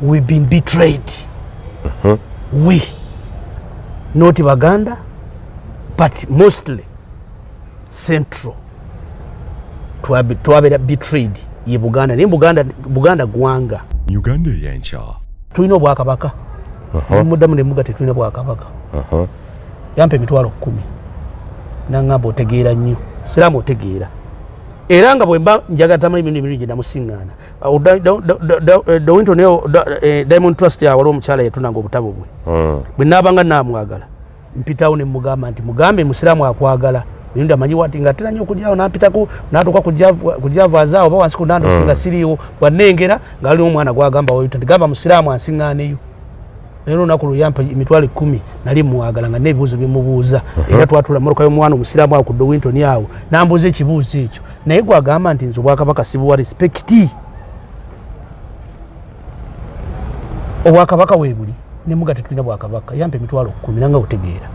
We've been betrayed. We, not Baganda, but mostly Central. Twabeera betrayed ye Buganda, naye Buganda gwanga. Uganda Eyenkya. Tulina obwakabaka. Muddamu ne muga tetulina bwakabaka. Yampa 100,000. Nangamba otegeera nnyo. Siraamu otegeera. Era nga bwe mba njagala tamala emirundi emirundi gye namusiŋŋaana. Dowinton Diamond Trust awo waliwo omukyala yatunanga obutabo bwe. Bwe naabanga naamwagala, mpitawo ne mugamba nti mugambe musiraamu akwagala. Mirundi amanyi wati nga atera nnyo okujjawo n'ampitako n'atuuka ku Java azaawo oba wansi ku Nandosi nga siriiwo, bw'annengera nga waliwo omwana gw'agamba wayita nti gamba musiraamu ansiŋŋaaneyo. Naye olunaku lwe yampa 100,000 nali mwagala nga n'ebibuuzo bye mubuuza. Era twatula mmotoka y'omwana omusiraamu awo ku Dowinton awo n'ambuuza ekibuuzo ekyo. Naye gw'agamba nti nze obwakabaka sibuwa respect. Obwakabaka weebuli ne muga tetulina bwakabaka. Yampa 100,000 nange otegeera.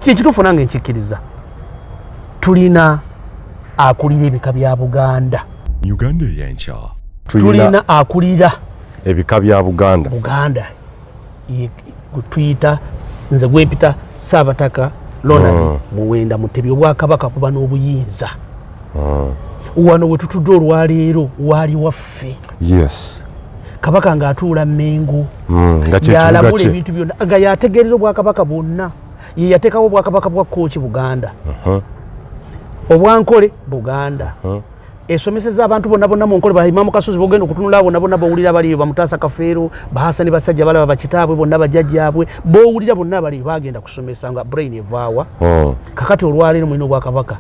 Ki ekituufu nange nkikkiriza. Tulina akulira ebika bya Buganda. Uganda Eyenkya. Tulina akulira ebika bya Buganda. Buganda ye tuyita nze gwempita Saabataka Ronald Muwenda Mutebi. Obwakabaka buba n'obuyinza. Wano we tutudde olwaleero waali waffe. Kabaka ng'atuula Mmengo. Nga kye kibuga Y'alabula kye. ebintu byonna, nga yategeerera obwakabaka bwonna. Ye yateekawo obwakabaka bwa Kooki Buganda. Obwankole Buganda. Esomeseza abantu bonna bonna mu Nkole, ba Imamu Kasozi bogenda okutunula bonna bonna bowulira baliyo, Bamutaasa Kafeero, Bahasani basajja balaba bakitaabwe bonna bajjajjaabwe, bowulira bonna baliyo bagenda kusomesa nga brain evaawa. Kakati olwaleero mulina obwakabaka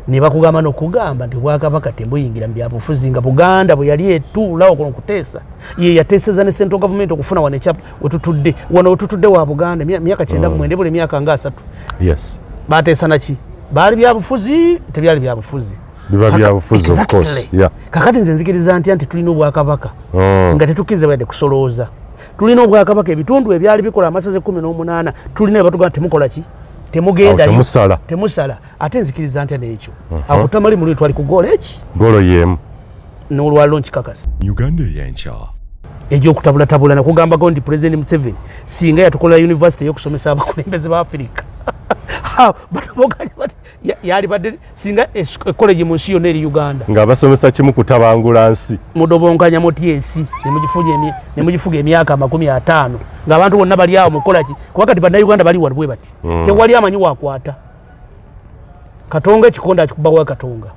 ne bakugamba n'okugamba nti obwakabaka tebuyingira mu byabufuzi, nga Buganda bwe yali etuula okwo okuteesa, ye yateeseza ne central government okufuna wano ekyapa wetutudde. Wano wetutudde wa Buganda myaka 99, buli emyaka nga 3. Bateesa naki? Baali byabufuzi, tebyali byabufuzi. Biba byabufuzi, of course. Kakati nze nzikiriza ntya nti tulina obwakabaka nga tetukkiriza yadde kusolooza. Tulina obwakabaka, ebitundu ebyali bikola amasaza 18 tulina batugamba temukola ki? Temugenda. Awo temusala. Temusala. Ate nzikiriza ntya n'ekyo? Akutamali muli twali ku goolo eki? Goolo y'emu. N'olwaliro nkikakasa. Uganda Eyenkya. Egy'okutabulatabula nakugambako nti President Museveni singa yatukolera university ey'okusomesa abakulembeze ba Africa. Ha, batuboganya bati, yalibadde singa college mu nsi yonna eri Uganda. Nga basomesa kimu kutabangula nsi. Mudobonkanya muti ensi ne mugifuga emyaka 50 ng'abantu bonna bali awo mukola ki? Kuba kati bannayuganda bali wano bwe bati. Tewali amanyi wakwata. Katonga ekikonde akikuba wa Katonga.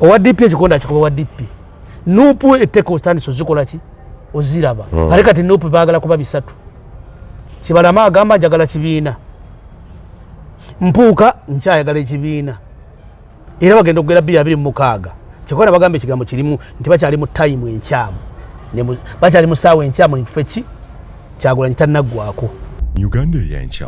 Owa DP ekikonde akikuba wa DP. Nupu etteka otandise ozikola ki? Oziraba. Ate kati Nupu baagala kuba 3. Kibalama agamba njagala kibiina. Mpuuka nkyayagala ekibiina. Era bagenda okugera bbiri abiri mu mukaaga. Kyokka bagamba ekigambo kirimu nti bakyali mu time enkyamu. Bakyali mu ssaawa enkyamu nti ki? Kyagulanyi tannaggwako. Uganda Eyenkya.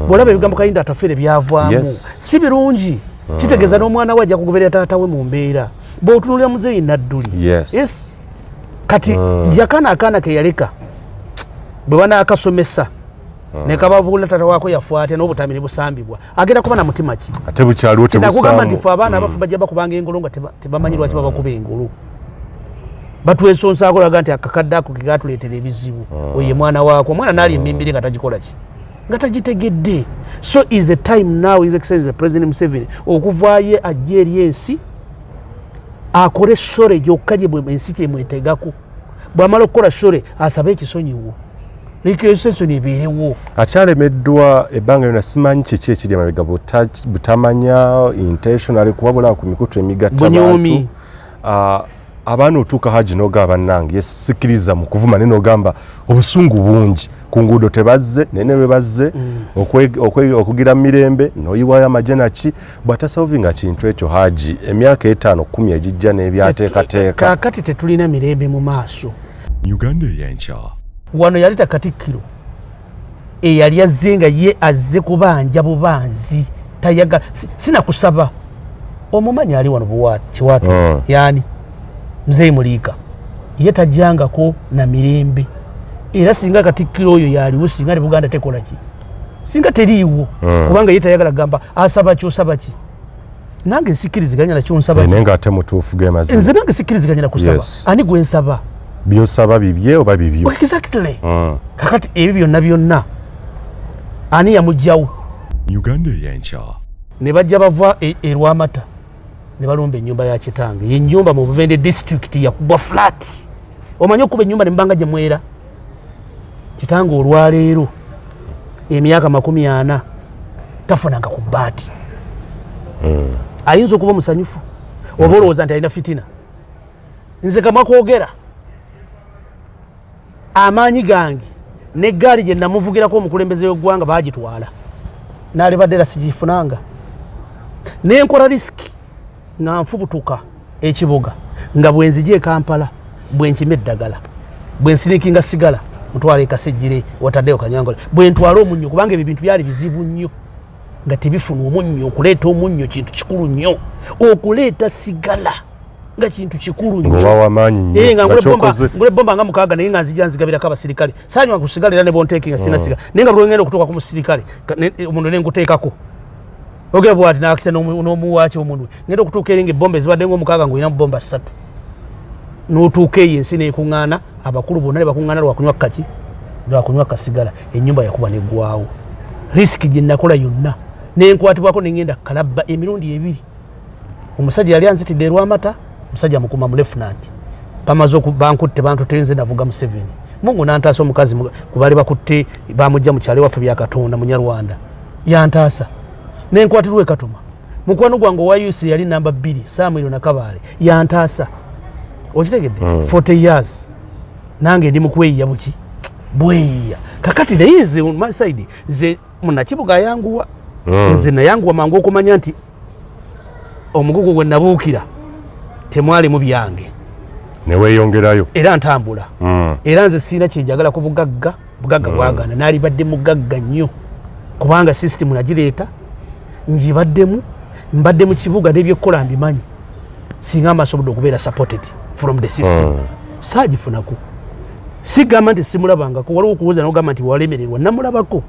Bw'olaba ebigambo Kahinda Atafeere byavaamu, si birungi. Kitegeeza n'omwana we ajja kugoberera taata we mu mbeera. Bw'otunuulira Muzeeyi Nadduli. Yes. Kati jakana akaana ke yaleka bwe banaakasomesa ne kababuulira taata waako yafa atya n'obutambi ne busambibwa, agenda kuba na mutima ki? Ate bukyaliwo Nakugamba nti tebusaamu. ffe abaana abafu bajja bakubanga engolo nga tebamanyi lwaki babakuba engolo. Batwesonsaako laga nti akakadde ako ke katuleetera ebizibu. Oyo ye mwana waako, omwana n'ali emimbiri nga tagikola ki? Nga tagitegedde. So is the time now, His Excellency President Museveni okuvaayo ajje eri ensi akole sorry gyokka gye ensi kyemwetegako. Bw'amala okukola sorry asabe ekisonyiwo. Reconciliation ebeerewo. Akyalemeddwa ebbanga lyonna, simanyi kiki ekiri emabega, butamanya intentionally kuwabula ku mikutu emigatta Bunyoomi. bantu. Abaana otuuka haji n'ogamba bannange sikkiriza mu kuvuma, naye n'ogamba obusungu bungi ku nguudo tebazze, naye ne bwe bazze okugira mu mirembe n'oyiwayo amagye naki bw'atasolvinga kintu ekyo haji emyaka 5 10 egijja n'ebyateekateeka. Kaakati tetulina mirembe mu maaso. Uganda Eyenkya. Wano yali takatikkiro eyali azze nga ye azze kubanja bubanzi, tayagala sinakusaba omumanyi ali wano Kiwaatu. Yani Muzeeyi Muliika ye tajjangako na mirembe, era singa katikkiro oyo yaliwo singa ne Buganda tekola ki, singa teriiwo. Kubanga ye tayagala kugamba asaba ki, osaba ki, nange sikkiriziganya nakyo nsaba ki. Naye ng'ate mutuufu ge mazima. Nze nange sikkiriziganya na kusaba. Ani gwe nsaba? Byosaba bibye oba bibyo? Exactly. Kakati ebyo byonna byonna ani yamugjawo? Uganda Eyenkya. Ne bajja bava e Lwamata ne balumba ennyumba ya kitange. Yennyumba mu Bubende district yakubwa flat. Omanyi okuba ennyumba ne mubanga gye mwera? Kitange olwaleero emyaka 40 tafunanga ku bbaati. Ayinza okuba omusanyufu oba olowooza nti alina fitina. Nze kamwa kwogera amaanyi gange n'eggaali gye namuvugirako omukulembeze w'eggwanga baagitwala, naalibadde era sigifunanga. Nenkola risk nga nfubutuka ekibuga, nga bwe nzija e Kampala bwe nkima eddagala, bwe nsinikinga sigala mutwala ekasejjire wataddeyo Kanyangola, bwe ntwala omunnyo, kubanga ebyo bintu byali bizibu nnyo nga tebifuna omunnyo. Okuleeta omunnyo kintu kikulu nnyo, okuleeta sigala nga kintu kikulu nnyo. Ng'oba wamaanyi nnyo. Eh, nga nga kyokoze. Ngula ebomba nga 6, naye nga nzija nzigabirako abasirikale. Saanywa ku sigala era ne bonteeki nga sina sigala, naye nga buli lwengenda okutuuka ku musirikale omunwe ne nguteekako ogera bwati nakisa n'omuwaaki omunwe, ngenda okutuuka eri nga ebomba ezibadde ng'omukaaga ng'olina mu bomba 3, n'otuuka eyo ensi n'ekuŋŋaana, abakulu bonna ne bakuŋŋaana lwakunywa kaki, lwakunywa kasigala. Ennyumba yakuba neggwawo. Risk gye nakola yonna nenkwatibwako nengenda kalabba emirundi 2. Omusajja yali anzitidde erwamata, musajja mukuma mu lieutenant, bamaze bankutte bantutenze navuga Museveni. Mungu nantaasa omukazi ku baali bakutte bamujja mu kyalo ewaffe Byakatonda Munyarwanda yantaasa nenkwatirwa ekatuma. Mukwano gwange owa UC yali namba 2 Samuel Nakabaale yantaasa. Okitegedde? 40 years nange ndi mukweyiya buki bweyiya. Kakati naye nze on my side, nze munakibuga ayanguwa. Nze nayanguwa mangu okumanya nti omugugu gwe nabuukira temwalimu byange. Neweeyongerayo. Era ntambula. Era nze siina kyenjagala ku bugagga. Bugagga bwagaana, naalibadde mugagga nnyo kubanga sisitimu nagireeta, ngibaddemu, mbadde mu kibuga n'ebyokukola mbimanyi. Singa amasobodde okubeera supported from the system, saagifunako. Sigamba nti simulabangako, waliwo okuwoza nogamba nti walemererwa. Namulabako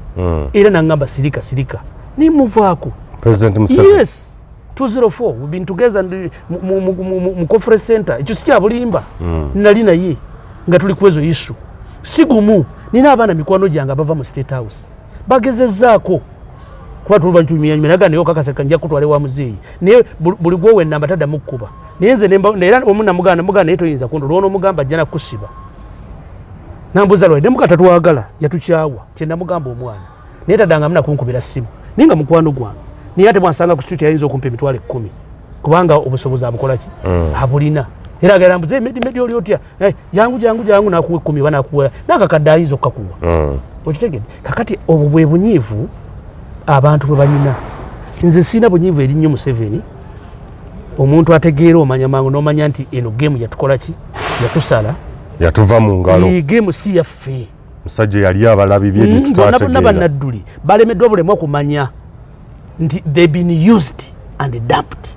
era nangamba sirika sirika, nimuvaako. President Museveni? Yes, 204 we've been together mu conference center. Ekyo si kyabulimba. Nali naye nga tuli kwezo issue. Si gumu, nina abaana mikwano gyange abava mu State House bagezezzaako kuba tulubantumyanyuma naga, naye okakasa nja kutwala ewa muzeeyi, naye buli gwowa enamba taddamu kkuba. Naye nze era omu namuganda muganda, naye toyinza kuntu lwona omugamba ajja nakusiba. Nambuuza lwali nemuga tatwagala, yatukyawa. Kyenamugamba omwana naye taddangamu nakunkubira ssimu, naye nga mukwano gwange, naye ate bwansanga ku street ayinza okumpa 100,000 kubanga obusobozi abukola ki, abulina. Era agenda mbuze, "Medi, Medi, oli otya? Eh, jangu jangu jangu." Nakuwa 10 oba nakuwa nakakadde ayinza okukakuwa. Okitegedde? Kakati obwo bwe bunyiivu abantu bwe balina. Nze siina bunyiivu eri nnyo Museveni. Omuntu ategeera omanya mangu n'omanya nti eno game yatukola ki, yatusala. Yatuva mu ngalo. Ee, game si yaffe. Musajja yali abalabi bye. Bonna bonna. Byetutategeera. Bannadduli balemeddwa bulemu okumanya nti they been used and dumped.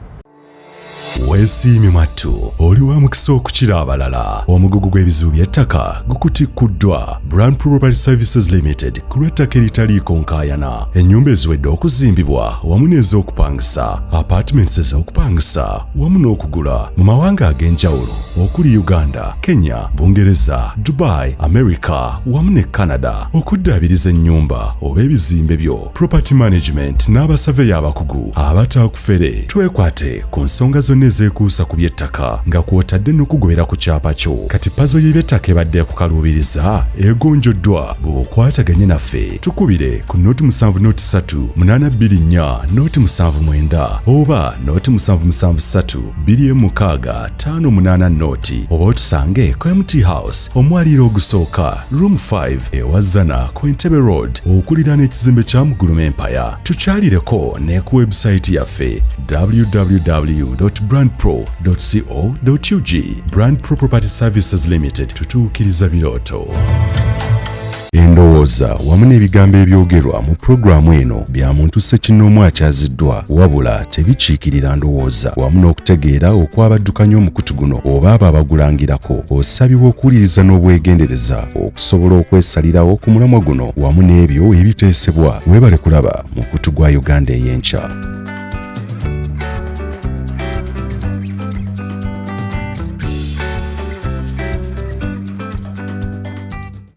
Weesiimye mwattu, oli wa mukisa okukira abalala. Omugugu gw'ebizibu by'ettaka gukutikkuddwa Brand Property Services Limited ku lw'ettaka eritaliiko nkaayana, ennyumba eziwedde okuzimbibwa wamu n'ez'okupangisa, apartments ez'okupangisa wamu n'okugula mu mawanga ag'enjawulo okuli Uganda, Kenya, Bungereza, Dubai, America wamu ne Canada. Okuddaabiriza ennyumba oba ebizimbe byo, property management n'abasaveya abakugu abatakufere. Twekwate ku nsonga zonna ezeekuusa ku by'ettaka nga kw'otadde n'okugobera ku kyapa kyo. Kati puzzle y'eby'ettaka ebadde ekukaluubiriza egonjoddwa bw'okwataganye naffe. Tukubire ku 0 7 03 824 079 oba 0 773 26 58 0 oba otusange ku MT House, omwaliiro ogusooka, room 5, ewazana ku Entebbe Road okuliraana ekizimbe kya Muguluma Empire. Tukyalireko ne ku website yaffe www brandpro co ug. Brand Pro Property Services Limited, tutuukiriza birooto. Endowooza wamu n'ebigambo ebyogerwa mu pulogulaamu eno bya muntu ssekinnoomu akyaziddwa, wabula tebikiikirira ndowooza wamu n'okutegeera okwabaddukanya omukutu guno oba abo abagulangirako. Osabibwa okuwuliriza n'obwegendereza okusobola okwesalirawo ku mulamwa guno wamu n'ebyo ebiteesebwa. Weebale kulaba mukutu gwa Uganda Ey'enkya.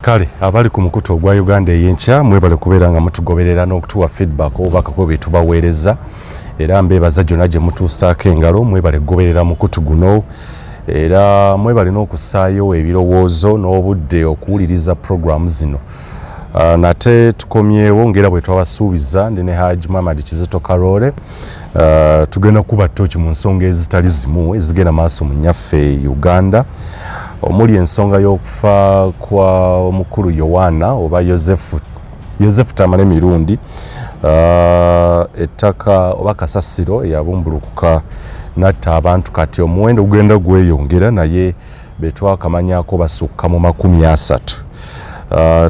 Kale abali ku mukutu ogwa Uganda ey'enkya, mwebale kubeera nga mutugoberera n'okutuwa feedback obubaka ku bye tubaweereza, era mbeebaza gyonna gye mutuusaako engalo. Mwebale kugoberera mukutu guno, era mwebale n'okussaayo ebirowoozo n'obudde okuwuliriza puroguramu zino. Nate tukomyewo ngera bwe twabasuubiza. Ndi ne Haji Muhammad Kizito Karole. Tugenda kuba toki mu nsonga ezitali zimu ezigenda maaso mu nnyaffe Uganda, omuli ensonga y'okufa kwa omukulu Yowaana oba Yosefu, Yosefu Tamale Mirundi, ettaka oba kasasiro eyabumbulukuka natta abantu. Kati omuwendo gugenda gweyongera, naye betwakamanyako basukka mu 30.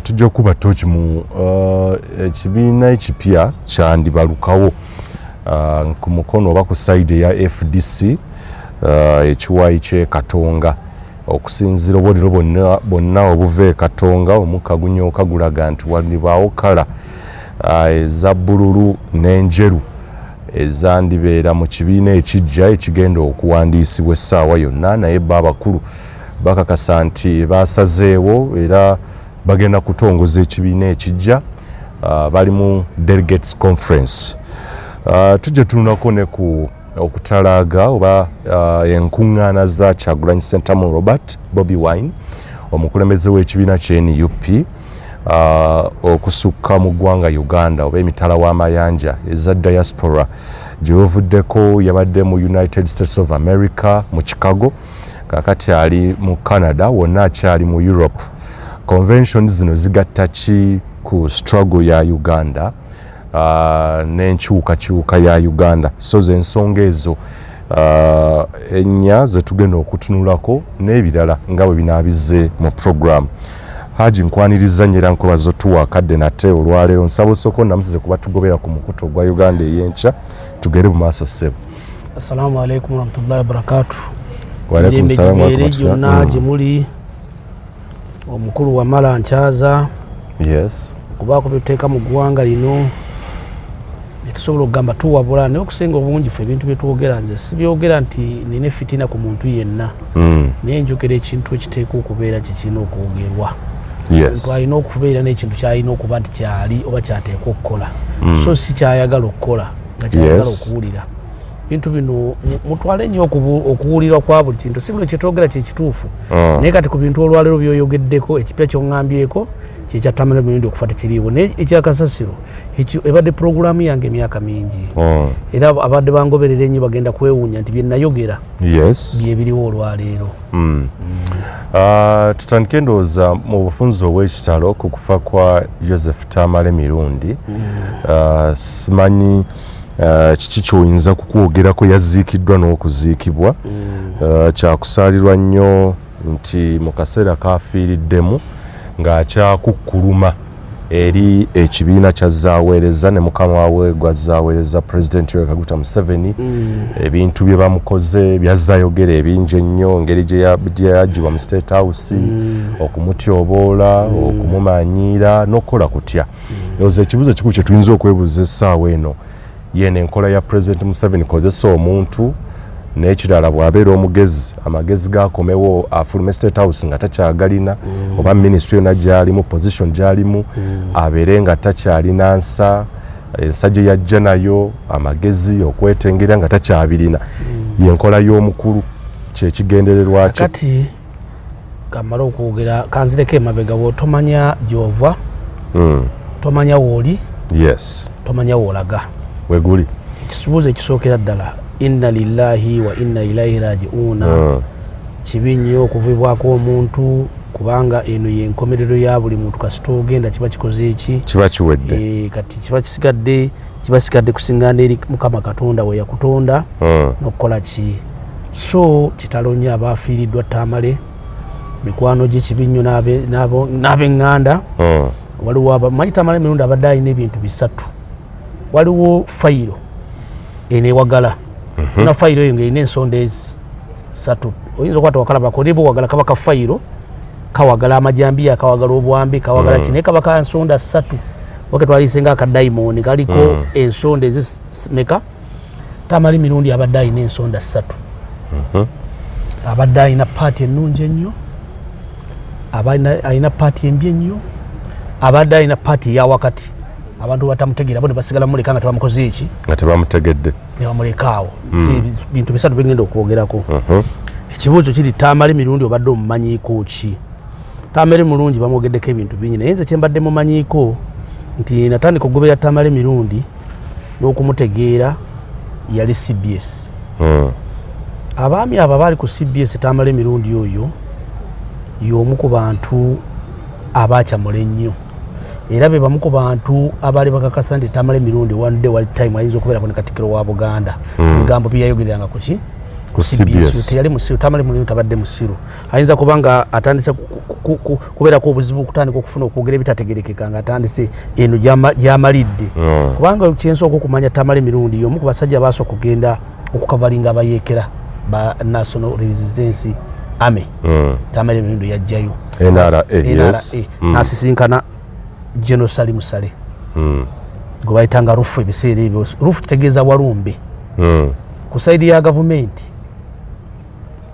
Tujja kuba toki mu ekibiina ekipya kyandibalukawo ku mukono oba ku side eya FDC, ekiwayi ky'e Katonga. Okusinziira obubonero bwonna bwonna obuva e Katonga, omukka gunyooka gulaga nti wandibaawo colour eza bbululu n'enjeru ezandibeera mu kibiina ekijja ekigenda okuwandiisibwa essaawa yonna. Naye bo abakulu bakakasa nti basazeewo era bagenda kutongoza ekibiina ekijja. Bali mu delegates conference. Tujja tunulako ne ku okutalaaga oba enkuŋŋaana za Kyagulanyi Ssentamu Robert, Bobi Wine, omukulembeze w'ekibiina kye NUP, okusukka mu ggwanga Uganda oba emitala w'amayanja eza diaspora gye buvuddeko. Yabadde mu United States of America mu Chicago, kakati ali mu Canada, wonna akyali mu Europe. Convention zino zigatta ki ku struggle ya Uganda n'enkyukakyuka ya Uganda? So zensonga ezo ennya zetugenda okutunulako n'ebirala nga bwe binaabize mu program. Haji, nkwaniriza nnyo era nkwebaza otuwa akadde nate olwaleero. Nsaba osooka onnamusize kuba tugobera ku mukutu ogwa Uganda ey'enkya, tugere mu maaso, ssebo. Assalamu alaikum warahmatullahi wabarakatu. Waalaikum Mirembe salaam gibeere warahmatullahi. gyonna gye muli. Omukulu Wamala nkyaza okubaako byetuteeka mu ggwanga lino netusobola okugamba tuwabula, naye okusinga obungi ffe ebintu byetwogera, nze sibyogera nti nina efitina ku muntu yenna, naye njogera ekintu ekiteekwa okubeera kyekirina okwogerwa. Omuntu alina okubeera n'ekintu kyalina okuba nti kyali oba kyateekwa okukola, so si kyayagala okukola nga kyayagala okuwulira. Bintu bino mutwale nnyo okuwulirwa kwa buli kintu, si buli kyetwogera kyekituufu. Naye kati ku bintu olwaleero byoyogeddeko, ekipya kyoŋŋambyeko kyekya Tamale Mirundi okufa tekiriiwo, naye ekyakasasiro ekyo ebadde puroguramu yange emyaka mingi, era abadde bangoberera ennyo bagenda kwewuunya nti bye nayogera byebiriwo olwaleero. Tutandike ndowooza mu bufunze obw'ekitalo ku kufa kwa Joseph Tamale Mirundi. Simanyi kiki kyoyinza kukwogerako. Yaziikiddwa n'okuziikibwa. Kyakusaalirwa nnyo nti mu kaseera kafiiriddemu ng'akyakukkuluma eri ekibiina kyazaaweereza ne mukama we gwazaaweereza, Pulezidenti Yoweri Kaguta Museveni. Ebintu bye bamukoze byazzayogera ebingi ennyo, engeri gye yagibwa mu State House, okumutyoboola, okumumanyiira n'okukola kutya. Ndowooza ekibuuzo ekikulu kye tuyinza okwebuuza essaawa eno yeno enkola ya Pulezidenti Museveni kozesa omuntu, n'ekirala bw'abeera omugezi, amagezi gakomewo afulume State House nga takyagalina, oba ministry yonna gyalimu, position gyalimu, abeere nga takyalina nsa, ensa gye yajja nayo, amagezi, okwetengera nga takyabirina. Yenkola y'omukulu, kyekigendererwa kye. Kati kamale okwogera, kanzireko emabega. Bw'otomanya gy'ova, tomanya wooli, tomanya woolaga. Weguli. Ekibuuzo ekisookera ddala, inna lillahi wa inna ilaihi rajiuna. Kibi nnyo okuvibwako omuntu, kubanga eno yenkomerero ya buli muntu. Kasita ogenda kiba kikoze eki? Kiba kiwedde. Eh, kati kiba kisigadde kusingana eri Mukama Katonda we yakutonda n'okukola ki. So kitalo nnyo abafiiriddwa Tamale, mikwano gye, kibi nnyo n'ab'eŋŋanda. Waliwo manyi Tamale Mirundi abadde alina ebintu bisatu. Waliwo fayiro eno ewagala na fayiro eyo ngaerina ensonda ezi satu. Oyinza okuba tewakalabako, naye bwewagala kaba ka fayiro kawagala amajambiya, kawagala obwambi, kawagala ki, naye kaba ka nsonda ssatu, oba ketwalise nga akadayimooni kaliko ensonda ezi meka. Tamale Mirundi abadde alina ensonda ssatu. Abadde alina paati ennungi ennyo. Alina part embi ennyo, abadde alina part eyawakati, abantu batamutegeera bo ne basigala mumuleka nga tebamukoze eki, nga tebamutegedde, ne bamulekaawo. Bintu bisatu bigenda okwogerako. Ekibuuzo kiri, Tamale Mirundi obadde omumanyiiko ki? Tamale Mulungi bamwogeddeko ebintu bingi, naye nze kyembadde mumanyiiko nti natandika okugoberera Tamale Mirundi n'okumutegeera yali CBS. Abaami abo abaali ku CBS, Tamale Mirundi oyo y'omu ku bantu abakyamula ennyo, era be bamu ku bantu abaali bakakasa nti Tamale Mirundi one day, one time ayinza okubeerako ne Katikkiro wa Buganda. Ebigambo byeyayogereranga kuki? Ku CBS. Teyali musiru. Tamale Mirundi tabadde musiru. Ayinza kuba nga atandise kubeerako obuzibu okutandika okufuna okwogera ebitategerekeka nga atandise eno gyamalidde. Kubanga kyensooka okumanya, Tamale Mirundi y'omu ku basajja baasooka okugenda okucoveringa abayeekera ba National Resistance Army. Tamale Mirundi yajjayo. NRA, yes. N'asisinkana General Salim Saleh gwe bayitanga Rufu ebiseera ebyo. Rufu kitegeeza walumbe. Ku side ya gavumenti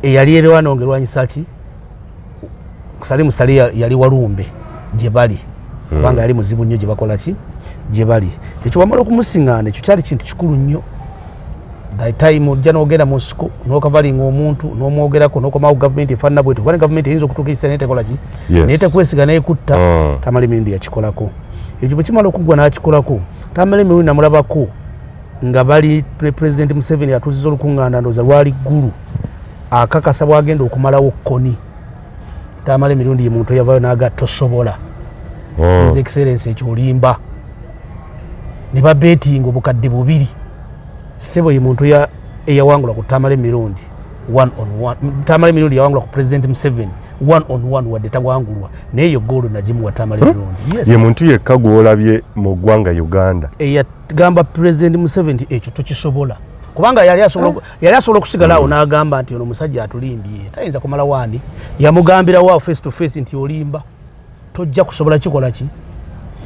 eyali erwana nga erwanyisa ki, Salim Saleh yali walumbe gye bali, kubanga yali muzibu nnyo gye bakola ki, gye bali. Ekyo wamala okumusiŋŋaana, ekyo kyali kintu kikulu nnyo. By time ojja n'ogenda mu nsiko n'ocoveringa omuntu n'omwogerako n'okomawo, gavumenti efaanana bwetyo, kuba ne gavumenti eyinza okutuuka ekiseera naye tekola ki, naye tekwesiga nayekutta. Tamale Mirundi yakikolako ekyo. Bwe kimala okuggwa n'akikolako. Tamale Mirundi namulabako nga bali ne President Museveni, atuuziza olukuŋŋaana, ndowooza lwali Ggulu, akakasa bwagenda okumalawo Kony. Tamale Mirundi ye muntu eyavayo n'aga tosobola. His Excellence, ekyo olimba. Ne babetinga 2000. Ssebo, ye muntu eyawangula ku Tamale Mirundi one on one. Tamale Mirundi yawangula ku President Museveni one on one, wadde tawangulwa, naye yo goolo nagimuwa Tamale Mirundi. Yes. Ye muntu yekka gw'olabye mu ggwanga Uganda eyagamba President Museveni nti ekyo tokisobola, kubanga yali asobola okusigala awo n'agamba nti ono omusajja atulimbye, tayinza kumala wandi. Yamugambirawo awo face to face nti olimba, tojja kusobola kikola ki.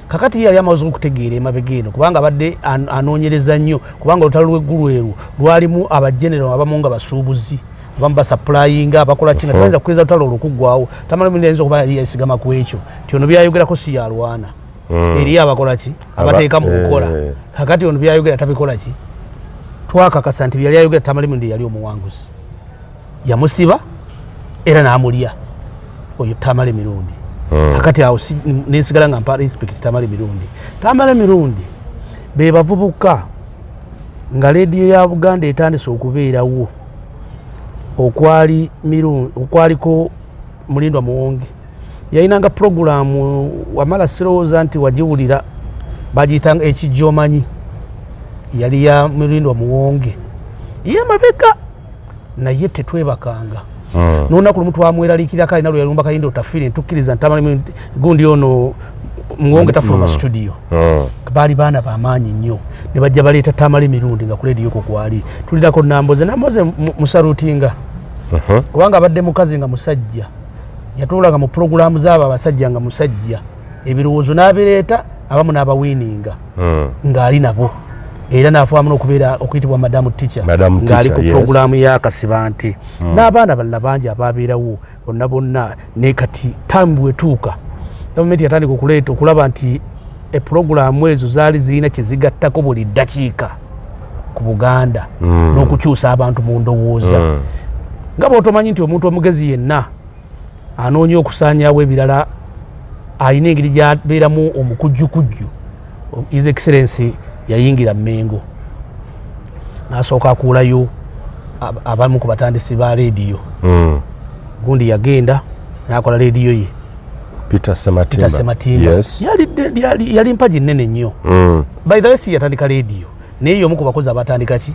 Kakati ye yali amaze okutegeera emabega eno, kubanga abadde anoonyereza nnyo, kubanga olutalo lw'eggulu erwo lwalimu abagenero abamu nga basuubuzi, abamu basupplyinga, abakola ki, nga tebayinza kukkiriza lutalo olwo kuggwawo. Tamale Mirundi ayinza okuba yali yesigama ku ekyo nti ono byayogerako si yalwana, eriyo abakola ki, abateeka mu nkola. Kakati ono byayogera tabikola ki. Twakakasa nti byali ayogera, Tamale Mirundi yali omuwanguzi, yamusiba era n'amulya oyo Tamale Mirundi. Kakati awo nensigala nga mpa respect Tamale Mirundi. Tamale Mirundi be bavubuka nga leediyo ya Buganda etandise okubeerawo, okwali okwaliko Mulindwa Muwonge, yalinanga puroguramu wamala, sirowooza nti wagiwulira, bagiyitanga Ekijja Omanyi, yali ya Mulindwa Muwonge ye mabega, naye tetwebakanga. N'olunaku lumu twamweraliikirako, alina lwe yalumba Kayinda Otafiire, ntukkiriza nti gundi ono Muwonge tafuluma studio. Baali baana bamaanyi nnyo, ne bajja baleeta Tamale Mirundi nga ku leediyo ko kwali tulirako Namboze. Namboze musalutinga kubanga abadde mukazi nga musajja, yatuulanga mu puroguramu zaabo abasajja nga musajja, ebirowoozo n'abireeta, abamu n'abawiininga ng'ali nabo, era n'afaamu n'okubeera okuyitibwa Madamu Teacher ng'ali ku puroguramu ya Kasibante n'abaana balala bangi ababeerawo bonna bonna. Ne kati time bwetuuka, gavumenti yatandika okuleeta okulaba nti epuroguramu ezo zaali zirina kyezigattako buli ddakiika ku Buganda n'okukyusa abantu mu ndowooza. Nga bw'otomanyi nti omuntu omugezi yenna anoonya okusaanyaawo ebirala alina engeri gyabeeramu omukujjukujju. His Excellence yayingira Mmengo n'asooka akuulayo abamu ku batandisi ba leediyo. Gundi yagenda n'akola leediyo ye. Peter Sematimba. Peter Sematimba. Yali mpagi nnene nnyo. By the way, si yatandika leediyo, naye y'omu ku bakozi abatandika ki,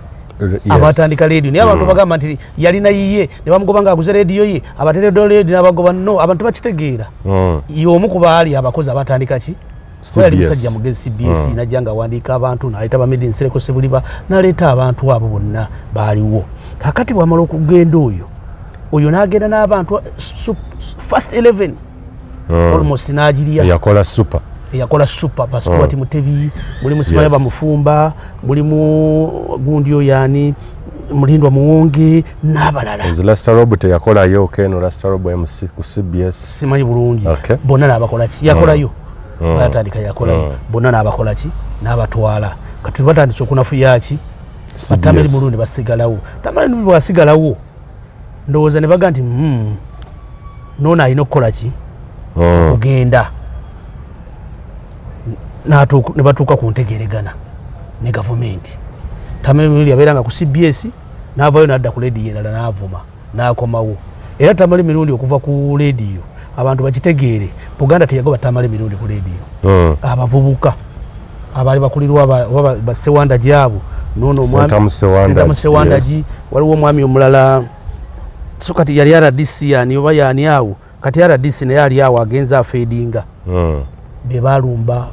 abatandika leediyo. Naye abantu bagamba nti yalina yiye ne bamugoba ng'aguze leediyo ye, abateereddwa leediyo n'abagoba. No, abantu bakitegeera, y'omu ku baali abakozi abatandika ki. Yali musajja mugezi. CBS najja nga awandiika abantu, n'aleeta bamedi Nsereko Sebuliba, n'aleeta abantu abo bonna baaliwo. Kakati bwamala okugenda oyo oyo n'agenda n'abantu first 11 almost n'agirya. Yakola super. Yakola super ba Stuart Mutebi, mulimu Simaya, bamufumba, mulimu gundi oyo ani, Mulindwa Muwonge n'abalala. Lasta Rob teyakolayo keno Lasta Rob MC ku CBS. Simanyi bulungi. Bonna n'abakola ki, yakolayo. Batandika yakolayo. Bonna n'abakola ki, n'abatwala. Kati batandise okunafuya ki, Batamale Mirundi basigalawo. Tamale Mirundi bwasigalawo, ndowooza ne baga nti noono alina okukola ki, okugenda. Ne batuuka ku ntegeeregana ne gavumenti. Tamale Mirundi yabeeranga ku CBS, n'avaayo n'adda ku leediyo endala n'avuma n'akomawo. Era Tamale Mirundi okuva ku leediyo, abantu bakitegeere, Buganda teyagoba Tamale Mirundi ku leediyo. Abavubuka abaali bakulirwa oba basewanda gyabo nono omwami Sewandagi, waliwo omwami omulala, so kati yali RDC yani oba yani awo, kati RDC naye ali awo agenza afeedinga. Be balumba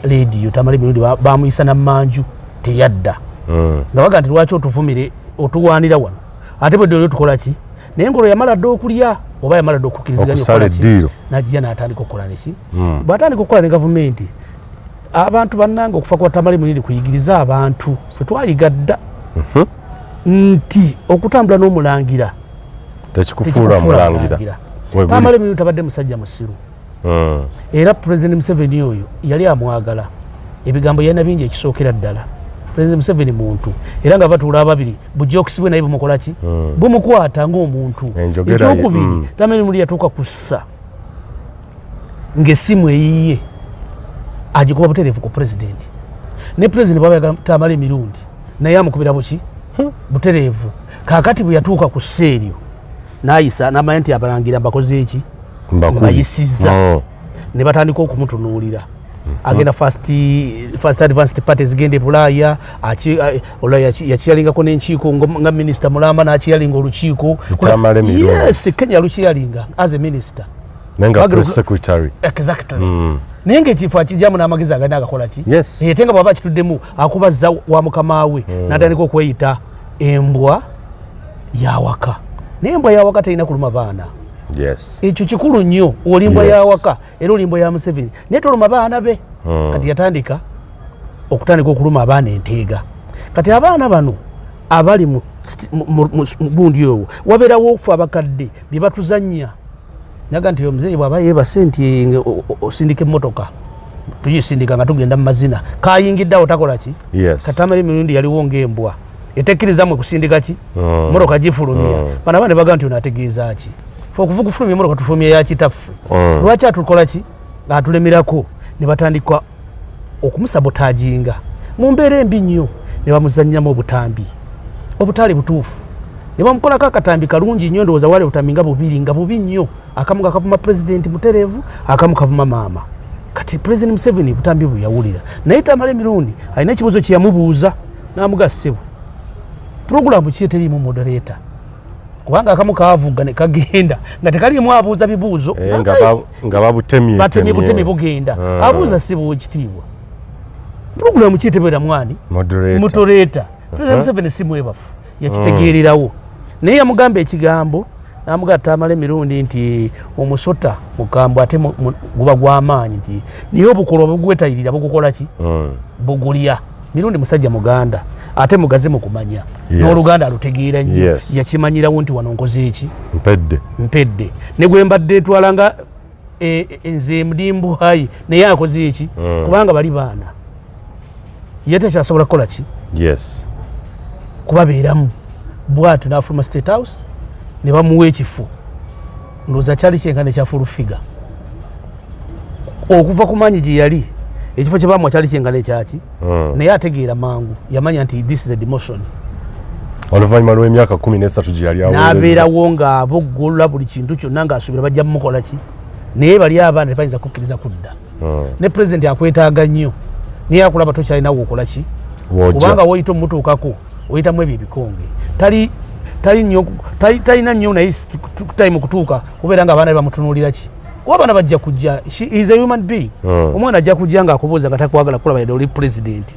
leediyo. Tamale Mirundi bamuyisa nammanju, teyadda. Nga baga nti lwaki otuvumire, otuwaanira wano, ate bwedde oli otukola ki? Naye ngolwo yamala dda okulya oba yamala dda okukkiriziganya, najja n'atandika okukola neki. Bw'atandika okukola ne gavumenti, abantu bannange, okufa kwa Tamale Mirundi kuyigiriza abantu fe twayiga dda nti okutambula n'omulangira tekikufuula mulangira. Tamale Mirundi tabadde musajja musiru. Era President Museveni oyo yali amwagala, ebigambo yalina bingi. Ekisookera ddala, President Museveni muntu, era nga batuula ababiri, bujokisi bwe naye bumukola ki? Bumukwata ng'omuntu. Ekyokubiri, Tamale Mirundi yatuuka kussa ng'essimu eyiye agikuba butereevu ku pulezidenti, ne pulezidenti bwaba yagala Tamale Mirundi naye amukubira buki? Butereevu. Kaakati bwe yatuuka ku ssa eryo n'ayisa n'amanya nti abalangira mbakoze eki, mbayisizza. Ne batandika okumutunuulira. Agenda first advanced party zigenda e Bulaaya, olwa yakiyalingako n'enkiiko nga minisita mulamba n'akiyalinga olukiiko. Yes, Kenya yalukiyalinga as a minister. Nenga press secretary. Exactly. Naye ngaekifo akijjamu n'amagezi agalina agakola ki, ate nga bw'aba akituddemu akubazza wa mukama we. N'atandika okweyita embwa yawaka, naye embwa yawaka terina kuluma baana. Ekyo kikulu nnyo. Oli mbwa yawaka era oli mbwa ya Museveni, naye toluma baana be. Kati yatandika okutandika okuluma abaana enteega. Kati abaana bano abali mu gundi owo, wabeerawo ofu abakadde bye batuzannya naga nti omuzeeyi bw'aba yeebase nti osindika emmotoka, tugisindika nga tugenda mu mazina, kayingidde awo takola ki? Katamale Emirundi yaliwo ng'embwa etekkiriza mwe kusindika ki? Motoka gifulumya. Bano abaana baga nti ono ategeeza ki? Fe okuva okufulumya emotoka tufulumya ya kitaffe. Lwaki atukola ki, atulemerako? Ne batandika okumusabotaginga mu mbeera embi nnyo, ne bamuzannyamu obutambi obutaali butuufu, ne bamukolako akatambi kalungi nnyo. Ndowooza wali obutambi nga bubiri nga bubi nnyo, akamu nga kavuma pulezidenti mutereevu, akamu kavuma maama. Kati Pulezidenti Museveni butambi bwe yawulira, naye Tamala Emirundi alina ekibuuzo kye yamubuuza, n'amuga, "Ssebo, puroguramu ki eteriimu moderator?" Kubanga akamu kavuga ne kagenda nga tekaliimu abuuza bibuuzo. Eh, nga babutemye. Batemye butemi bugenda. Abuuza, "Ssebo wekitiibwa, puroguramu ki etebeera mwani moderator?" Moderator. President Museveni si mwebafu, yakitegeererawo, naye yamugamba ekigambo namugamba Tamala Emirundi nti omusota mukambwe ate guba gw'amaanyi, nti naye obukolwa bugwetayirira bugukola ki? Bugulya. Mirundi musajja muganda ate mugazi mu kumanya. N'oluganda alutegeera nnyo. Yakimanyirawo nti wano nkoze eki? Mpedde. Mpedde ne gwe mbadde ntwala nga nze mudimbuhayi, naye akoze eki? Kubanga bali baana, ye tekyasobola kukola ki? Kubabeeramu bwatyo n'afuluma State House ne bamuwa ekifo, ndowooza kyali kyenkana ekya full figure okuva ku maanyi gye yali. Ekifo kye bamuwa kyali kyenkana ekyaki? Naye ategeera mangu, yamanya nti this is a demotion. Oluvannyuma lw'emyaka 13 gye yali aweereza. N'abeerawo ng'aboggolola buli kintu kyonna ng'asuubira bajja mumukola ki, naye bali abaana tebayinza kukkiriza kudda. Ne pulezidenti akwetaaga nnyo, naye akulaba tokyalinawo okola ki? Wojja. Kubanga woyita omutuukako oyitamu ebyo ebikonge, tali tali nnyo, talina nnyo naye time kutuuka kubeera nga abaana be bamutunuulira ki, kuba abaana bajja kujja. She is a human being. Omwana ajja kujja nga akubuuza nga takwagala kulaba yadde oli pulezidenti.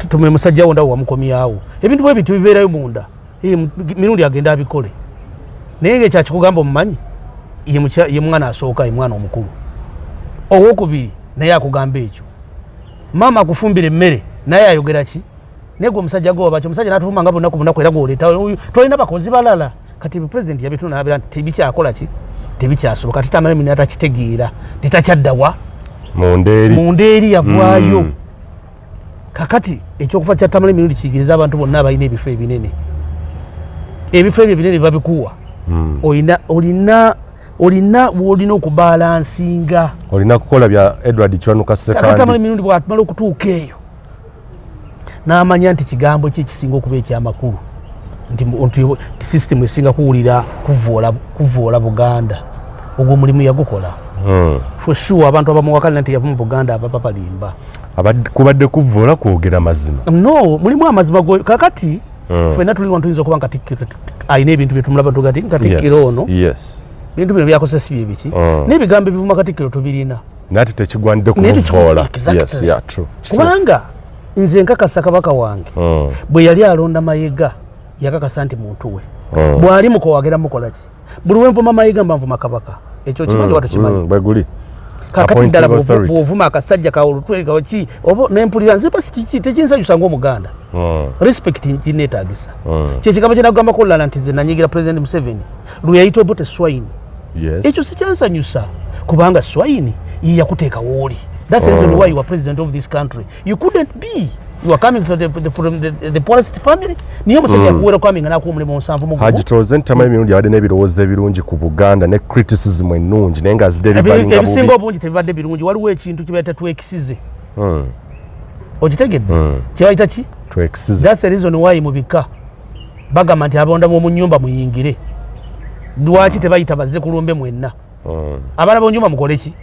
Tume musajja wo ndawo wamukomyawo. Ebintu bwe bityo bibeerayo munda. Mirundi agenda abikole, naye nga ekyakikugamba omumanyi ye mwana asooka, ye mwana omukulu. Owokubiri naye akugamba ekyo, maama akufumbira emmere, naye ayogera ki? Naye gwe omusajja gwe wabaki, omusajja natuvuma nga bunaku bunaku, era gwoleeta tolina bakozi balala. Kati president yabituna nabira nti tebikyakola ki, tebikyasoboka. Ate Tamale Mirundi atakitegeera, titakyaddawa mundeeri. Mundeeri yavaayo. Kakati ekyokufa kya Tamale Mirundi kiyigiriza abantu bonna abalina ebifo ebinene. Ebifo ebyo ebinene babikuwa, olina olina olina wolina okubalansinga. Olina kukola bya Edward Kiwanuka. Kakati Tamale Sekandi. Mirundi bw'atumala okutuuka eyo n'amanya nti kigambo ki ekisinga okuba ekyamakulu, nti system esinga kuwulira kuvoola Buganda, ogwo omulimu yagukola. For sure, abantu abamuwakalina nti yava mu Buganda ababa balimba. Kubadde kuvoola kwogera mazima. No, mulimu amazima. Kakati ffenna tuli wano tuyinza okuba nga Katikkiro alina ebintu byetumulaba tuga nti Katikkiro ono bintu bino byakoze si byebiki, n'ebigambo ebivuma Katikkiro tubirina. Naye ate tekigwanidde Naye kumuvoola. Exactly. Yes, yeah, true. True. Kubanga nze nkakasa kabaka wange bwe yali alonda Mayiga yakakasa nti muntu we. Bw'ali mukowagera mukola ki? Buli wenvuma Mayiga mba nvuma kabaka. Ekyo kimanyi oba tokimanyi? Bwe guli. Kakati ddala Appointing authority. bw'ovuma akasajja kawolutwekaki oba nempulira nze basi tekinsanyusa ng'Omuganda. Respect kineetagisa. Kyekigambo kyenagambako olulala nti nze nanyigira President Museveni lwe yayita Obote swine. Ekyo sikyansanyusa kubanga swine ye yakuteeka wooli. That's the reason why you are president of this country. You couldn't be, you are coming from the poorest family, niye omusajja yakuwera kwaminga nakuwa omulimu 71. Haji, tulowooze nti Tamale Mirundi abadde n'ebirowoozo ebirungi ku Buganda ne criticism ennungi, naye nga azideliveringa Ebisinga bubi? obungi tebibadde birungi. Waliwo ekintu kibayita twekisize. Okitegedde kyebayita ki? Twekisize. That's the reason why mu bika bagamba nti abonda mu nyumba muyingire. Lwaki tebayita bazze kulumbe mwenna? Abaana b'onyumba mukole ki?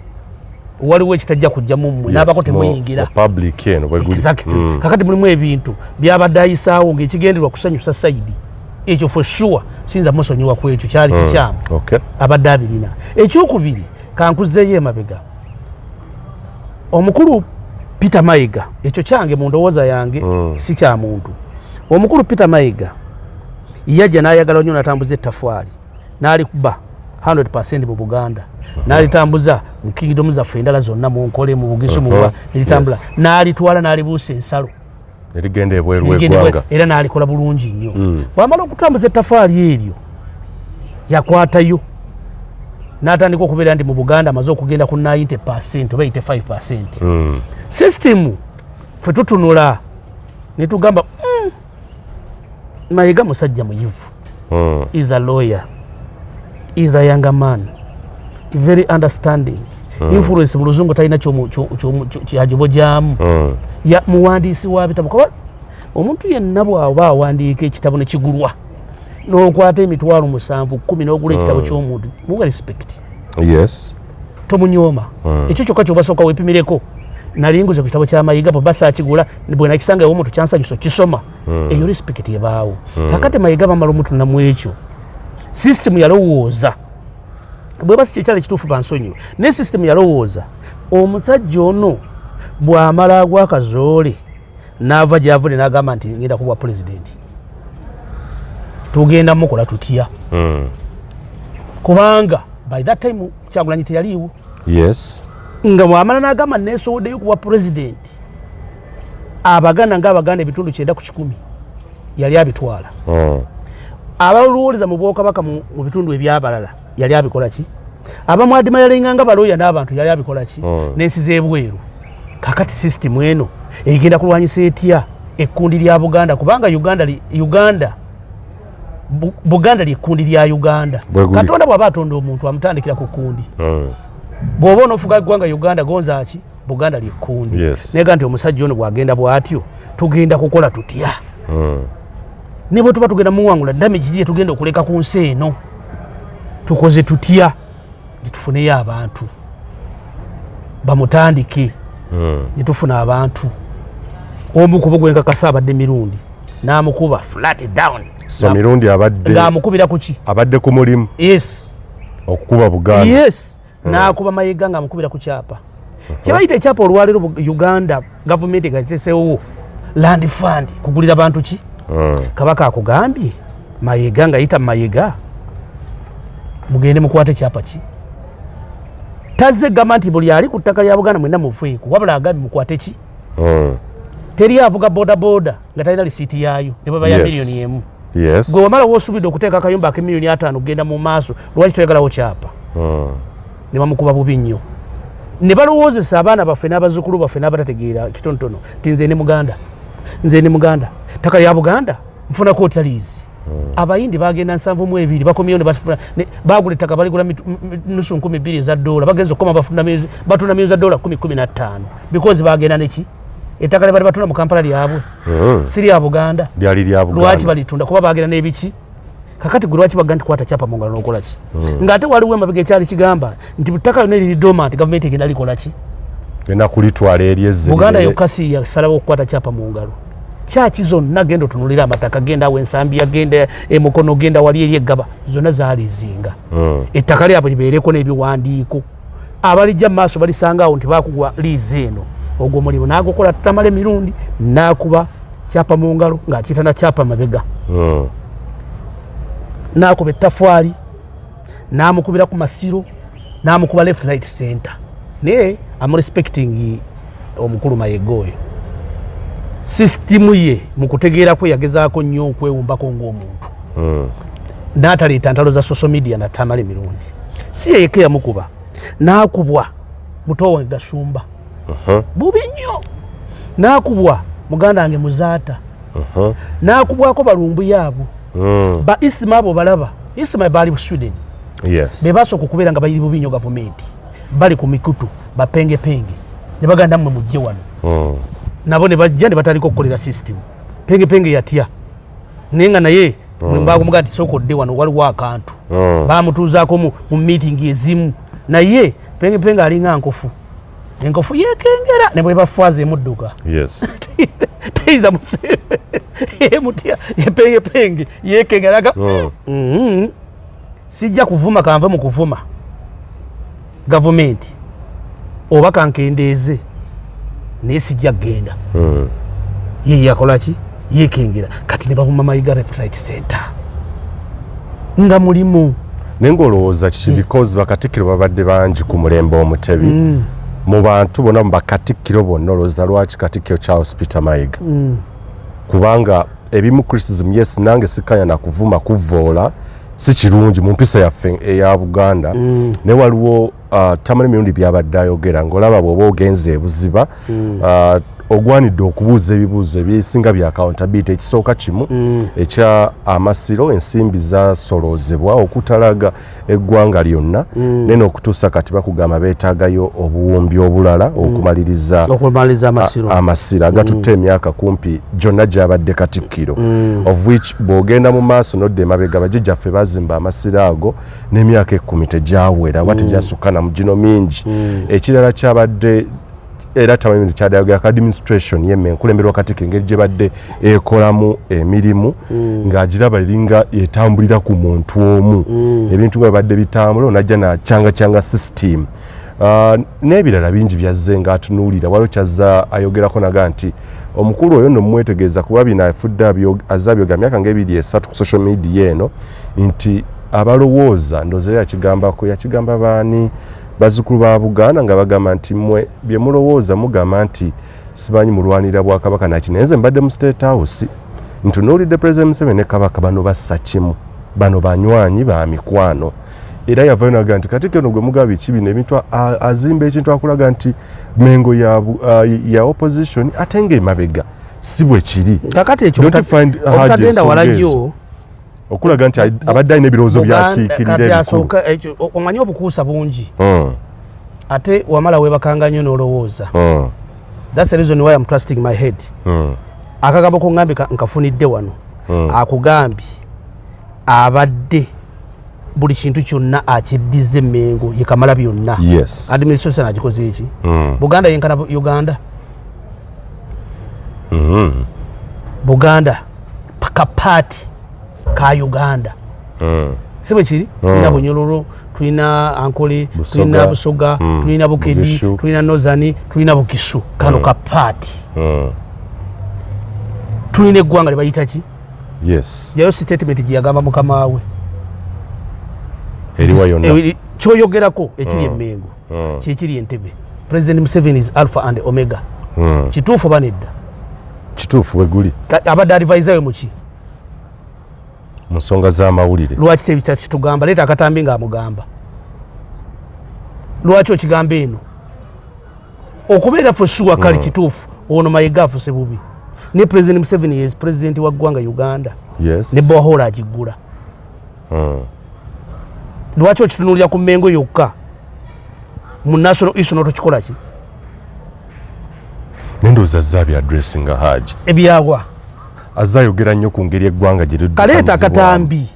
Waliwo ekitajja kujja mu mmwe n'abako temuyingira. Mu public eno bwe guli. Exactly. Kakati mulimu ebintu byabadde ayisaawo ng'ekigenderwa kusanyusa side ekyo. For sure siyinza musonyiwa ku ekyo, kyali kikyamu. Abadde abirina. Ekyokubiri, kankuzeeyo emabega, omukulu Peter Mayiga, ekyo kyange mu ndowooza yange, si kya muntu. Omukulu Peter Mayiga yajja n'ayagala nnyo n'atambuza ettafaali n'alikuba 100 mu Buganda, n'alitambuza mu kingdom zaffe endala zonna, mu Nkole, mu Bugisu, mu nelitambula, n'alitwala n'alibuusa ensalo. Erigenda ebweru Erigenda w'eggwanga. Era n'alikola bulungi nnyo. Bw'amala okutambuza ettafaali eryo, yakwatayo n'atandika okubeera nti mu Buganda amaze okugenda ku 90 oba 85. System ffe tutunula ne tugamba, Mayiga musajja muyivu, is a lawyer, is a younger man, very understanding, influence mu luzungu talina kyajubojaamu, ya muwandiisi wa bitabo." Kuba omuntu yenna bw'aba awandiika ekitabo ne kigulwa n'okwata 7,000, 10,000 n'ogula ekitabo ky'omuntu, muwa respect. Tomunyooma. Ekyo kyokka kyobasooka weepimireko. Nali nguze ku kitabo kya Mayiga, bwe basaakigula bwe nakisanga ewomuntu kyansanyusa okisoma. Eyo respect ebaawo. Kakati Mayiga bamala omutunamu ekyo, system yalowooza, bweba si kyekyali kituufu bansonyiwe, naye system yalowooza omusajja ono bw'amala agwa akazoole n'ava gyavudde n'agamba nti ngenda kubwa pulezidenti, tugenda mukola tutya? Kubanga by that time Kyagulanyi teyaliiwo. Nga bwamala n'agamba neesowoddeyo kuba pulezidenti, Abaganda ng'Abaganda 90% yali abitwala. Abalowooza mu bwokabaka mu bitundu ebyabalala yali abikola ki? Abamwadima yalinga nga balooya n'abantu yali abikola ki? N'ensi z'ebweru. Kakati sisitimu eno egenda kulwanyisa etya ekkundi lya Buganda? Kubanga Uganda, Uganda Buganda lyekkundi lya Uganda. Bwe guli. Katonda bw'aba atonda omuntu amutandikira ku kkundi. Bw'oba onoofuga eggwanga Uganda, gonza ki? Buganda lyekkundi. Naye nti omusajja ono bw'agenda bw'atyo, tugenda kukola tutya? Ne bwe tuba tugenda muwangula, damage ki gyetugenda okuleka ku nsi eno? Tukoze tutya nti tufuneyo abantu bamutandike? Ne tufuna abantu, omu kubo gwenkakasa abadde Mirundi, n'amukuba flat down. So Mirundi abadde Ng'amukubira ku ki? Abadde ku mulimu okukuba Buganda. Yes, n'akuba Mayiga ng'amukubira ku kyapa kyebayita ekyapa. Olwaleero Uganda gavumenti nga teseewo land fund kugulira bantu ki? Kabaka akugambye Mayiga nga yita Mayiga, mugende mukwate ekyapa ki? Tazze gamba nti buli ali ku ttaka lya Buganda mwenna muveeko, wabula agambye mukwate ki? Teri avuga boda boda nga talina lisiiti yaayo ne bweba ya 1 million. Gwe wamala woosubidde okuteeka akayumba ak'emiliyoni 50 kugenda mu maaso, lwaki toyagalawo kyapa? Ne bamukuba bubi nnyo, ne balowoozesa abaana baffe n'abazzukulu baffe n'abatategeera kitonotono nti nze ne Muganda, nze ne Muganda, ttaka lya Buganda nfunako otya liizi? Abayindi bagenda 72, bakomyewo ne bafuna bagula ettaka, baligula nusu 2000 eza dola. Bagenza okukoma batunda miliyoni za dola kumi, 15, because bagenda neki? Ettaka lye bali batunda mu Kampala lyabwe, si lya Buganda. Lyali lya Lwaki Buganda. balitunda? Kuba bagenda n'ebiki. Kakati gwe lwaki baga nti kwata kyapa mu ngalo n'okola ki, ng'ate waliwo emabega ekyali kigamba nti ttaka lyonna eriri dormant, gavumenti egenda likola ki? Genda kulitwala eri ezze. Buganda yokka si yasalawo okukwata kyapa mu ngalo. Kyaki zonna genda otunulira amataka, genda awo Ensambya, genda Emukono, genda wali eri Eggaba, zonna zaalizinga ettaka lyabwe libeereko n'ebiwandiiko, abalijja mu maaso balisanga awo nti bakugwa liizi eno. Ogwo omulimu n'agukola Tamala emirundi, n'akuba kyapa mu ngalo ng'akiyita na kyapa mabega, n'akuba ettafwali, n'amukubira ku masiro, n'amukuba left, right, center. Naye am respecting omukulu Mayega oyo, system ye mu kutegeera kwe yagezaako nnyo okwewumbako ng'omuntu n'ataleeta ntalo za social media. Natamala emirundi si yeyeka yamukuba, n'akubwa muto wange Gasumba bubi nnyo, n'akubwa muganda wange Muzaata, n'akubwako balumbu yaabo ba Isima abo balaba Isima baali Sweden. Be basooka okubeera nga bayiri bubi nnyo gavumenti, bali ku mikutu bapengepenge ne baganda mmwe mujje wano. Nabo ne bajja ne batandika okukolera system. Pengepenge yatya, naye nga naye bagumuga nti sooka odde wano, waliwo akantu. Bamutuuzaako mu meeting ezimu, naye Pengepenge alinga nkofu, enkofu yekengera ne bweba fwaza emudduka. Teyinza musembe emutya. Pengepenge yekengeraga. Sijja kuvuma, kanve mu kuvuma gavumenti oba kankendeeze, naye sijja kugenda. Ye yakolaki? Yekengera. Kati ne bavuma Mayiga left, right, center nga mulimu. Naye ng'olowooza kiki? Because bakatikkiro babadde bangi ku mulembe Omutebi. Mu bantu bonna, mu bakatikkiro bonna, olowooza lwaki Katikkiro Charles Peter Mayiga? Kubanga ebimu criticism, yes, nange sikkanya nakuvuma, kuvvoola si kirungi mu mpisa yaffe eya Buganda, naye waliwo Tamala emirundi byabadde ayogera ng'olaba bw'oba ogenze ebuziba, ogwanidde okubuuza ebibuuzo ebisinga bya accountability. Ekisooka kimu ekya amasiro, ensimbi zasoloozebwa okutalaga eggwanga lyonna, naye n'okutuusa kati bakugamba beetaagayo obuwumbi obulala okumaliriza okumaliriza amasiro. Amasiro agatutte emyaka kumpi gyonna gyabadde katikkiro, of which bw'ogenda mu maaso n'odda emabega, bajjajjaffe bazimba amasiro ago n'emyaka 10 tegyawera oba tegyasukka na mugino mingi. Ekirala kyabadde era tamanyi kyadayogera administration yemme enkulemberwa katikkiro, engeri gye badde ekolamu emirimu ng'agiraba eringa etambulira ku muntu omu, ebintu nga bibadde bitambula onajja nacyanga system. N'ebirala bingi byazze ng'atunuulira. Waliwo kyazza ayogerako naga nti omukulu oyo nno mumwetegereza, kuba bino afudde azze abyogera myaka ng'ebiri esatu ku social media eno, nti abalowooza ndowooza yakigambako, yakigamba baani, bazzukulu ba Buganda, nga bagamba nti mmwe bye mulowooza mugamba nti simanyi mulwanirira bwakabaka naki, naye nze mbadde mu State House ntunuulidde President Museveni ne Kabaka, bano bassa kimu, bano banywanyi ba mikwano. Era yavayo naga nti katikkiro no gwe mugaba biki bino ebintu, azimba ekintu akulaga nti Mengo ya opposition, ate ng'emabega si bwe kiri. Kakati ekyo obutagenda wala nnyo okulaga nti abadde alina ebirowoozo byakiikirira ebikulu. Omanyi obukuusa bungi, ate wamala weebakanga nnyo n'olowooza. That's the reason why I'm trusting my head. Akagambo kuŋŋambye nkafunidde wano. Akugambye abadde buli kintu kyonna akyeddiza Emmengo ye kamala byonna. Administration agikoze eki? Buganda yenkana Uganda. Buganda kapaati ka Uganda, si bwe kiri? Tulina Bunyololo, tulina Ankole, tulina Busoga, tulina Bukedi, tulina Northern, tulina Bukisu. Kano kapaati. Tulina eggwanga lyebayita ki? Yayo statement gye yagamba mukama we. Eriwa yonna. Kyoyogerako ekiri Emmengo kyekiri Entebe. President Museveni is alpha and omega. Kituufu oba nedda? Kituufu weguli. Abadde advisor we muki? Mu nsonga z'amawulire. Lwaki tebitugamba? Leeta akatambi ng'amugamba. Lwaki okigamba eno okubeera for sure kali kituufu ono Mayiga afuse bubi ne President Museveni yes president wa ggwanga Uganda. Ne borehole agiggula. Lwaki okitunuulira ku Mmengo yokka mu national issue n'otokikola ki? Nendowooza azze abya addressinga Haji. Ebyawa? Azze ayogera nnyo ku ngeri eggwanga gye Kaleeta akatambi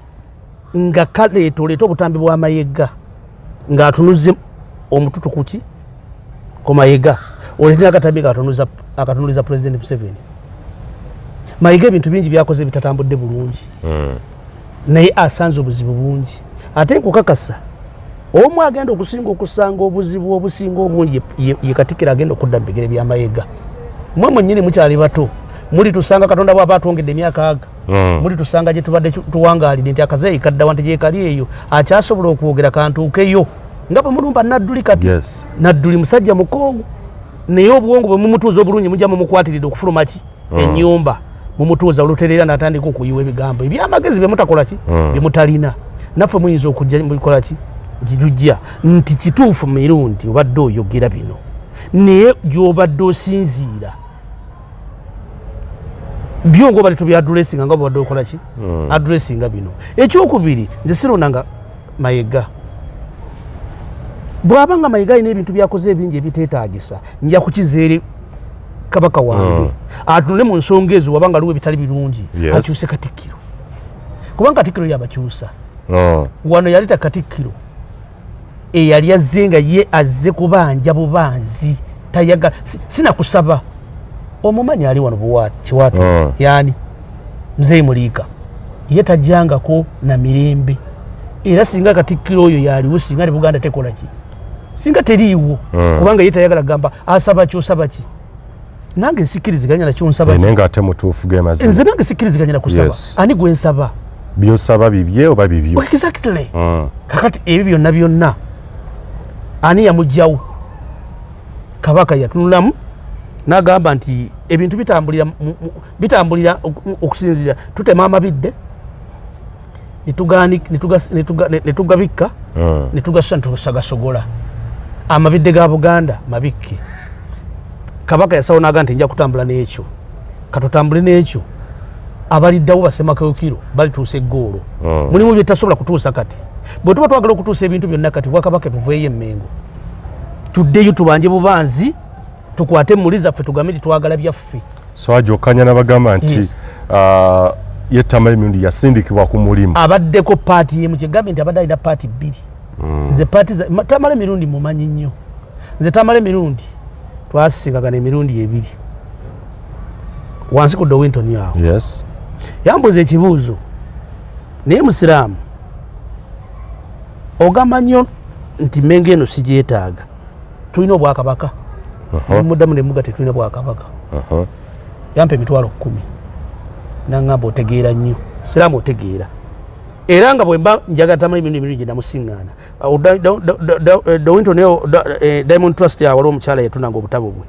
nga kaleeta, oleeta obutambi bwa Mayega ng'atunuze omututu kuki ku Mayega, oleeta akatambi nga akatunuliza President Museveni. Mayiga ebintu bingi byakoze bitatambudde bulungi, naye asanze obuzibu bungi. Ate nkukakasa omu agenda okusinga okusanga obuzibu obusinga obungi ye Katikkiro agenda okudda mu bigere bya Mayega. Mwe mwennyini mukyali bato, muli tusanga Katonda bw'aba atwongedde emyaka aga, muli tusanga gye tubadde tuwangaalidde nti akazeeyi kaddawa nti gyekali eyo akyasobola okwogera kantuukeyo nga bwe mulumba Nadduli kati. Nadduli musajja mukoowu, naye obwongo bwe mumutuuza obulungi mujja mumukwatiridde okufuluma ki ennyumba, mumutuuza olutereera n'atandika okuyiwa ebigambo ebyamagezi byemutakola ki, byemutalina. Naffe muyinza okujja mukola ki gitujja nti kituufu mirundi obadde oyogera bino, naye gy'obadde osinziira byo nga obadde tubyaddressinga nga bwobadde okola ki addressinga bino. Ekyokubiri, nze sirondanga Mayega. Bw'aba nga Mayiga alina ebintu byakoze ebingi ebiteetaagisa, nja kukiza eri kabaka wange atunule mu nsonga ezo, waba nga aliwo ebitali birungi akyuse katikkiro, kubanga katikkiro yabakyusa. Wano yaleta katikkiro eyali azze nga ye azze kubanja bubanzi, tayagala sinakusaba. Omumanyi ali wano Kiwaatu, yani Muzeeyi Muliika, ye tajjangako na mirembe. Era singa katikkiro oyo yaliwo, singa ne Buganda tekola ki, singa teriiwo, kubanga ye tayagala kugamba asaba ki, osaba ki. Nange nsikkiriziganya nakyo, nsaba ki? Naye ng'ate mutuufu ge mazima. Nze nange sikkiriziganya na kusaba. Ani gwe nsaba? Byosaba bibye oba bibyo? Exactly. Kakati ebyo byonna byonna ani yamugjawo? Kabaka yatunulamu n'agamba nti ebintu bitambulira bitambulira okusinziira tutema amabidde ne tugabikka ne tugasusa ne tusagasogola. Amabidde ga Buganda mabikke. Kabaka yasawo n'agamba nti nja kutambula n'ekyo, katutambule n'ekyo. Abaliddawo basemakewukiro balituusa eggoolo. Mulimu byetasobola kutuusa kati. Bwe tuba twagala okutuusa ebintu byonna kati, bwakabaka buveeyo emmengo, tuddeyo tubanje bubanzi, tukwate emmuli zaffe, tugambe nti twagala byaffe. So Haji okanya nabagamba nti ye Tamale Mirundi yasindikibwa ku mulimu. Abaddeko part yemu, kyegambye nti abadde alina part bbiri. Nze part Tamale Mirundi mumanyi nnyo. Nze Tamale Mirundi twasisinkagana emirundi ebiri wansi ku Dowinton awo. Yambuuza ekibuuzo, naye musiraamu ogamba nnyo nti Mengo eno sigyetaaga, tulina obwakabaka? Muddamu nemuga tetulina bwakabaka. Yampa 100,000 naŋŋamba otegeera nnyo siraamu, otegeera. Era nga bwemba njagala Tamale emirundi emirundi gye namusiŋŋaana Dowinton, Diamond Trust awo waliwo omukyala yatunanga obutabo bwe.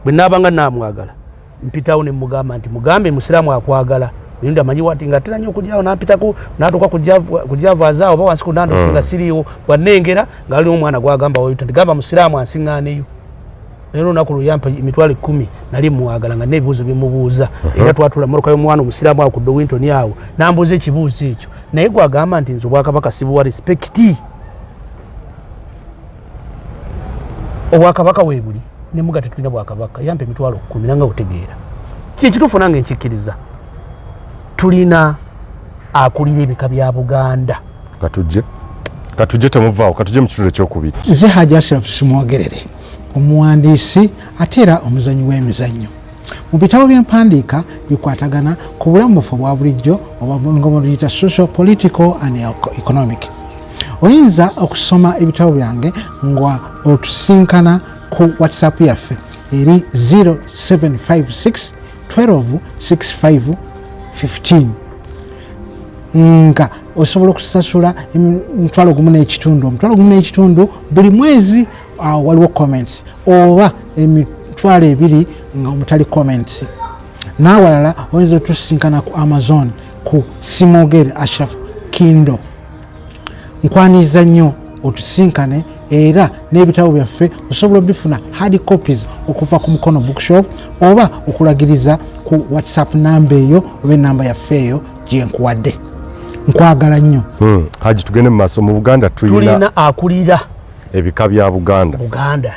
Bwe naabanga naamwagala mpitawo ne mugamba nti mugambe musiraamu akwagala. Mirundi amanyi wati nga atera nnyo okujjawo nampitako natuuka ku Javas awo oba wansi ku Nandos nga siriiwo, bwannengera nga waliwo omwana gwagamba wayita nti gamba musiraamu ansiŋŋaaneyo. Naye olunaku lwe yampa 100,000 nali mwagala nga n'ebibuuzo byemubuuza. Era twatula mmotoka y'omwana omusiraamu awo ku Dowinton awo nambuuza ekibuuzo ekyo, naye gwagamba nti nze obwakabaka sibuwa respect, obwakabaka weebuli nemuga tetulina bwakabaka. Yampa 100,000 nanga otegeera kyekituufu, nange nkikkiriza tulina akulira ebika bya Buganda. Katujje, katujje, temuvaawo, katujje mu kitundu ekyokubiri. Nze Haji Ashraf Simwogerere, omuwandiisi ate era omuzanyi w'emizannyo. Mu bitabo byempandiika bikwatagana ku bulamu buffe obwa bulijjo oba nga bwetuyita social, political and economic. Oyinza okusoma ebitabo byange nga otusinkana ku WhatsApp yaffe eri 0756 12 65 15, nga osobola okusasula 1.5, 1.5 buli mwezi. Awo waliwo comments, oba 20,000 nga omutali comments. N'awalala oyinza otusisinkana ku Amazon ku Simwogere Ashraf Kindo. Nkwaniriza nnyo otusinkane, era n'ebitabo byaffe osobola obifuna hard copies okuva ku Mukono Bookshop oba okulagiriza ku WhatsApp namba eyo oba enamba yaffe eyo gyenkuwadde. Nkwagala nnyo. Haji, tugende mu maaso. Mu Buganda tulina akulira ebika bya Buganda. Buganda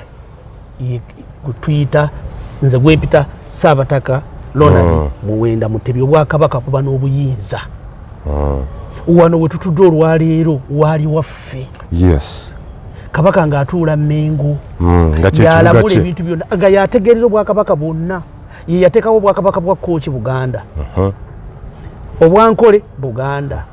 tuyita, nze gwempita Saabataka Ronald Muwenda Mutebi. Obwakabaka buba n'obuyinza. Wano we tutudde olwaleero waali waffe. Kabaka ng'atuula Mmengo, yalamula ebintu byonna, nga yategeerera obwakabaka bwonna. Ye yateekawo obwakabaka bwa Kooki Buganda, Obwankole Buganda.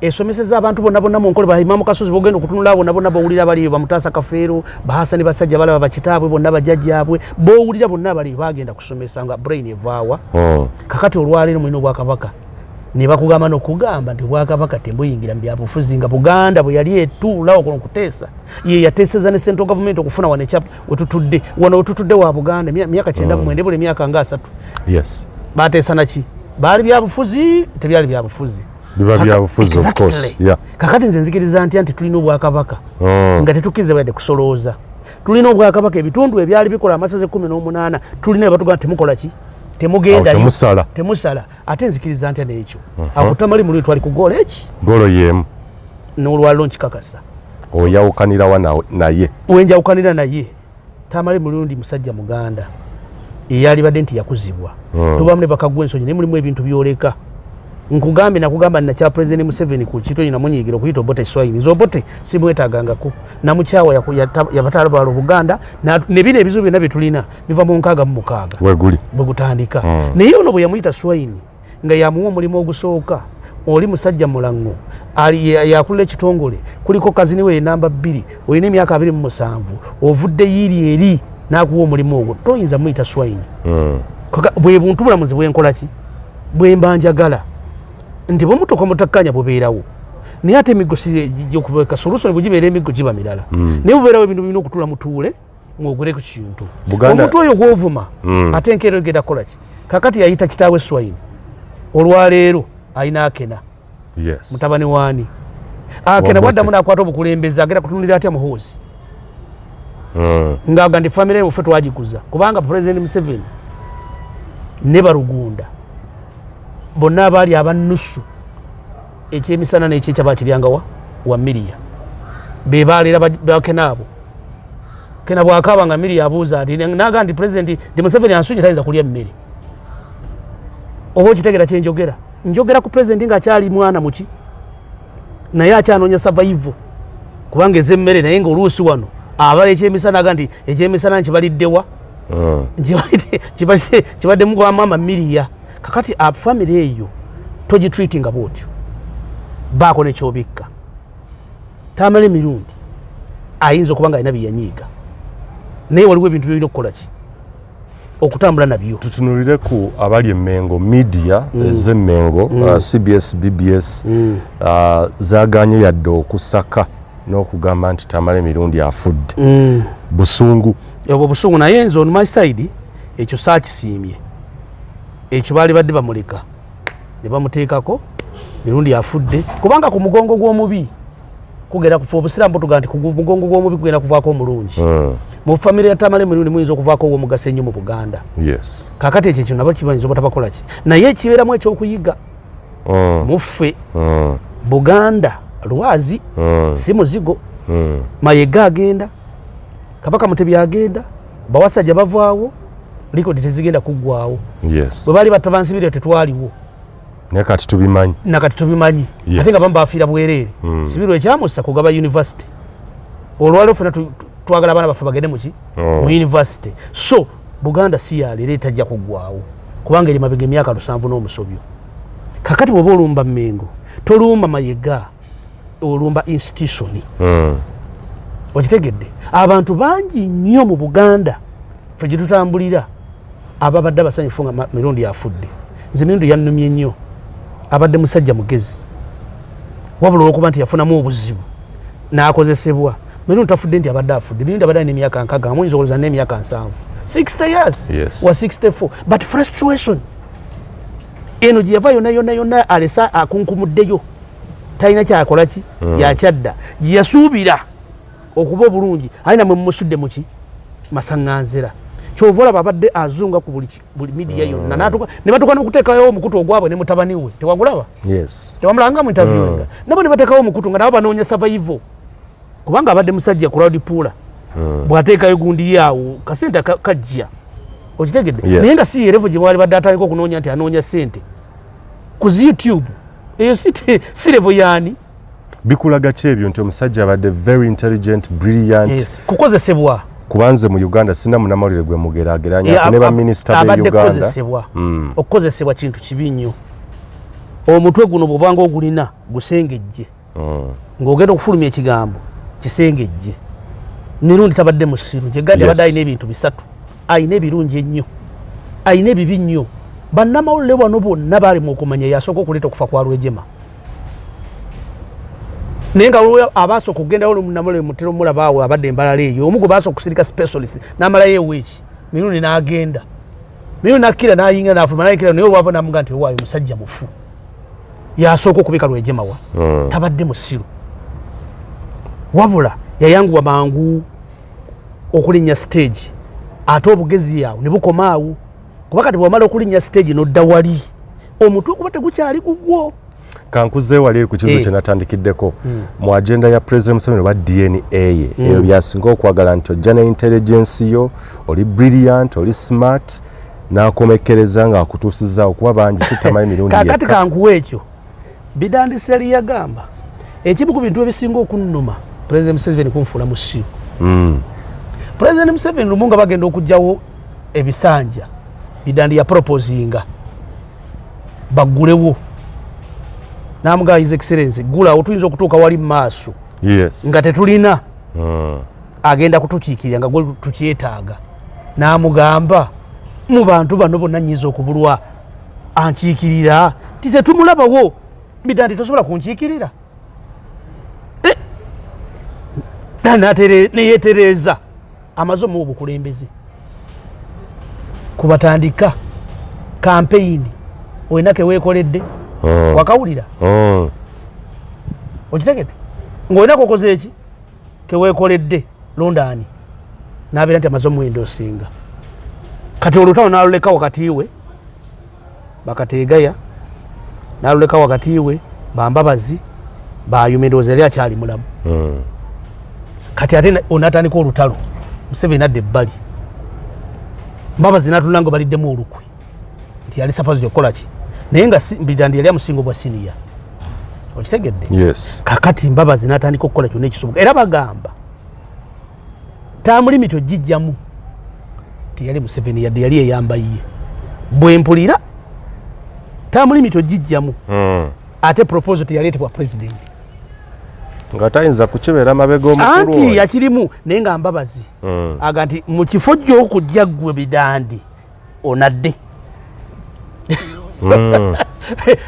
Esomeseza abantu bonna bonna mu Nkole. Baimamu Kasozi bogenda okutunula bonna bonna bowulira baliyo, Bamutaasa Kafeero, Bahasani basajja balaba, bakitaabwe bonna, bajjajjaabwe bowulira bonna baliyo, bagenda kusomesa nga brain evaawa. Kakati olwaleero mulina obwakabaka ne bakugamba n'okugamba nti obwakabaka tembuyingira mu byabufuzi, nga Buganda bwe yali etuulawo kuno kuteesa, ye yateeseza ne central government okufuna wano ekyapa wetutudde. Wano wetutudde wa Buganda myaka 99, buli emyaka nga 30. Bateesa naki? Baali byabufuzi? Tebyali byabufuzi. Biba byabufuzi, of course. Kakati nze nzikiriza ntya nti tulina obwakabaka nga tetukkiriza bwadde kusolooza? Tulina obwakabaka, ebitundu ebyali bikola amasaza 18, tulina ebatugamba temukola ki, temugendayo, temusala. Ate nzikiriza ntya n'ekyo? Akutamali muli twali ku goolo eki? Goolo yemu. N'olwaliro nkikakasa. Oyawukanirawa naye? Wenjawukanira naye, Tamale Mulundi musajja Muganda eyalibadde nti yakuzibwa. Tubamu ne bakagwa ensonyi, naye mulimu ebintu byoleka. Nkugambye, nakugamba nakya President Museveni ku kito namunyiigira okuyita Obote swine. Nze Obote simwetaagangako, namukyawa, yabatalabala Obuganda ne bino ebizibu byonna bye tulina biva mu 66 weguli bwe gutandika. Naye ono bwe yamuyita swine nga yamuwa omulimu ogusooka, oli musajja mulaŋŋo yakulira ekitongole, kuliko kazini we enamba 2, olina emyaka 27, ovudde yiiri eri n'akuwa omulimu ogwo, toyinza muyita swine. Bwe buntu bulamuzi bwenkola ki bwemba njagala nti bwemutuuka mutakkanya bubeerawo, naye ate emiggo si solution. Bwe gibeera emiggo giba mirala, naye bubeerawo ebintu birina okutuula mutuule mwogere ku kintu. Omuntu oyo gwovuma ate enkeera ogenda kukola ki? Kakati yayita kitaawe swine, olwaleero alina akena. Mutabani waani akena bwaddamu nakwata obukulembeze, agenda kutunulira atya Muhoozi? Ngaaga nti famire ffe twagikuza, kubanga President Museveni ne Barugunda bonna abaali abannusu ekyemisana nekyekya bakiryangawa wa Miriya, be baleera bakena abo. Kena bwakaba nga Miriya abuuza nti naga nti President ndi Museveni ansunye, tayinza kulya mmere. Oba okitegera kyenjogera? Njogera ku President ng'akyali mwana muki, naye akyanoonya survival, kubanga ez'emmere, naye ngaoluusi wano abala ekyemisana, aga nti ekyemisana nkibaliddewa, kibaddemu kwa maama Miriya. Kakati famire eyo togitreatinga bwotyo, baako nekyobikka. Tamala emirundi ayinza okuba nga alina byeyanyiiga, naye waliwo ebintu byolina okukola ki okutambula nabyo. Tutunulire ku abali emmengo, media ez'emmengo, CBS, BBS, zaganye yadde okusaka n'okugamba nti Tamala emirundi afudde. Busungu. Obwo busungu, naye nze on my side ekyo saakisiimye. Ekyo baali badde bamuleka ne bamuteekako mirundi afudde, kubanga ku mugongo gw'omubi kugenda kufa. Obusiraamu butugaa nti ku mugongo gw'omubi kugenda kuvaako omulungi. Mu famire ya Tamale Mirundi muyinza okuvaako ow'omugaso ennyo mu Buganda. Kakati ekyo nabo kibayinza obutabakola ki, naye kibeeramu ekyokuyiga muffe. Buganda lwazi, si muzigo. Mayega agenda, Kabaka Mutebi agenda, bawasajja bavaawo, likodi tezigenda kuggwawo. Bwe baali batta bansibiriro tetwaliwo. Naye kati tubimanyi. Nakati tubimanyi. Ate nga bamu bafiira bwereere. Sibirwa ekyamussa kugaba university. Olwaliro fena twagala abaana baffe bagende muki? Mu university. So Buganda si yaleero, etajja kuggwawo, kubanga eri mabega emyaka 70 n'omusobyo. Kakati bwoba olumba Mmengo, tolumba Mayega, olumba institution. Okitegedde? Abantu bangi nnyo mu Buganda ffe gye tutambulira ababadde abasanyufu nga Mirundi afudde. Nze Mirundi yannumye nnyo, abadde musajja mugezi, wabula olwokuba nti yafunamu obuzibu n'akozesebwa. Mirundi tafudde nti abadde afudde. Mirundi abadde alina emyaka 60, muyinza okulowooza n'emyaka 70, 60 years. Wa 64, but frustration. Eno gye yava yonna yonna yonna alesa akunkumuddeyo, talina kyakola ki. Yakyadda gye yasuubira okuba obulungi, aye namwe mumusudde muki masaŋŋanzira. Kyova olaba abadde azunga ku buli media yonna. Ne batuuka n'okuteekayo omukutu ogwabwe ne mutabani we. Tewagulaba? Yes. Tewamulanga mu interviewinga? Nabo ne bateekawo omukutu nga nabo banoonya survival, kubanga abadde musajja crowd puller. Bw'ateekayo gundi yaawo kasente kajja, okitegedde? Yes. Naye nga si yerevu gye bwali badde atandika okunoonya nti anoonya sente ku zi YouTube, eyo si level yaani. Bikulaga ki ebyo nti omusajja abadde very intelligent, brilliant? Yes. Kukozesebwa. Kubanze mu Uganda sina munamawulire gwe mugeraageranya ne baminisita b'e Abadde Uganda. kukozesebwa. Okukozesebwa kintu kibi nnyo. Omutwe guno bw'obanga ogulina gusengejje, ng'ogenda okufulumya ekigambo kisengejje. Mirundi tabadde musiru gyegandi. Abadde alina ebintu bisatu: alina ebirungi ennyo, alina ebibi nnyo. Bannamawulire bano bonna baali mu okumanya yasooka okuleeta okufa kwa Lwejema, naye nga waliwo abaasooka okugendawo. Munnamawulire mutera omulaba awo abadde embalala eyo, omu gwe baasooka okusirika specialist n'amalayo eweeki, Mirundi n'agenda. Mirundi nakkira n'ayingira n'afuluma nayingira, naye olwava namuga nti owaayo omusajja mufu. Yasooka okubika Lwejemawa. Tabadde musiru, wabula yayanguwa mangu okulinnya stage, ate obugezi awo ne bukoma awo, kuba kati bwamala okulinnya stage nodda wali omutwe kuba tegukyali gugwo. Kankuze wali eri ku kibuzo kye natandikiddeko mu agenda ya President Museveni oba DNA ye. Eyo byasinga okwagala nti ojja ne intelligence yo, oli brilliant, oli smart, n'akomekkereza ng'akutuusizaawo, kuba bangi sitamanyi Mirundi Kakati yekka. Kankuwa ekyo Bidandi Ssali yagamba, ekimu ku bintu ebisinga okunnuma, President Museveni kunfuula musiru. President Museveni lumu nga bagenda okugjawo ebisanja, Bidandi ya proposinga baggulewo, namugamba, "His Excellence, gulawo, tuyinza okutuuka wali mu maaso nga tetulina agenda kutukiikirira nga gwe tukyetaaga." N'amugamba, "Mu bantu bano bonna nyinza okubulwa ankiikirira ti tetumulabawo. Bidandi, tosobola kunkiikirira." Eh! Neyetereeza amaze omuwa obukulembeze kubatandika kampeyini olina keweekoledde. Wakawulira? Okitegedde ng'olina kokoze eki keweekoledde londaani n'abeera nti amaze omuwendo osinga. Kati olutalo n'aluleka wakati we bakateegaya, n'aluleka wakati we bambabazi bayuma, endowooza yali akyali mulamu. Kati ate onatandika olutalo, Museveni adda ebbali, Mbabazi natunda nga baliddemu olukwe nti yali supposed okukola ki, naye nga Bidandi yali amusinga obwa senior, okitegedde? Yes. Kakati Mbabazi natandika okukola kyonna ekisoboka, era bagamba term limit ogijjamu teyali Museveni yadde yali eyamba ye. Bwe mpulira term limit ogijjamu, ate proposal teyaleetebwa president. Nga tayinza kukibeera mabega omukulu Anti oyo. Yakirimu, naye nga Mbabazi aga nti mu kifo gy'okujja ggwe Bidandi onadde,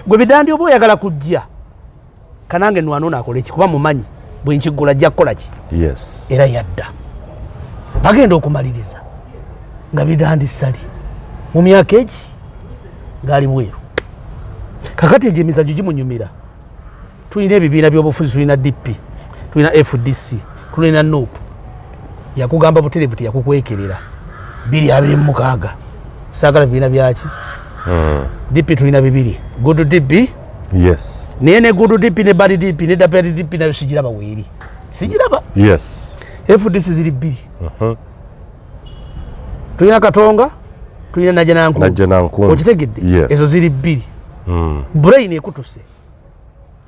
gwe Bidandi oba oyagala kujja, kanange nwanona akole ki, kuba mumanyi bwe nkiggula ajja kukola ki. Era yadda bagenda okumaliriza nga Bidandi Ssali mu myaka egi ng'ali bweru. Kakati egyo emizannyo gimunyumira. Tulina ebibiina by'obufuzi, tulina DP, tulina FDC, tulina NUP. Yakugamba butereevu, teyakukwekerera. 2026 saagala bibiina byaki. DP tulina bibiri, good DP. Naye ne good DP ne bad DP ne bad DP nayo sigiraba weeri, sigiraba. FDC ziri bbiri, tulina Katonga, tulina Najjanankumbi. Najjanankumbi. Okitegedde? Yes. Ezo ziri bbiri. Brain ekutuse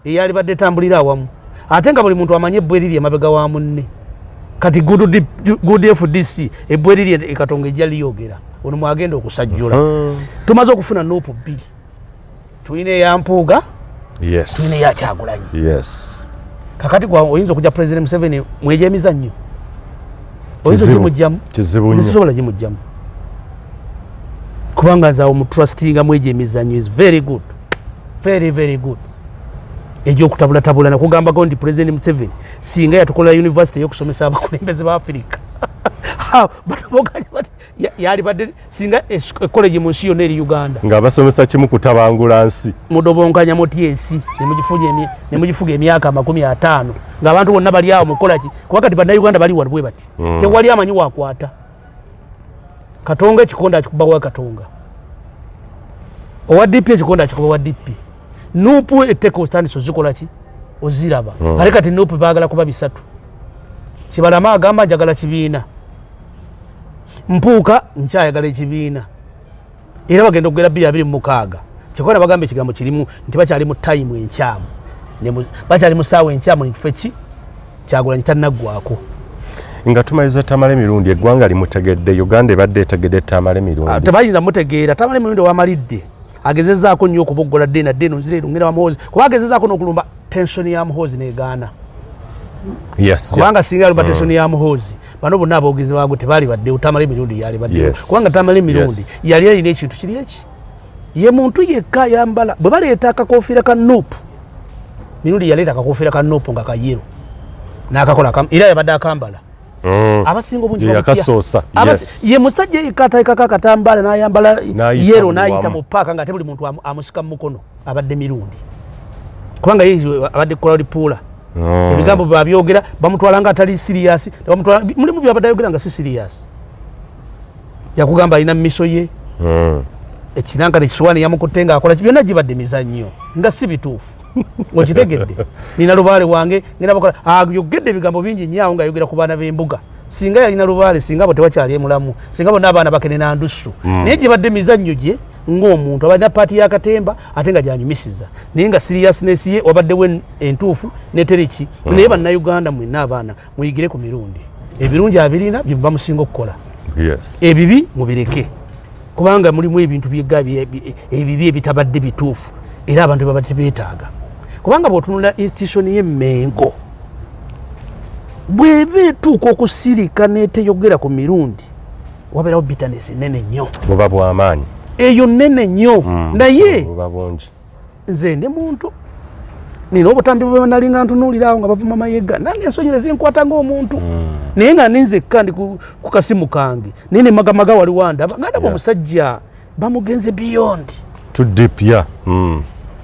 eyali badde etambulira awamu, ate nga buli muntu amanye ebbwa eriri emabega wa munne. Kati good FDC ebbwa eriri ekatonga ejja liyogera ono mwagenda okusajjula. Tumaze okufuna NUP bbiri, tulina eya Mpuuga, tulina eya Kyagulanyi. Kakati gwa oyinza okujja President Museveni mwejo emizannyo oyinza Kizibu. ogimugjamu? Kizibu Nze nnyo. sisobola gimugjamu, kubanga nze awo mutrustinga mwejo emizannyo is very good, very very good. Egyokutabulatabula nakugambako nti President Museveni singa yatukolera university eyokusomesa abakulembeze ba Afirika. Batobokanya bati yalibadde singa ekoleji mu nsi yonna eri Uganda nga basomesa kimu kutabangula nsi. Mudobonkanya muti ensi ne mugifuga emyaka 50 ng'abantu bonna bali awo mukola ki? Kuba kati Bannayuganda bali wano bwe bati, tewali amanyi wakwata. Katonga ekikonde akikuba wa Katonga, owa DP ekikonde akikuba wa DP. NUP etteeka otandise ozikola ki, oziraba. Ate kati NUP baagala kuba bisatu. Kibalama agamba njagala kibiina, Mpuuka nkyayagala ekibiina, era bagenda okugera 2026. Kyekola bagamba ekigambo kirimu nti bakyali mu time enkyamu, bakyali mu ssaawa enkyamu. Ekifo ki Kyagulanyi tannaggwako. Nga tumaliza, Tamale Mirundi eggwanga limutegedde, Uganda ebadde etegedde Tamale Mirundi? Ah, tebayinza mutegeera. Tamale Mirundi wamalidde agezezaako nnyo okuboggola dde na dde eno nzira ero ngenda wa Muhoozi, kuba agezezaako n'okulumba tension ya Muhoozi negaana. Kubanga singa alumba tension ya Muhoozi, bano bonna aboogezi baagwe tebaali baddewo, Tamale Mirundi yali baddewo. Kubanga Tamale Mirundi yali alina ekintu kiri eki, ye muntu yekka ayambala bwe baleeta akakofiira ka NUP. Mirundi yaleeta akakofiira ka NUP nga kayero n'akakola era yabadde akambala. Abasinga obungi Ye bamutya. yakasoosa. Ye musajja yekka ateekako akatambaala n'ayambala N'ayita yero buli n'ayita wamu. mu paaka nga ate buli muntu amusika mu mukono. Abadde Mirundi kubanga ye abadde crowd puller. Ebigambo byabyogera bamutwala nga atali serious, bamutwala mulimu byabadde ayogera nga si serious. Yakugamba alina miso ye. Ekinanka nekiswani yamukutte nga akola byonna gibadde mizannyo nga si bituufu. Okitegedde? Nina lubaale wange ngenda bakola. Ayogedde ebigambo bingi nnyo awo ng'ayogera ku baana b'embuga. Singa yalina lubaale, singa abo tewakyali emulamu, singa bonna abaana bakenena ndusu. Naye gibadde mizannyo gye ng'omuntu abalina part ya katemba ate nga gyanyumisiza, naye nga seriousness ye wabaddewo entuufu netereki. Naye Bannayuganda mwenna abaana muyigire ku Mirundi, ebirungi abirina bye bamusinga okukola. Ebibi mubireke, kubanga mulimu ebintu byega ebibi ebitabadde bituufu era abantu baba tebeetaaga. Kubanga bw'otunula institution y'Emmengo bw'eba etuuka okusirika n'eteyogera ku Mirundi, wabeerawo bitterness nene nnyo. Buba bw'amaanyi. Eyo nene nnyo. Naye buba bungi. Nze ndi muntu nina obutambi bwe nalinga ntunuulira awo nga bavuma Mayega, nange ensonyi nezinkwata ng'omuntu. Naye nga ninzekka ndi ku kasimu kange, naye ne magamaga wali wandaba nga ndaba omusajja bamugenze beyond. Too deep, yeah.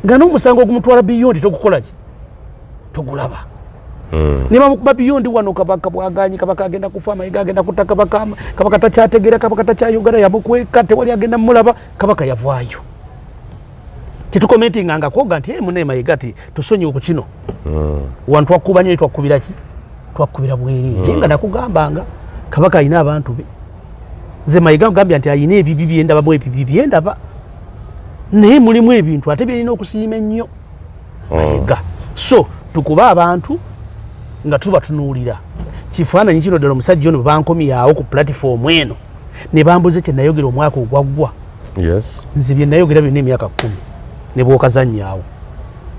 Nga n'omusango ogumutwala beyond togukola ki, togulaba. Ne bamukuba beyond wano, kabaka bwaganyi, kabaka agenda kufa, Mayiga agenda kutta kabaka, kabaka takyategeera, kabaka takyayogera, yamukweka, tewali agenda mulaba. Kabaka yavaayo tetukomentingangako ga nti, "Hey, mune Mayiga ti tusonyiwe ku kino." Wano twakuba nyo, twakubira ki, twakubira bwereere. Naye nga nakugambanga kabaka alina abantu be. Nze Mayiga gambya nti alina ebibi byendabamu, ebibi byendaba, naye mulimu ebintu ate byerina okusiima ennyo Mayiga. So tukube abantu nga tubatunuulira kifaananyi kino ddala. Omusajja ono bwe bankomyawo ku platform eno ne bambuze kye nayogera omwaka ogwaggwa, nze bye nayogera byonna emyaka 10 ne bwokazanyaawo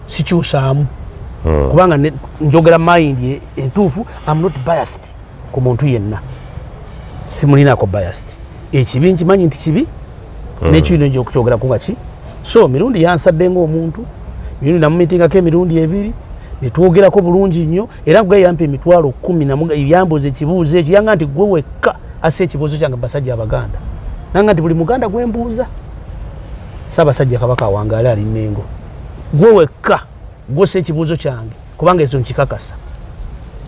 sikyusaamu, kubanga njogera mind entuufu. Am not biased ku muntu yenna, simulinako biased. Ekibi nkimanyi nti kibi, nekirina nja okukyogerako nga ki. So Mirundi yansadde ngaomuntu. Mirundi namumitingako emirundi ebiri netwogerako bulungi nnyo, era gwe yampa 100,000. Yambuuza ekibuuzo ekyo, yanga nti gwe wekka assa ekibuuzo kyange mu basajja Abaganda, nanga nti buli Muganda gwembuuza, Ssaabasajja Kabaka awangaale ali Mmengo, gwe wekka gwossa ekibuuzo kyange, kubanga ezo nkikakasa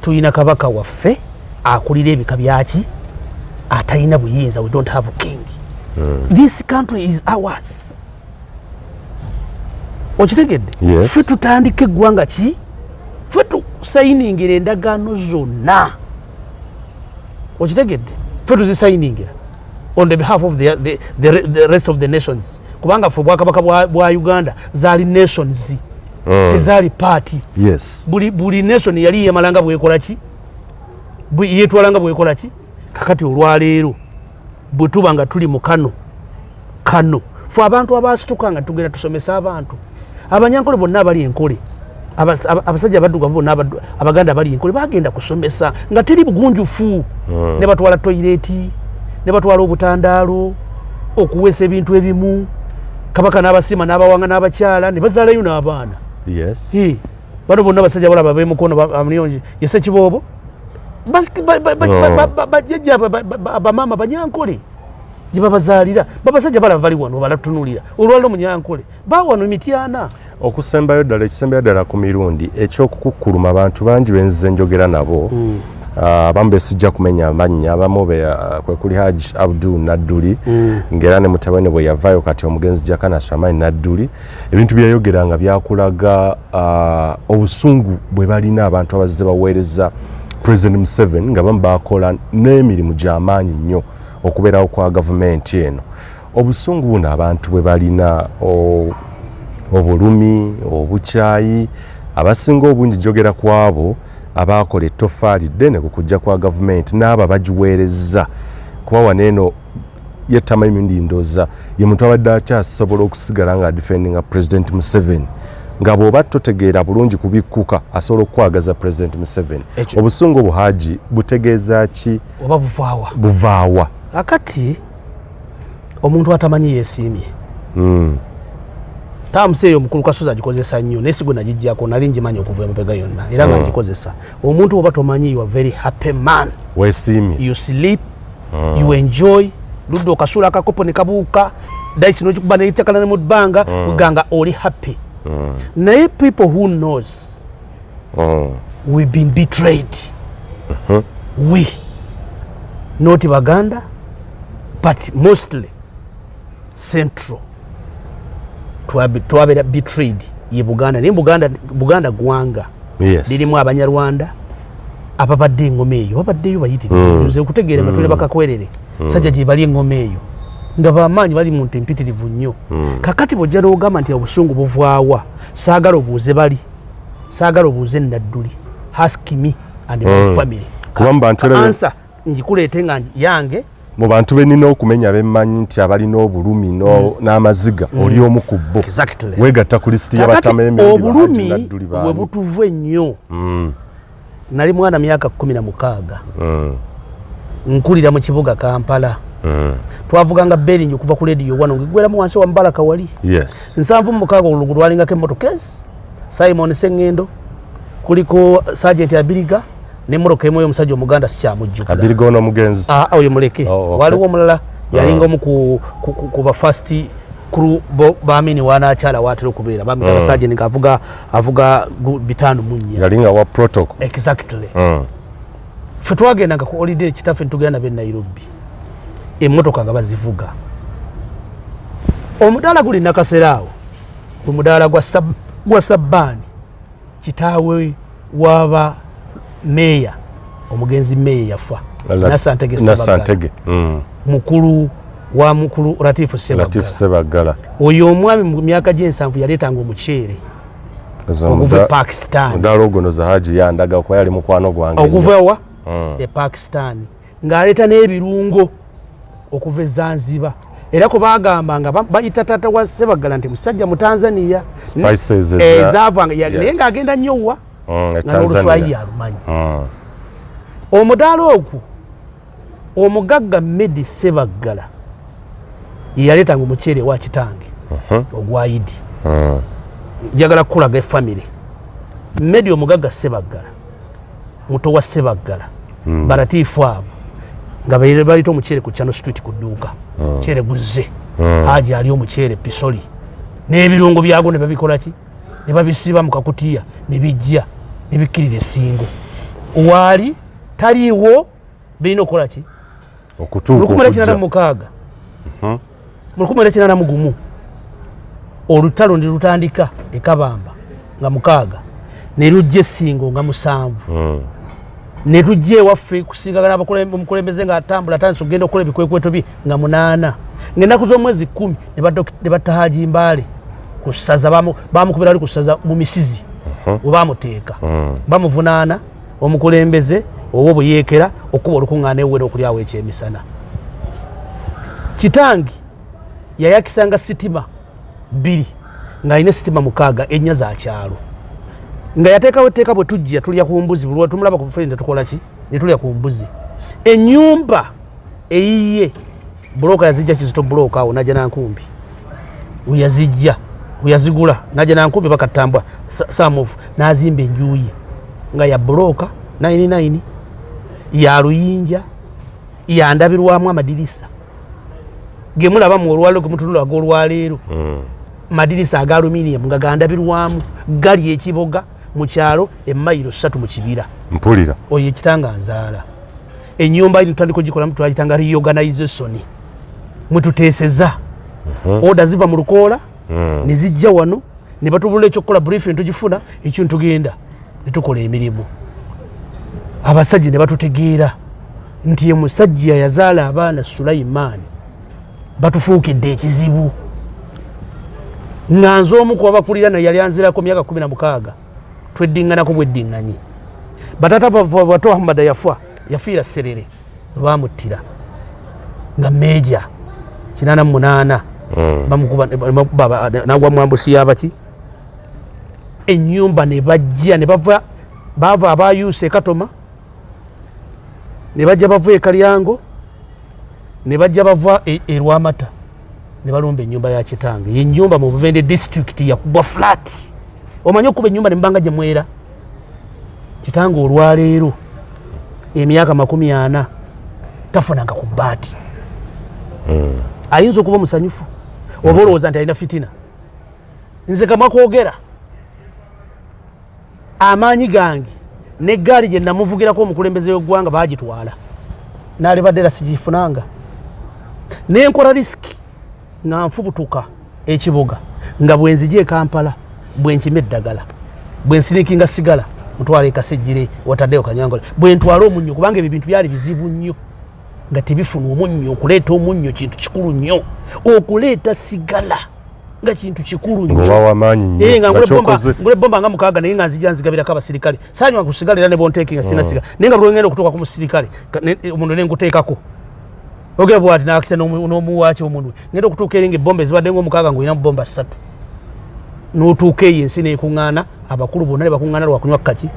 tulina kabaka waffe akulira ebika byaki atalina buyinza. We don't have a king. This country is ours. Okitegedde? Yes. Ffe tutandika eggwanga ki, ffe tusayiningira endagaano zonna. Okitegedde? Ffe tuzisayiningira on the behalf of the rest of the nations, kubanga ffe obwakabaka bwa Uganda zaali nations, tezaali party. Buli nation yali yemalanga bwekola ki, yetwalanga bwekola ki. Kakati olwaleero bwe tuba nga tuli mu kano kano, fe abantu abasituka nga tugenda tusomesa abantu Abanyankole bonna abali Enkole, abasajja abaddugavu bonna, Abaganda abali Enkole, bagenda kusomesa nga teri bugunjufu. Ne batwala toilet, ne batwala obutandaalo, okuweesa ebintu ebimu. Kabaka n'abasiima n'abawanga n'abakyala ne bazaalayo n'abaana. Si bano bonna abasajja balaba bemukono amuliyongi yese kiboobo. Bajjajja bamaama Banyankole gye babazaalira, babasajja balaba bali wano balatunulira olwaliro Munyankole bawano Mityana. Okusembayo ddala, ekisembayo ddala ku Mirundi ekyokukukkuluma, abantu bangi benzize njogera nabo, abamu besijja kumenya amannya, abamu kwe kuli Haji Abdul Nadduli, ng'era ne mutabani bwe yavaayo kati omugenzi Jakana Shamani Nadduli, ebintu byeyayogera nga byakulaga obusungu bwe balina abantu abazze baweereza President Museveni, nga bamu bakola n'emirimu gy'amaanyi nnyo okubeerawo kwa gavumenti eno. Obusungu buno abantu bwe balina, obulumi, obukyayi, abasinga obungi njogera ku abo abaakola ettofaali ddene ku kujja kwa gavumenti n'abo abagiweerezza, kuba wano eno ye Tamale Mirundi ndowooza ye muntu abadde akyasobola okusigala nga adefendinga President Museveni, nga bw'oba totegeera bulungi kubikkuka asobola okukwagaza President Museveni. Obusungu obwo, Haji, butegeeza ki? Oba buvaawa? Buvaawa. Akati omuntu atamanyi yeesiimye. Terms eyo omukulu Kasozi agikozesa nnyo, naye sigwe nagijjako, nali ngimanyi okuva emabega yonna era nga ngikozesa. Omuntu oba tomanyi, you are very happy man. Weesiimye. You sleep, you enjoy, ludda okasuula akakopo ne kabuuka, dice nogikuba neyitakala ne mu bbanga, kuganga oli happy. Naye people who knows we've been betrayed, we, not Baganda but mostly Central, twabeera betrayed ye Buganda. Naye Buganda gwanga lirimu Abanyarwanda ababadde engoma eyo, babaddeyo bayitirivu. Nze okutegeera nga tuli bakakwerere sajja gye bali engoma eyo nga bamaanyi bali mu nte empitirivu nnyo. Kakati bwojja n'ogamba nti obusungu buvaawa, saagala obuuze bali, saagala obuuze Nadduli, ask me and my family. Kuba mu bantu era Answer ngikuleete nga yange. Mu bantu benina okumenya bemmanyi nti abalina obulumi n'amaziga, oli omu ku bo. Weegatta ku lisiti Kakati y'aba Tamale Mirundi, obulumi Nadduli, bwe baani. butuvu ennyo. Nali mwana myaka 16, nkulira mu kibuga Kampala. Twavuganga Beringi okuva ku lediyo wano ngigweramu wansi wa Mubaraka wali. 76 olulugu lwalingako emmotoka ezi Simon Sengendo, kuliko Sergeant Abiriga nemmotoka emu ey'omusajja Omuganda, sikyamujjukira. Abiriga ono omugenzi? Ah, oyo muleke. Oh, okay. Waliwo omulala yalinga omu ku ba first crew bamini wanakyala watera okubeera bamita mm. Sergeant nga avuga 54. Yalinga wa protocol. Exactly. Ffe twagendanga ku holiday, kitaffe ntugenda nabe Nairobi, emmotoka nga bazivuga. Omudaala guli Nakasera awo, ku mudaala gwa Sabbaani, kitaawe waba meeya omugenzi, meeya yafa, Nasantege Sebaggala. Nasantege. Mukulu wa mukulu Latifu Latifu Sebaggala. Sebaggala. Oyo omwami mu myaka gy'ensanvu yaleetanga omuceere okuva e Pakistan. Mudaala ogwo noza Haji yandaga, kuba yali mukwano gwange nnyo. Okuva wa e Pakistan, ng'aleeta n'ebirungo okuva e Zanzibar. Era kwe bagamba nga bayita taata wa Sebaggala nti musajja mu Tanzania. Spices Ezaavanga naye ng'agenda nnyo wa e nga Tanzania. n'Oluswayiri alumanyi. Omudaala ogwo omugagga Medi Sebaggala ye yaleetanga omuceere ewa kitange ogwa Idi. Njagala kukulaga efamire. Medi omugagga Sebaggala, muto wa Sebaggala, baratiifu abo nga baleeta omuceere ku Channel Street ku dduuka. Muceere guzze, Haji ali omuceere pisoli n'ebirungo byagwo, ne babikola ki, ne babisiba mu kakutiya ne bijja ne bikkirira esingo waali taliiwo, birina okukola ki? Okutuuka 1986, mu 1981 olutalo ne lutandika ekabamba nga 6, ne lujja essingo nga 7, ne tujja ewaffe kusingagana omukulembeze ng'atambula atandise okugenda okukola ebikwekweto bye nga 8, ng'ennaku z'omwezi 10 ne batta Haji Mbaale ku ssaza. Bamukubira ali ku ssaza mu misizi we bamuteeka, bamuvunaana omukulembeze ow'obuyeekera okuba olukuŋŋaana ewera okulyawo ekyemisana. Kitangi yayakisanga sitima 2, ng'alina esitima 6, 4 za kyalo, nga yateekawo etteeka bwe tujja tulya ku mbuzi. Buli tumulaba ku bufere netukola ki, ne tulya ku mbuzi. Ennyumba eyiye bulooka yazijja Kizito, bulooka awo najja nankumbi weyazijja weyazigula najja nankumbi bakatambwa samufu n'azimba enju ye nga ya bulooka 99. Ya luyinja, yandabirwamu amadirisa gemulabamu olwaleero, gemutunula ag'olwaleero, madirisa aga aluminium nga gandabirwamu, gali ekiboga mu kyalo emayiro 3 mu kibira. Mpulira. Oyo ekitanga nzaala. Ennyumba ino tutandika ogikolamu, twagitanga reorganization, mwetuteeseza. Order ziva mu lukoola ne zijja wano ne batubula ekyokukola, briefing tugifuna, ekyo ntugenda ne tukola emirimu. Abasajja ne batutegeera nti ye musajja yazaala abaana Sulaimaani, batufuukidde ekizibu. Nga nze omu ku babakulira, naye yali anzirako myaka 16, tweddiŋŋanako bweddiŋŋanyi. Batata bato Ahmada yafa, yafiira Serere, bamuttira nga meja 88. Bamukuba nagwa mwambusi yabaki enyumba ne bajja ne bava, bava abayusa ekatoma ne bajja bava ekalyango ne bajja bava erwamata ne balumba ennyumba ya kitange. Yenyumba mu Bubende district yakubwa flat. Omanyi okuba ennyumba nemubanga gye mwera kitange olwaleero emyaka 40 tafunanga ku bbaati. Ayinza okuba omusanyufu oba olowooza nti alina fitina. Nze kamwa kwogera amaanyi gange neggaali gye namuvugirako omukulembeze w'eggwanga bagitwala, nalibadde era sigifunanga, nenkola risk nga nfubutuka ekibuga, nga bwenzija e Kampala bwenkima eddagala, bwensinikinga sigala mutwala ekasejjire wataddeyo kanyangola, bwentwala omunnyo, kubanga ebyo bintu byali bizibu nnyo nga tebifuna omunnyo. Okuleeta omunnyo kintu kikulu nnyo, okuleeta sigala nga kintu kikulu nnyo. Ng'oba wamaanyi nnyo. Eh, nga nga kyokoze. Ngula ebomba nga 6, naye nga nzija nzigabirako abasirikale. Sanywa ku sigala era ne bonteekinga sina sigala, naye nga buli ngenda okutuuka ku musirikale omunwe ne nguteekako, ogera bwati nakisa n'omuwaaki omunwe, ngenda okutuuka eri nga ebomba ezibadde ngaomukaaga ng'olina mu bomba 3, n'otuuka eyo ensi n'ekuŋŋaana, abakulu bonna ne bakuŋŋaana lwakunywa kaki,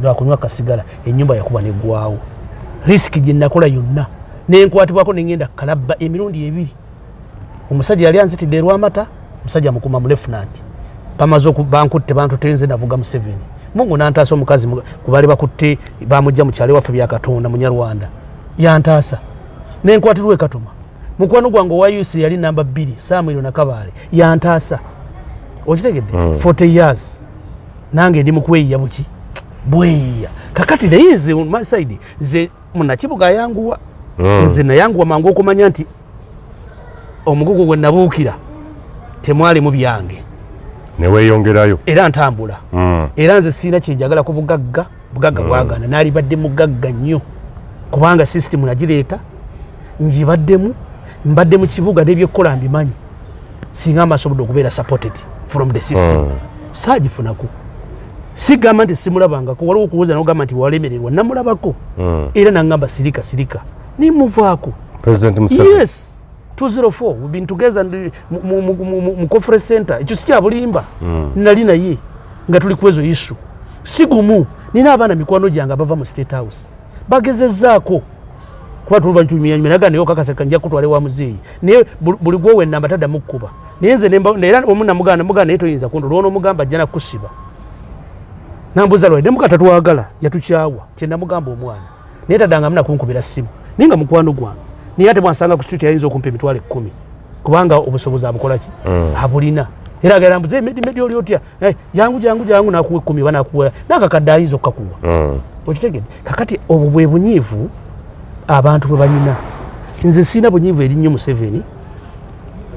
lwakunywa kasigala. Ennyumba yakuba neggwawo. Risk gye nakola yonna nenkwatibwako, nengenda kalabba emirundi ebiri. Omusajja yali anzitidde erwamata, musajja mukuma mu lieutenant, bamaze bankutte bantutenze, navuga Museveni mungu nantaasa. Omukazi kubaali bakutte bamujja mu kyalo ewaffe Byakatonda, Munyarwanda yantaasa, nenkwatirwa ekatoma. Mukwano gwange owa UC yali namba 2, Samuel Nakabaale, yantaasa. Okitegedde? 40 years nange ndi mukweyiya buki bweyiya kakati. Naye nze on my side, nze munakibuga ayanguwa. Nze nayanguwa mangu okumanya nti omugugu gwe nabuukira temwalimu byange. Neweeyongerayo. Era ntambula. Era nze siina kyenjagala ku bugagga. Bugagga bwagaana, naalibadde mugagga nnyo kubanga sisitimu nagireeta, ngibaddemu, mbadde mu kibuga n'ebyokukola mbimanyi. Singa amasobodde okubeera supported from the system, saagifunako. Sigamba nti simulabangako, waliwo okuwoza nogamba nti walemererwa. Namulabako era nangamba sirika sirika, nimuvaako. President Museveni? Yes, 204 we've been together mu conference center. Ekyo sikyabulimba. Nali naye nga tuli kwezo issue. Si gumu, nina abaana mikwano gyange abava mu State House bagezezzaako kuba tulubantumyanyuma naga, naye okakasa nja kutwala ewa muzeeyi, naye buli gwowa enamba taddamu kkuba. Naye nze era omu namuganda muganda, naye toyinza kuntu lwona omugamba ajja nakusiba. Nambuuza lwali nemuga tatwagala, yatukyawa. Kyenamugamba omwana, naye taddangamu nakunkubira ssimu, naye nga mukwano gwange. Naye ate bwansanga ku street ayinza okumpa 100,000 kubanga obusobozi abukola ki, abulina. Era agenda mbuze, "Medi, Medi, oli otya?" Eh, jangu jangu jangu, nakuwa 10 oba nakuwa nakakadde ayinza okukakuwa. Okitegedde? Kakati obwo bwe bunyiivu abantu bwe balina. Nze siina bunyiivu eri nnyo Museveni.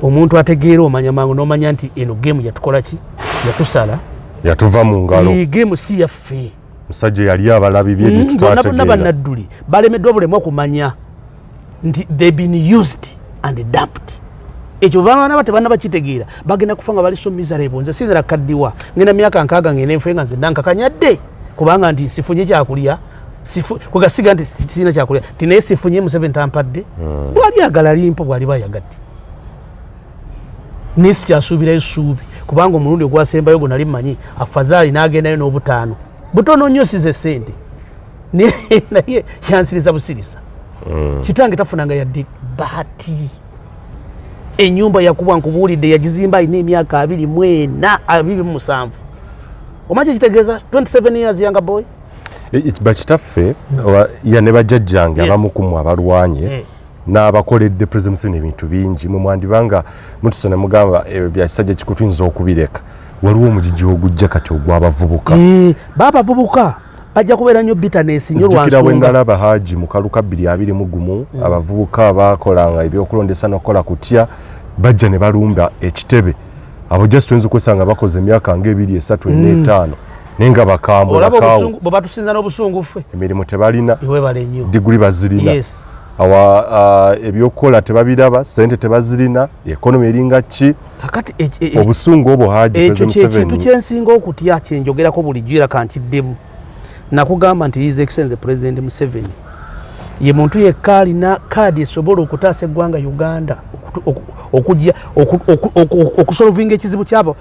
Omuntu ategeera omanya mangu n'omanya nti eno game yatukola ki, yatusala. Yatuva mu ngalo. Ee, game si yaffe. Musajja yali abalabi bye. Bonna bonna. Byetutategeera. Bannadduli balemeddwa bulemwa okumanya nti they been used and dumped. Ekyo baana tebanna bakitegeera, bagenda kufa nga bali so miserable. Nze sinzira kaddiwa, ngenda myaka 60 ngenda enfe nga nze nankakanyadde kubanga nti sifunye kyakulya. Kwegasiga nti sirina kyakulya, nti naye sifunye, Museveni tampadde. Bwali agala limpo, bwali bayagadde, naye sikyasuubirayo ssuubi kubanga omulundi ogwasembayo gwe nali mmanyi afazaali n'agendayo n'obutaano butono nnyo, size sente. Naye yansiriza busirisa. Kitange tafunanga yadde baati. Enyumba yakubwa, nkubuulidde, yagizimba alina emyaka 24, 27. Omanyi kyekitegeeza 27 years, younger boy? Bakitaffe ya ne bajjajjange abamu ku mmwe abalwanye n'abakoledde President Museveni ebintu bingi, mwe mwandibanga mutuse ne mugamba ebyo bya kisajja kikulu tuyinza okubireka. Waliwo omugigi ogujja kati ogw'abavubuka. Babavubuka bajja kubeera nnyo bitterness nnyo. Nzijukira bwe nalaba Haji mu kaluka 2021, abavubuka abakolanga ebyokulondesa n'okukola kutya bajja ne balumba ekitebe. Abo just tuyinza okwesanga bakoze emyaka ng'ebiri, esatu, ena, etaano, naye nga bakambwe. Olaba bakaawu. Obusungu bwe batusinza n'obusungu ffe. Emirimu tebalina. Webale nnyo. Diguli bazirina. Awa ebyokukola tebabiraba, sente tebazirina, economy eringa ki. Kakati obusungu obwo, Haji, ekyo President kyekintu Museveni kyensinga okutya, kyenjogerako bulijjo era kankiddemu. Nakugamba nti His Excellency President Museveni ye muntu yekka alina kaadi esobola okutaasa eggwanga Uganda, okujja okusolvinga ekizibu kyabo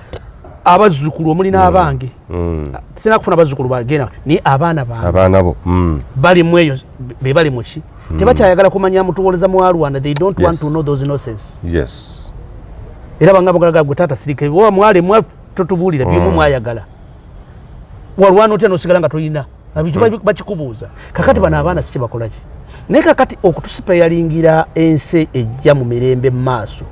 abazzukulu omuli n'abange. Sina kufuna bazzukulu bagenda, naye abaana bange, abaana bo. Bali mu eyo, be bali muki, tebakyayagala kumanya mutuwoleza mwa Rwanda. They don't want to know those nonsense. Era banga bagalaga, gwe taata sirika, oba mwalemwa totubuulira byemu mwayagala, walwana otya nosigala nga toyina. Ebintu bakikubuuza. Kakati bano abaana si kyebakolaki, naye kakati okutusipayalingira ensi ejja mu mirembe mu maaso,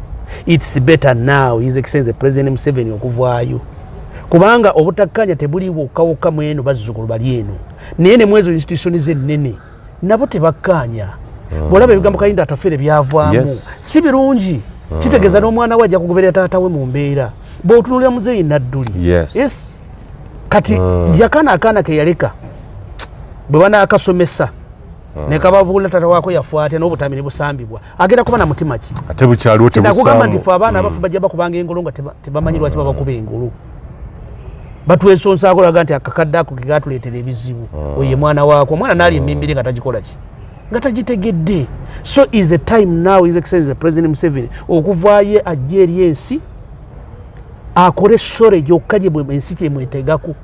it's better now His Excellency President Museveni okuvaayo, kubanga obutakkanya tebuli wokka wokka mweno bazzukulu bali eno, naye ne mwezo institution ennene nabo tebakkaanya. Bwolaba ebigambo Kayinda Atafeere byavaamu, si birungi. Kitegeeza n'omwana we ajja kugoberera taata we mu mbeera. Bw'otunuulira muzeeyi Nadduli, yes, kati jakana akaana ke yaleka bwe banaakasomesa ne kababuulira taata waako yafa atya n'obutambi ne busambibwa, agenda kuba na mutima ki? Ate bukyaliwo. Nakugamba nti tebusaamu. fe abaana abafu bajja bakubanga engolo nga tebamanyi lwaki babakuba engolo. Batwesonsaako laga nti akakadde ako kekatuleetera ebizibu. Oyo ye mwana waako, omwana naali emimbiri nga tagikola ki, nga tagitegedde. So is the time now His Excellency President Museveni okuvaayo ajja eri ensi akole sorry gyokka gye ensi kyemwetegako.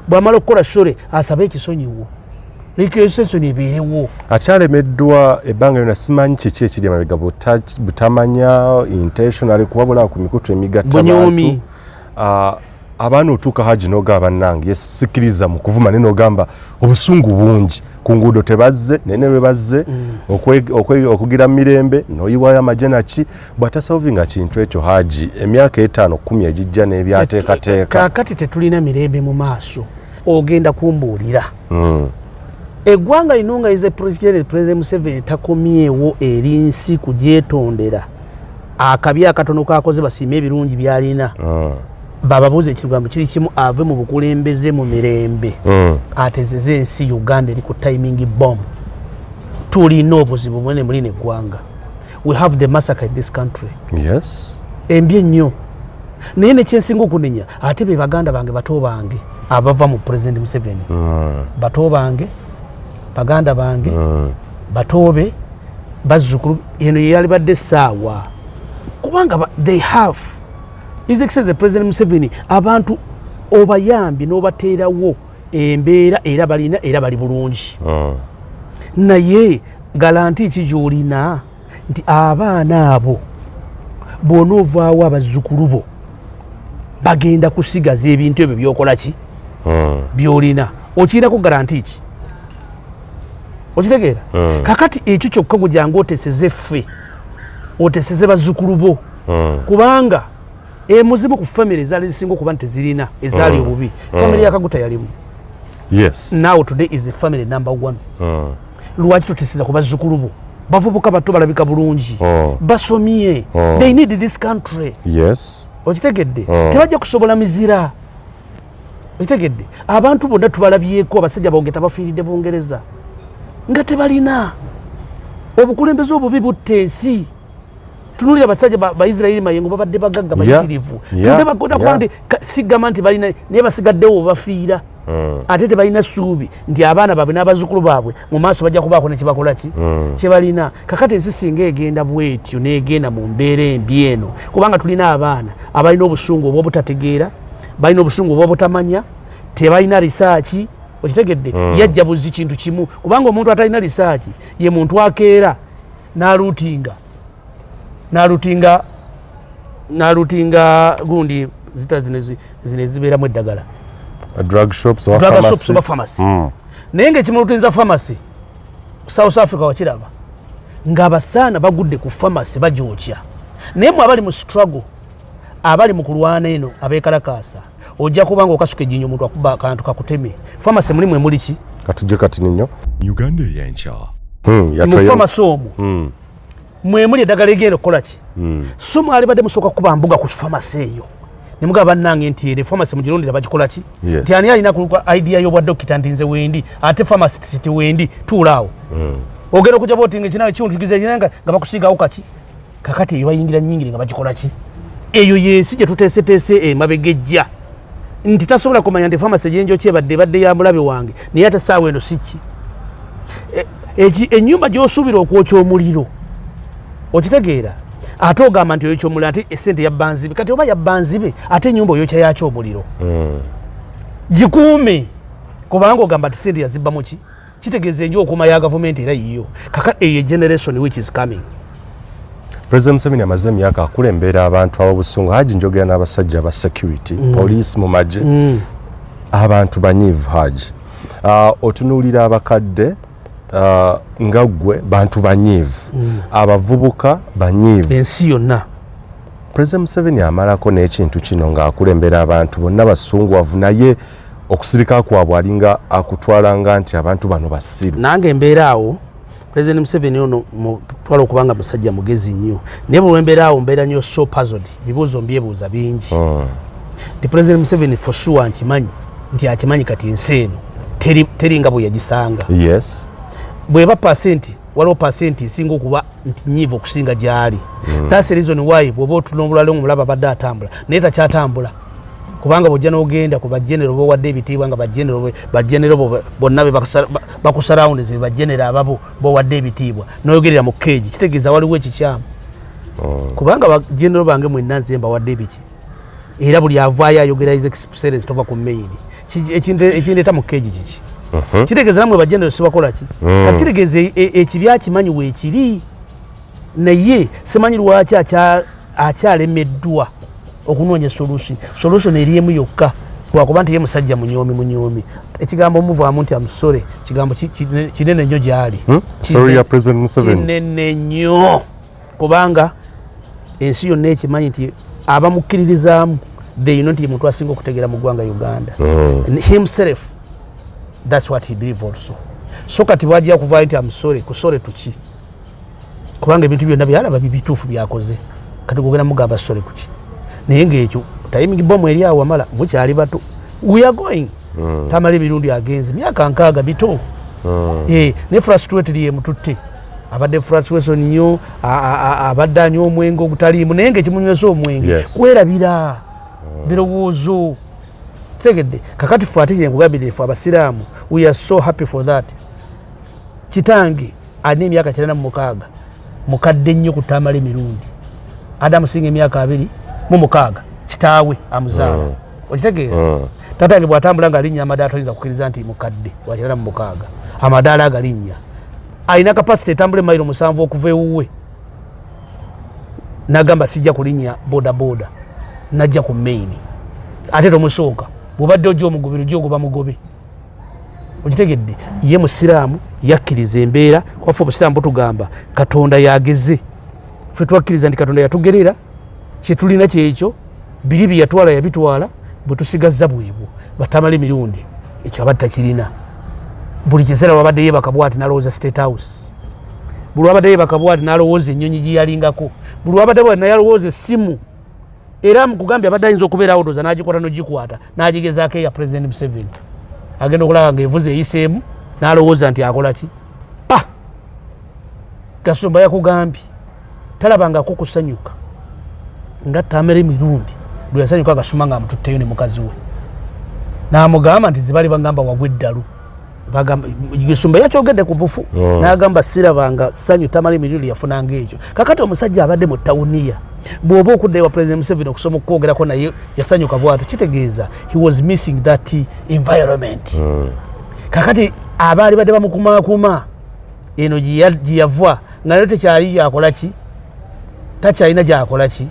Bw'amala okukola sorry, asabe ekisonyiwo, reconciliation ebeerewo. Akyalemeddwa ebbanga lyonna. Simanyi kiki ekiri emabega, butamanya intentionally, kuba bulaba ku mikutu emigatta Bunyoomi. bantu. Abaana otuuka, Haji, n'ogamba bannange sikkiriza mu kuvuma, naye n'ogamba obusungu bungi ku nguudo tebazze, naye ne bwe bazze okugira mu mirembe n'oyiwayo amagye naki. Bw'atasolvinga kintu ekyo, Haji, emyaka 5, 10 egijja n'ebyateekateeka. Kaakati tetulina mirembe mu maaso. Ogenda kumbuulira eggwanga lino nga ize President Museveni takomyewo eri nsi kugyetondera akabi akatono kakoze, basiime ebirungi byalina, bababuuza ekigambo kiri kimu, ave mu bukulembeze mu mirembe, atezeze ensi. Uganda eri ku timing bomb. Tulina obuzibu bunene mulina eggwanga. We have the massacre in this country, embi ennyo. Naye nekyensinga okunenya, ate be baganda bange, bato bange abava mu President Museveni, bato bange, baganda bange, batoobe, bazzukulu, eno yeyalibadde essaawa, kubanga they have His Excellency President Museveni. Abantu obayambye n'obateerawo embeera, era balina, era bali bulungi, naye guarantee ki gy'olina nti abaana abo bw'onoovaawo abazzukulu bo bagenda kusigaza ebintu ebyo byokola ki, byolina? Okirinako guarantee ki? Okitegeera? Kakati ekyo kyokka gujanga oteseze ffe, oteseze bazzukulu bo, kubanga emuzimu ku family ezaali zisinga okuba nti tezirina, ezaali obubi, family ya Kaguta yalimu. Now today is the family number one. Lwaki toteseza ku bazzukulu bo? Bavubuka bato, balabika bulungi, basomye. They need this country. Okitegedde? Tebajja kusobola mizira. Okitegedde? Abantu bonna tubalabyeko, abasajja bongeta bafiiridde Bungereza nga tebalina obukulembeze. Obubi butta ensi. Tunulira abasajja Baisirairi Mayengo, babadde bagagga bayitirivu. Tudde bakoda kuba nti sigamba nti balina, naye basigaddewo bafiira, ate tebalina ssuubi nti abaana baabwe n'abazzukulu baabwe mu maaso bajja kubaako nekibakola ki kyebalina. Kakati ensi singa egenda bwetyo n'egenda mu mbeera embi eno, kubanga tulina abaana abalina obusungu obw'obutategeera, balina obusungu obw'obutamanya, tebalina research. Okitegedde? Yajja buzi kintu kimu, kubanga omuntu atalina research ye muntu akeera n'alootinga n'alootinga n'alootinga gundi zita zino zino ezibeeramu eddagala. Drug shops oba drug pharmacy. Shops oba pharmacy. Naye nga ekimulutinza pharmacy, South Africa wakiraba ng'abasaana bagudde ku pharmacy bagyokya. Naye mwe abali mu struggle, abali mu kulwana eno, abeekalakaasa, ojja kuba nga okasuka ejjinja, omuntu akuba akantu kakuteme. Pharmacy mulimu emuli ki? Katujje katini nnyo. Uganda ey'enkya. Mu pharmacy omwo mwemuli eddagala egenda okukola ki? So mwali badde musooka kuba mbuga ku pharmacy eyo, nemugaba bannange nti ere pharmacy mugirondera bagikola ki? Nti ani alina ku idea y'obwa dokita nti nze wendi, ate pharmacist ti wendi, tuulaawo. Ogenda okujja bwoti nga ekinawe kiwuntukiza nga nga bakusiigawo kaki. Kakati eyo bayingira nyingire nga bagikola ki? Eyo yensi gye tuteeseteese emabega ejja nti tasobola kumanya nti pharmacy gyenjoki ebadde ebadde ya mulabe wange, naye ate saawa eno si ki. Ennyumba gy'osuubira okwokya omuliro, okitegeera, ate ogamba nti oyokya omuliro, ate esente yabba nzibe. Kati oba yabba nzibe, ate ennyumba oyokya yakyo omuliro, gikuume, kubanga ogamba nti sente yazibba muki? Kitegeeza enju okuuma ya gavumenti era yiyo. Kaka eyo generation which is coming. President Museveni amaze emyaka akulembera abantu ab'obusungu. Haji, njogera n'abasajja aba security, police, mu magye, abantu banyiivu. Haji, otunuulira abakadde nga ggwe, bantu banyiivu, abavubuka banyiivu. Ensi yonna. President Museveni amalako n'ekintu kino ng'akulembera abantu bonna basunguwavu, naye okusirika kwabwe alinga akutwalanga nti abantu bano basiru. Nange embeera awo, President Museveni ono mutwala okuba nga musajja mugezi nnyo, naye bwe wembeera awo mbeera nnyo so puzzled. Bibuuzo mbyebuuza bingi nti President Museveni for sure nkimanyi nti akimanyi kati ensi eno teri nga bwe yagisanga. Bweba pasenti, waliwo pasenti esinga okuba nti nyiivu okusinga gyali. That's the reason why bw'oba otunula omulaba abadde atambula naye takyatambula, kubanga bwojja n'ogenda ku bagenero bowadde ebitiibwa, nga bagenero bonna be bakusurroundinze, be bagenero ababo bowadde ebitiibwa, n'oyogerera mu keegi, kitegeeza waliwo ekikyamu, kubanga bagenero bange mwenna nze mbawadde ebiki, era buli avaayo ayogera His Excellence, tova ku main. Ekindeeta mu keegi kiki? Kitegeeza namwe bagenero sibakola ki? Kati kitegeeza ekibi akimanyi weekiri, naye simanyi lwaki akyalemeddwa okunoonya solution. Solution eri emu yokka, lwakuba nti ye musajja munyoomi munyoomi. Ekigambo muvaamu nti amusore kigambo kinene nnyo gyali. Sorry ya President Museveni. Kinene nnyo, kubanga ensi yonna ekimanyi nti abamukkiririzaamu, they know nti ye muntu asinga okutegeera mu ggwanga Uganda. And himself, that's what he believe also. So kati bwajja kuvaayo nti amusore kusore tuki, kubanga ebintu byonna byalaba bituufu byakoze, kati gogenda mugamba sorry kuki? Naye ngaekyo timing bomb eri awo, wamala mukyali bato, we are going. Tamala emirundi agenze myaka 60 bito. Ne frustrated ye mututte, abadde frustration nnyo, abadde anywa omwenge ogutaliimu, naye nga ekimunywesa omwenge kwerabira birowoozo. Tegedde? Kakati fe ate kyenkugambire, fe abasiraamu, we are so happy for that. Kitange alina emyaka 96, mukadde nnyo ku Tamala emirundi. Adamu singa emyaka 26 kitaawe amuzaala. Okitegeera? Tatange bw'atambula ng'alinnya amadaala, toyinza kukkiriza nti mukadde wa 96, amadaala agalinnya. Alina capacity etambula emayiro 7 okuva ewuwe. Nagamba sijja kulinnya boda boda, najja ku main. Ate tomusooka, bwobadde ojja omugobero gyogoba mugobe. Okitegedde? Ye musiraamu, yakkiriza embeera, kwaffe obusiraamu butugamba Katonda yageze. Ffe twakkiriza nti Katonda yatugerera kyetulina, kyekyo biri byeyatwala yabitwala, bwe tusigazza bwebwo. Batamala emirundi ekyo abadde takirina. Buli kiseera wabadde yebaka bwati nalowooza State House, buli wabadde yebaka bwati nalowooza ennyonyi gyeyalingako, buli wabadde bwati naye alowooza essimu. Era mukugambye abadde ayinza okubeerawo ndoza nagikwata nogikwata nagigezaako eya President Museveni, agenda okulaba nga evuze eyiseemu, nalowooza nti akola ki pa. Gasumba yakugambye talabangako kusanyuka nga Tamera emirundi lwe yasanyuka Gasumba nga amututteyo ne mukazi we, n'amugamba nti zibali bagamba wagwa eddalu. Gasumba yakyogedde ku bufu, n'agamba sirabanga ssanyu Tamala emirundi yafunanga ekyo. Kakati omusajja abadde mu tawuniya, bw'oba okudda ewa President Museveni okusoma okwogerako naye yasanyuka bwatyo, kitegeeza he was missing that environment. Kakati abaali badde bamukumakuma eno gyeyava nga nayo tekyali gyakola ki, takyalina gyakola ki.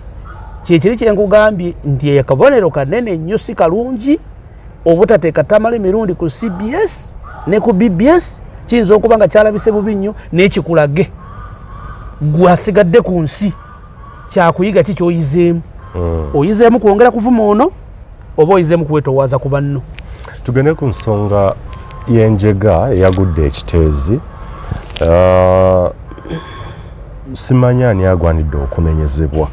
Kyekiri kyenkugambye nti akabonero kanene nnyo, si kalungi obutateeka Tamala emirundi ku CBS. Ne ku BBS kiyinza okuba nga kyalabise bubi nnyo, naye kikulage gwasigadde ku nsi kyakuyiga ki kyoyizeemu. Oyizeemu kwongera kuvuma ono oba oyizeemu kwetowaaza ku banno? Tugende ku nsonga y'enjega eyagudde ekiteezi. Simanyi ani agwanidde okunenyezebwa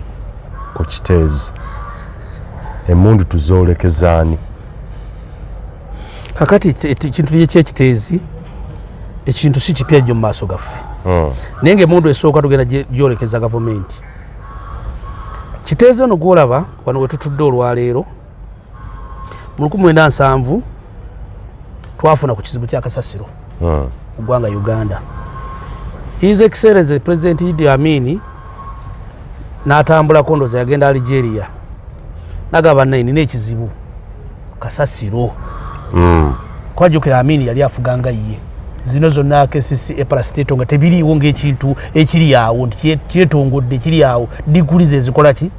ku kiteezi, emmundu tuzoolekeza ani? Kakati ekintu ekyekiteezi, ekintu si kipya nnyo mu maaso gaffe, naye nga emundu esooka tugenda gyolekeza gavumenti. Kiteezi ono gwolaba wano wetutudde olwaleero, mu 1970 twafuna ku kizibu kyakasasiro mu ggwanga Uganda. His Excellency President Idi Amin n'atambulako, ndooza yagenda Algeria, nagamba, "Naye nina ekizibu kasasiro." Kwajjukira Amin yali afuganga ye, zino zonna KCCA parastatal nga tebiriiwo ng'ekintu ekiri awo nti kyetongodde kiri awo, diguli ze zikola ki.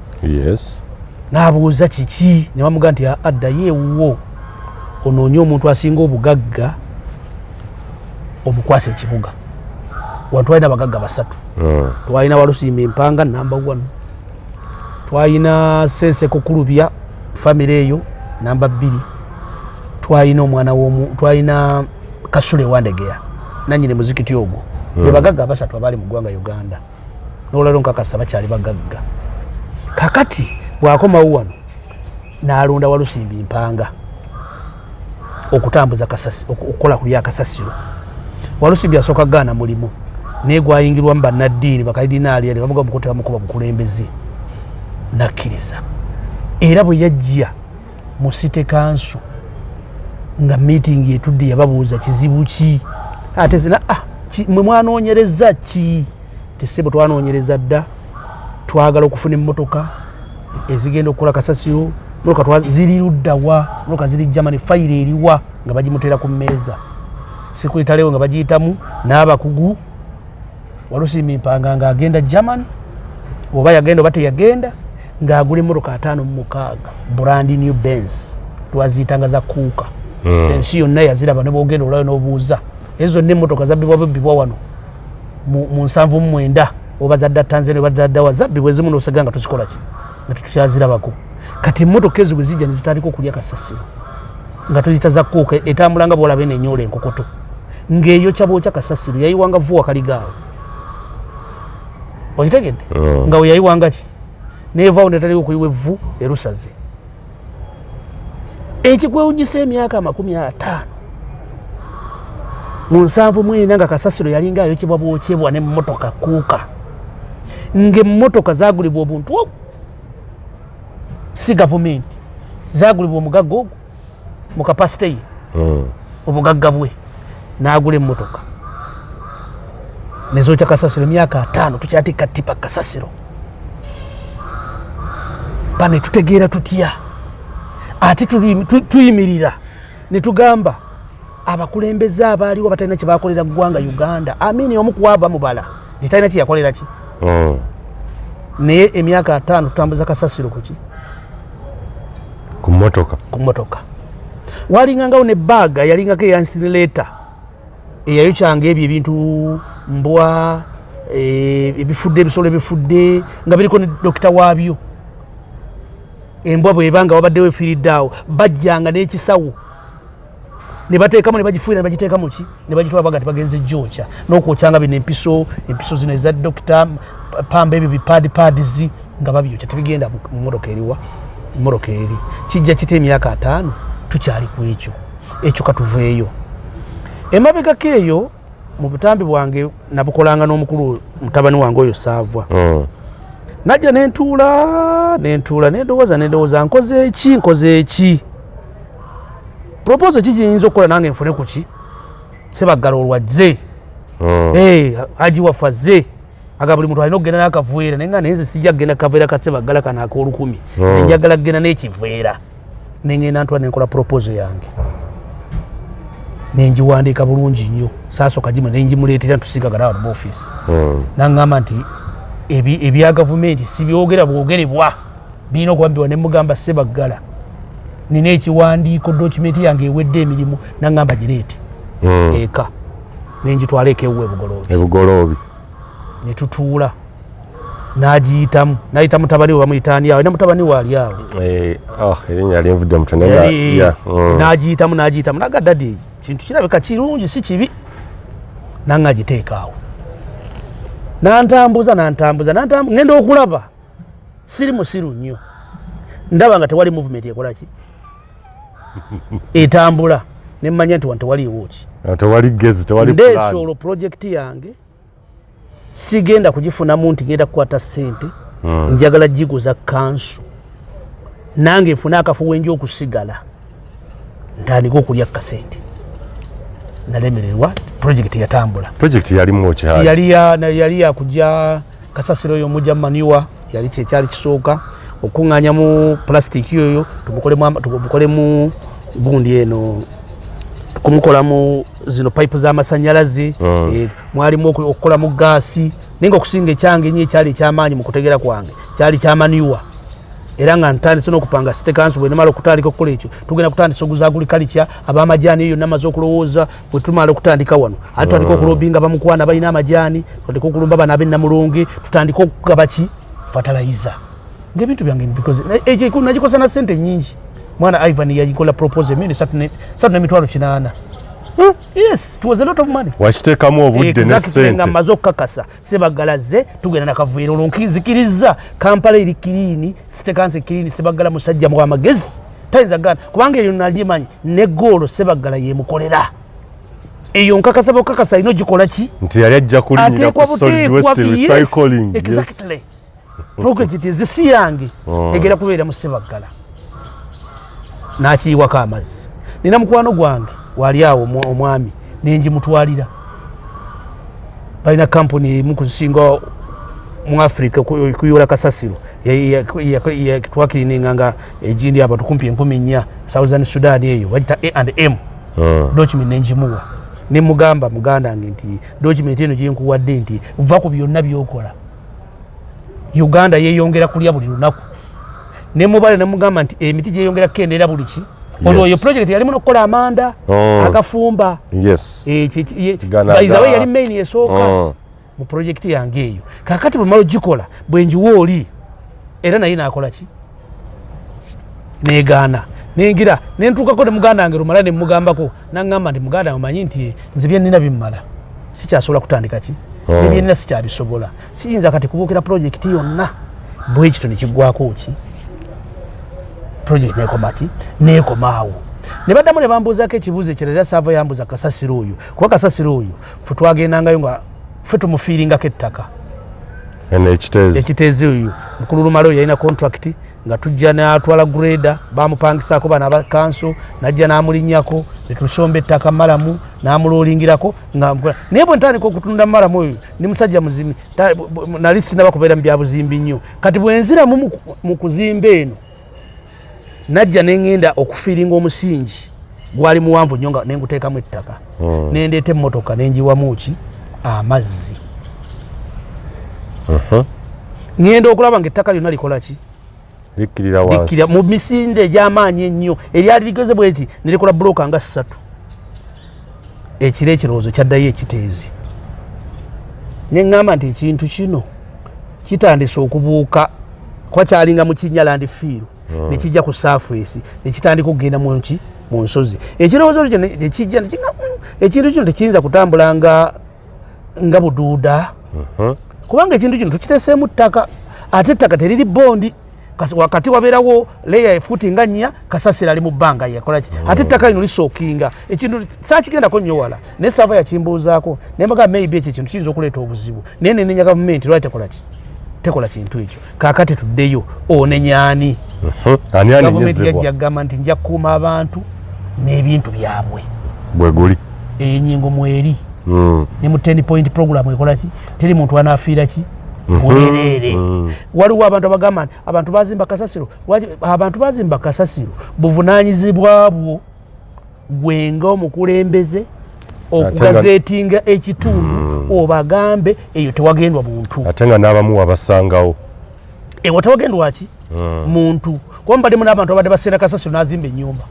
N'abuuza kiki, ne bamugaa nti, "Addayo ewuwo onoonye omuntu asinga obugagga omukwasa ekibuga." Wano twalina abagagga basatu. Twalina Walusimba Empanga number one, twalina Senseko Kulubya famire eyo namba 2, twalina omwana womu, twalina Kasule Wandegeya nanyini muzikiti ogwo. Be bagagga abasatu abaali mu ggwanga Uganda. Nolwaliro nkakasa bakyali bagagga. Kakati bwakomawo wano n'alonda Walusimbi Mpanga okutambuza okukola ku byakasasiro. Walusimbi asooka gaana mulimu, naye gwayingirwamu bannaddiini bakalidinaali ne bamuga mukutte bamukuba bukulembeze, nakkiriza. Era bwe yajja mu city council nga meeting etudde, yababuuza, "Kizibu ki ate zina?" "Ah, mwe mwanoonyereza ki?" "Tisebo, twanoonyereza dda, twagala okufuna emmotoka ezigenda okukola kasasiro. Motoka ziri luddawa?" "Motoka ziri Germany, fayiro eriwa?" Nga bagimuteera ku mmeeza, sekuritalewo nga bagiyitamu n'abakugu. Walusimbi Mpanga ng'agenda German, oba yagenda oba teyagenda, ng'agula emmotoka 56, brand new Benz, twaziyitanga za kuuka. Ensi yonna yaziraba, ne bwogenda olwayo n'obuuza, ezo zonna emmotoka zabbibwa bubbibwa wano mu 79, oba zadda Tanzania oba zaddawa, zabbibwa ezimu nosega nga tuzikola ki, nga tetukyazirabako. Kati emmotoka ezo bwe zijja ne zitandika okulya kasasiro nga tuzita za kuuka, etambula nga bwolaba eno enyoola enkokoto ng'eyokya bwokya kasasiro. Yayiwanga vuwa kaligaawo, okitegedde? Nga we yayiwanga ki, nevaawo netaliwo okuyiwa evvu erusaze. Ekikwewunyisa, emyaka 50, mu 74, nga kasasiro yalinga ayokyebwa bwokyebwa nemmotoka kuuka, ng'emmotoka zagulibwa obuntu ogwo, si gavumenti, zagulibwa omugagga ogwo mu capacity ye, obugagga bwe, n'agula emmotoka nezokya kasasiro. Emyaka 50 tukyatikka tipa kasasiro. Bane tutegeera tutya? Ate tuyimirira ne tugamba abakulembeze abaaliwo batalina kyebakolera ggwanga Uganda. Amini omu kuwaba mubala nti talina kyeyakolera ki, naye emyaka 50 tutambuza kasasiro kuki? Ku mmotoka. Ku mmotoka. Walingangawo ne baaga yalingako eya incinerator eyayokyanga ebyo ebintu, mbwa, ebifudde, ebisolo ebifudde, nga biriko ne dokita waabyo. Embwa bweba nga wabaddewo efiiridde awo, bajjanga n'ekisawo ne bateekamu ne bagifuira ne bagiteeka muki ne bagitwala, baga nti bagenze gyokya. N'okwokyanga bino empiso, empiso zino eza dokita, pamba, ebyo bipaadi paadizi nga babyokya, tebigenda mu motoka eriwa motoka eri. Kijja kita emyaka 50 tukyali ku ekyo. Ekyo katuveeyo. Emabegako eyo mu butambi bwange nabukolanga n'omukulu mutabani wange oyo Saavwa. Najja nentuula nentuula nendowooza nendowooza, nkoze eki, nkoze eki, proposal ki gyenyinza okukola nange nfune ku ki Sebaggala olwazze. Haji waffe azze aga buli muntu alina okugenda n'akaveera, naye nga naye nze sijja kugenda kaveera ka Sebaggala kano ak'olukumi. Nze njagala kugenda n'ekiveera. Nengenda ntula nenkola proposal yange, nengiwandiika bulungi nnyo. Saasooka gimu nengimuleetera ntusigagana wano mu ofiisi. Naŋŋamba nti ebya gavumenti sibyogera bwogerebwa, birina okuba. Nemugamba, "Sebaggala, nina ekiwandiiko, document yange ewedde emirimu." Naŋŋamba, "Gireete." Eka nenjitwala eka ewuwe Bugoloobi. Ebugoloobi. Netutuula, n'agiyitamu, n'ayita mutabani we, bamuyita ani awo, alina mutabani we ali awo. Eh, oh, erinnya linvudde mutwe naye nga yeah, N'agiyitamu, n'agiyitamu, naga, "Daddy, kintu kirabika kirungi, si kibi." Nange agiteeka awo, nantambuza, nantambuza, ngenda okulaba, siri musiru nnyo, ndaba nga tewali movement ekola ki, etambula, nemmanya nti wano tewaliiwo ki. Tewali gezi, tewali Ndeesa plan. Olwo project yange sigenda kugifunamu nti ngenda kukwata ssente, njagala giguza kanso, nange nfune akafo wenja okusigala, ntandike okulya kasente. Nalemererwa, project yatambula. Project yalimu ki, Haji? Yali yakujja kasasiro oyo omujja manure, yali kyekyali kisooka okuŋŋaanyamu plastic oyo, tumukolemu gundi eno, kumukolamu zino pipe z'amasanyalaze. Mwalimu okukolamu gaasi, naye nga okusinga ekyange ennyo ekyali ekyamaanyi mu kutegera kwange kyali kya manure. Era nga ntandise n'okupanga city council, bwe namala okutandika okukola ekyo, tugenda kutandisa oguza agriculture, ab'amajaani eyo namaze okulowooza. Bwe tumala okutandika wano, ate tutandika okulobinga bamukwana balina amajaani, tutandika okulumba bano ab'ennamulonge, tutandike okugaba ki, fertilizer, ngaebintu byange because ekyo nagikosa na sente nyingi. Mwana Ivan yagikola proposal 380,000. Yes, it was a lot of money. Wakiteekamu obudde ne Exactly, nga sente. mmaze okukakasa Sebagalaze, tugenda nakaveera olwo nzikiriza Kampala eri clean, city council clean. Sebagala musajja wamagezi, tayinza gana, kubanga eyo nalimanyi negoolo Sebagala yemukolera eyo, nkakasa bukakasa alina ogikola ki. Nti yali ajja kulinyira ku Ateekwa solid buteekwa waste yes, recycling, yes. Exactly, project ezisi yange egera kubeera mu Sebagala n'akiyiwako amazzi. Nina mukwano gwange wali awo, omwami, nenjimutwalira, balina kampuni emu kuzisinga mu Africa kuyoola kasasiro. Twacleaninga nga egindi abantu kumpi 4000 Southern Sudan, eyo bagita A and M. Document nenjimuwa, nemugamba, "Muganda wange, nti document eno gyenkuwadde, nti va ku byonna byokola, Uganda yeyongera kulya buli lunaku." Nemubale nemugamba nti emiti gyeyongera kukendeera buli ki. Olwo oyo project yalimu nokukola amanda agafumba. Gana By the way, yali main esooka mu project yange eyo. Kakati bwemala ogikola, bwenjiwa oli era naye nakola ki, negaana. Nengira nentuukako ne muganda wange Lumala, nemugambako, naŋŋamba nti, "Muganda wange, omanyi nti nze byenina bimmala, sikyasobola kutandika ki, nebyenina sikyabisobola, siyinza kati kubuukira project yonna." Bwekito nekiggwako ki, project nekoma ki, nekomaawo. Ne baddamu ne bambuuzaako ekibuuzo ekirala, era saava yambuuza kasasiro oyo, kuba kasasiro oyo fe twagendangayo nga ffe tumufiiringako ettaka. Eno ekiteezi. Ekiteezi oyo mukulu Lumala oyo yalina contract, nga tujja natwala grader, bamupangisaako bano aba kanso, najja namulinnyako netusomba ettaka murram, namulolingirako nga naye bwe ntandika okutunda murram oyo, ndi musajja muzimi, nali sinaba kubeera mu byabuzimbi nnyo. Kati bwenziramu mu kuzimba eno, najja neŋŋenda okufiiringa omusingi, gwali muwanvu nnyo, nga nenguteekamu ettaka, nendeeta emmotoka nenjiwamu ki, amazzi. Ŋŋenda okulaba nga ettaka lyonna likola ki? Likkirira wansi. Likkira mu misinde egy'amaanyi ennyo, eryali ligeze bweti nerikola bulooka nga ssatu. Ekiro ekirowoozo kyaddayo ekiteezi, neŋŋamba nti ekintu kino kitandise okubuuka, kuba kyalinga mu kinnya, landfill, nekijja ku surface, nekitandika okugenda munki, mu nsozi. Ekirowoozo ekyo nekijja nekiga, ekintu kino tekiyinza kutambula nga buduuda, kubanga ekintu kino tukiteeseemu ttaka, ate ettaka teriri bondi. Wakati wabeerawo layer efuuti nga 4, kasasiro ali mu bbanga, yakolaki, ate ettaka lino lisookinga. Ekintu saakigendako nnyo wala, naye saava yakimbuuzaako, naye mbaga maybe ekyo ekintu kiyinza okuleeta obuzibu, naye nenenya gavumenti lwaki tekola ki, tekola kintu ekyo. Kaakati tuddeyo, onenyaani? Ani Gavumenti anenyezebwa? yajja kugamba nti nja kukuuma abantu n'ebintu byabwe. Bwe guli. Enyingo mweri ne mu 10 point program ekola ki, teri muntu anaafiira ki bwereere. Waliwo abantu abagamba nti abantu bazimba kasasiro. Lwaki abantu bazimba kasasiro? Buvunanyizibwa bwo gwenga omukulembeze okugazetinga ekitundu, obagambe eyo tewagendwa muntu. Ate nga n'abamu wabasangawo. Ewo tewagendwa ki, muntu, kuba mubaddemu n'abantu abadde baseera kasasiro n'azimba ennyumba,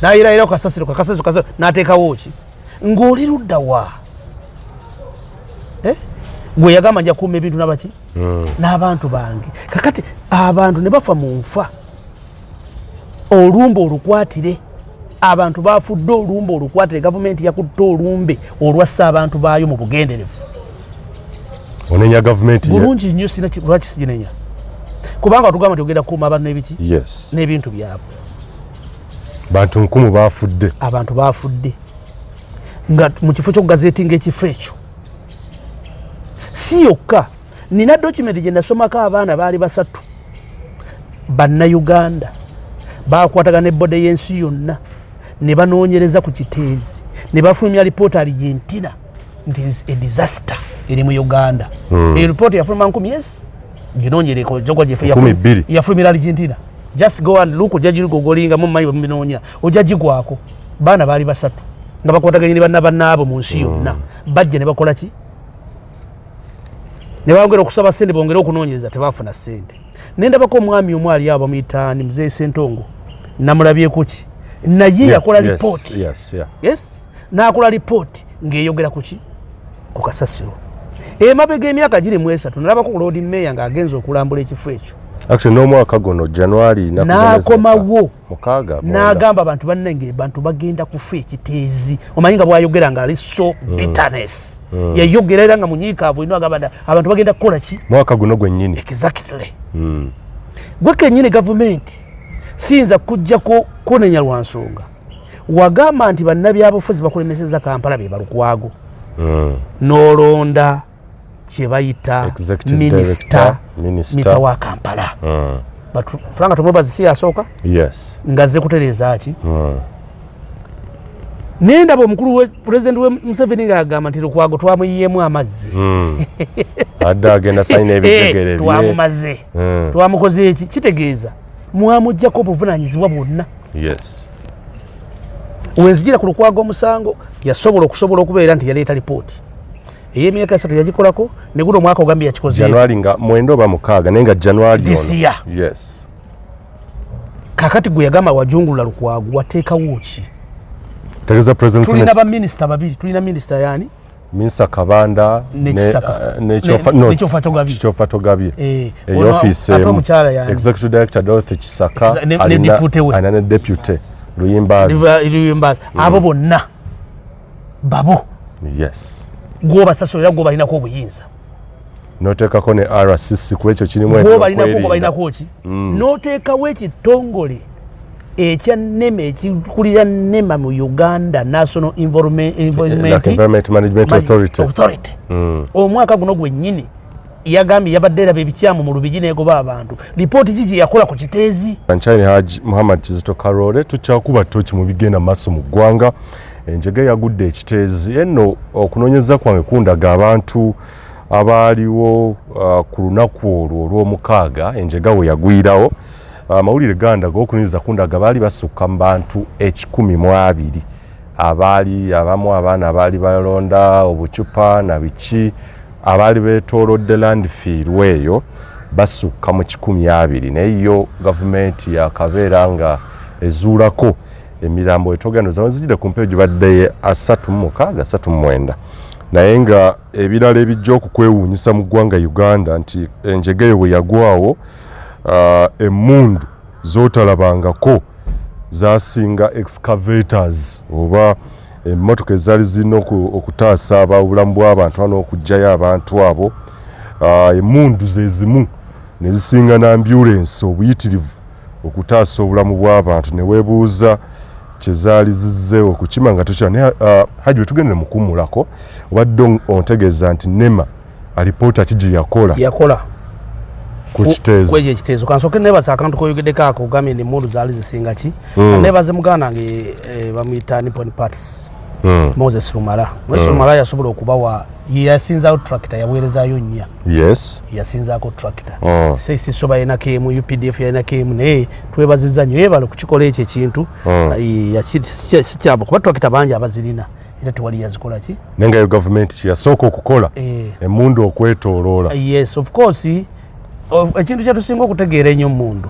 nayirayirawo kasasiro, kakasasiro, kasasiro n'ateekawo ki. Ng'oli ludda wa? Eh? Gwe yagamba nja kuuma ebintu nabaki n'abantu bange. Kakati abantu ne bafa mu nfa, olumbe olukwatire. Abantu bafudde olumbe olukwatire. Gavumenti yakutte olumbe olwassa abantu baayo mu bugenderevu. Onenya gavumenti? Bulungi nnyo. Sina lwaki siginenya, kubanga watugamba nti ogenda kukuuma abantu n'ebiki n'ebintu byabwe. Bantu nkumu bafudde. Abantu bafudde nga mu kifo ky'okugazetinga ekifo ekyo. Si yokka, nina document gye nasomako. Abaana baali basatu Bannayuganda, bakwatagana ne body y'ensi yonna ne banoonyereza ku Kiteezi ne bafulumya lipoota Argentina nti is a disaster eri mu Uganda. Eyo lipoota yafuluma nkumi, yes, ginoonyereko. 2000. Yafulumira Argentina. Just go and look, ojja gigogolinga mumanyi bwemubinoonya, ojja gigwako. Baana baali basatu nga bakwataganye ne banna bannaabwe mu nsi yonna. Bajja ne bakola ki? Ne bongera okusaba sente bongere okunoonyereza, tebafuna sente. Nendabako omwami omu ali awo bamuyitaani Muzeeyi Sentongo, namulabyeko ki naye yakola lipooti. Yes, n'akola lipooti ng'eyogera ku ki? Ku kasasiro. Emabega emyaka giri mu 3 nalabako ku Lord Mayor ng'agenza okulambula ekifo ekyo. Actually n'omwaka guno January. N'akomawo. 6, 9. N'agamba abantu bannange, bantu bagenda kufa Ekiteezi. Omanyi nga bwayogera nga ali so bitterness, yayogera era nga munyiikaavu ino, agamba nti abantu bagenda kukola ki? Mwaka guno gwennyini. Exactly. Gwe kennyini gavumenti siyinza kujjako kunenya lwa nsonga wagamba nti bannabyabufuzi bakulemeseza Kampala be balukwago, n'olonda kye bayita Executive minisita, Director, minister. Minisita wa Kampala. But Frank Tumwebaze si yasooka nga azze kutereeza ki? Naye ndaba omukulu we President we Museveni ng'agamba nti Lukwago twamuyiyemu amazzi. Adde agenda sayina ebijegere bye. Twamumaze, twamukoze eki? Kitegeeza mwamugjako obuvunanyizibwa bwonna. Wenzijira ku Lukwago, omusango yasobola okusobola okubeera nti yaleeta lipooti ey'emyaka 3, yagikolako ne guno omwaka ogambye yakikoze. January nga 9 oba 6, naye nga January This ono. year. Yes. Kakati gwe yagamba wajungulula Lukwago, wateekawo ki? Tegeeza President Tulina Museveni. baminisita babiri. Tulina minisita yani? Minisita Kabanda Ne Kisaka. Ne ne Ne Kyofatogabye. Kyofatogabye. Eh, eyo ono ofiisi ate emu. omukyala yani? Executive Director Dorothy Kisaka. Ne deputy we. Alina ne deputy Luyimbazi. Luyimbazi. Abo bonna babo gwobasasulira, gwobalinako obuyinza. Noteekako ne RCC ku ekyo kirimu. Gwobalinako. Ebyokwerinda. Gwobalinako ki? N'oteekawo ekitongole ekya NEMA, ekikulira NEMA mu Uganda, National Environment Like Environment Management Authority. Authority. Omwaka guno gwennyini yagambye yabadde eraba ebikyamu mu Lubigi negoba abantu. Lipooti ki gye yakola ku Kiteezi? Nkyali Haji Muhammad Kizito Karole, tukyakuba toki mu bigenda maaso mu ggwanga. Enjega yagudde Ekiteezi. Eno okunoonyeza kwange kundaga abantu abaaliwo ku lunaku olwo olw'omukaaga enjega we yagwirawo. Amawulire gandaga, okunoonyeza kundaga baali basukka mu bantu 120 abaali, abamu abaana abaali balonda obucupa na biki, abaali beetoolodde landfill eyo basukka mu 120. Naye yo gavumenti yakabeera nga ezuulako emirambo etogenda nzijire ku mpewo gibadde 36, 39. Naye nga ebirala ebijja okukwewuunyisa mu ggwanga Uganda nti enjega eyo bwe yagwawo, emmundu z'otalabangako zasinga excavators oba emmotoka ezaali zirina okutaasa obulamu bw'abantu n'okuggyayo abantu abo. Emmundu ze zimu ne zisinga n'ambulensi obuyitirivu okutaasa obulamu bw'abantu, ne weebuuza kye zaali zizze okukima nga tokya. Naye Haji, we tugendere mu kuwummulako, obadde ontegeeza nti NEMA alipoota ki gye yakola Yakola ku Kiteezi? Kwekyo Ekiteezo. Kansooke nebaza akantu koyogeddeko ako, ogambye nti emmundu zaali zisinga ki. Nebaze muganda wange, bamuyita Nippon Parts, Moses Lumala. Moses Lumala yasobola okubawa, ye yasinzaawo tractor, yaweerezaayo nnya. Yasinzaako tractor. Sesiso balinako emu, UPDF yalinako emu, naye twebaziza nnyo, yebala okukikola ekyo ekintu. Si kyabo kuba tractor bangi abazirina era tewali yazikola ki. Naye nga yo gavumenti kyeyasooka okukola, emmundu okwetooloola. Yes, of course. Ekintu kyetusinga okutegeera ennyo mundu,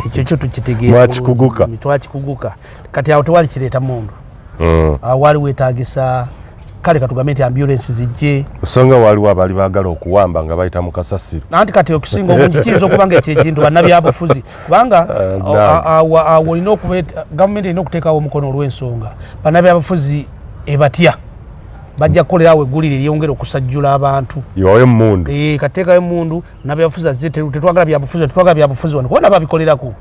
ekyo kyo tukitegeera. Mwakikuguka. Bulungi, twakikuguka. Kati awo tewali kireeta mundu. Waali weetagisa, kale katugambe nti ambulance zijje. Osanga waliwo abaali baagala okuwamba nga bayita mu kasasiro. Anti kati okusinga obungi kiyinza okuba nga ekyo ekintu bannabyabufuzi, kubanga awo olina okuba gavumenti erina okuteekawo omukono olw'ensonga bannabyabufuzi ebatya bajja kukolera awo eggulire eryongera okusajjula abantu. Iwayo emundu. Eh, kateekayo emundu nabyabufuzi azze, tetwagala byabufuzi, tetwagala byabufuzi wano, kubona babikolerako.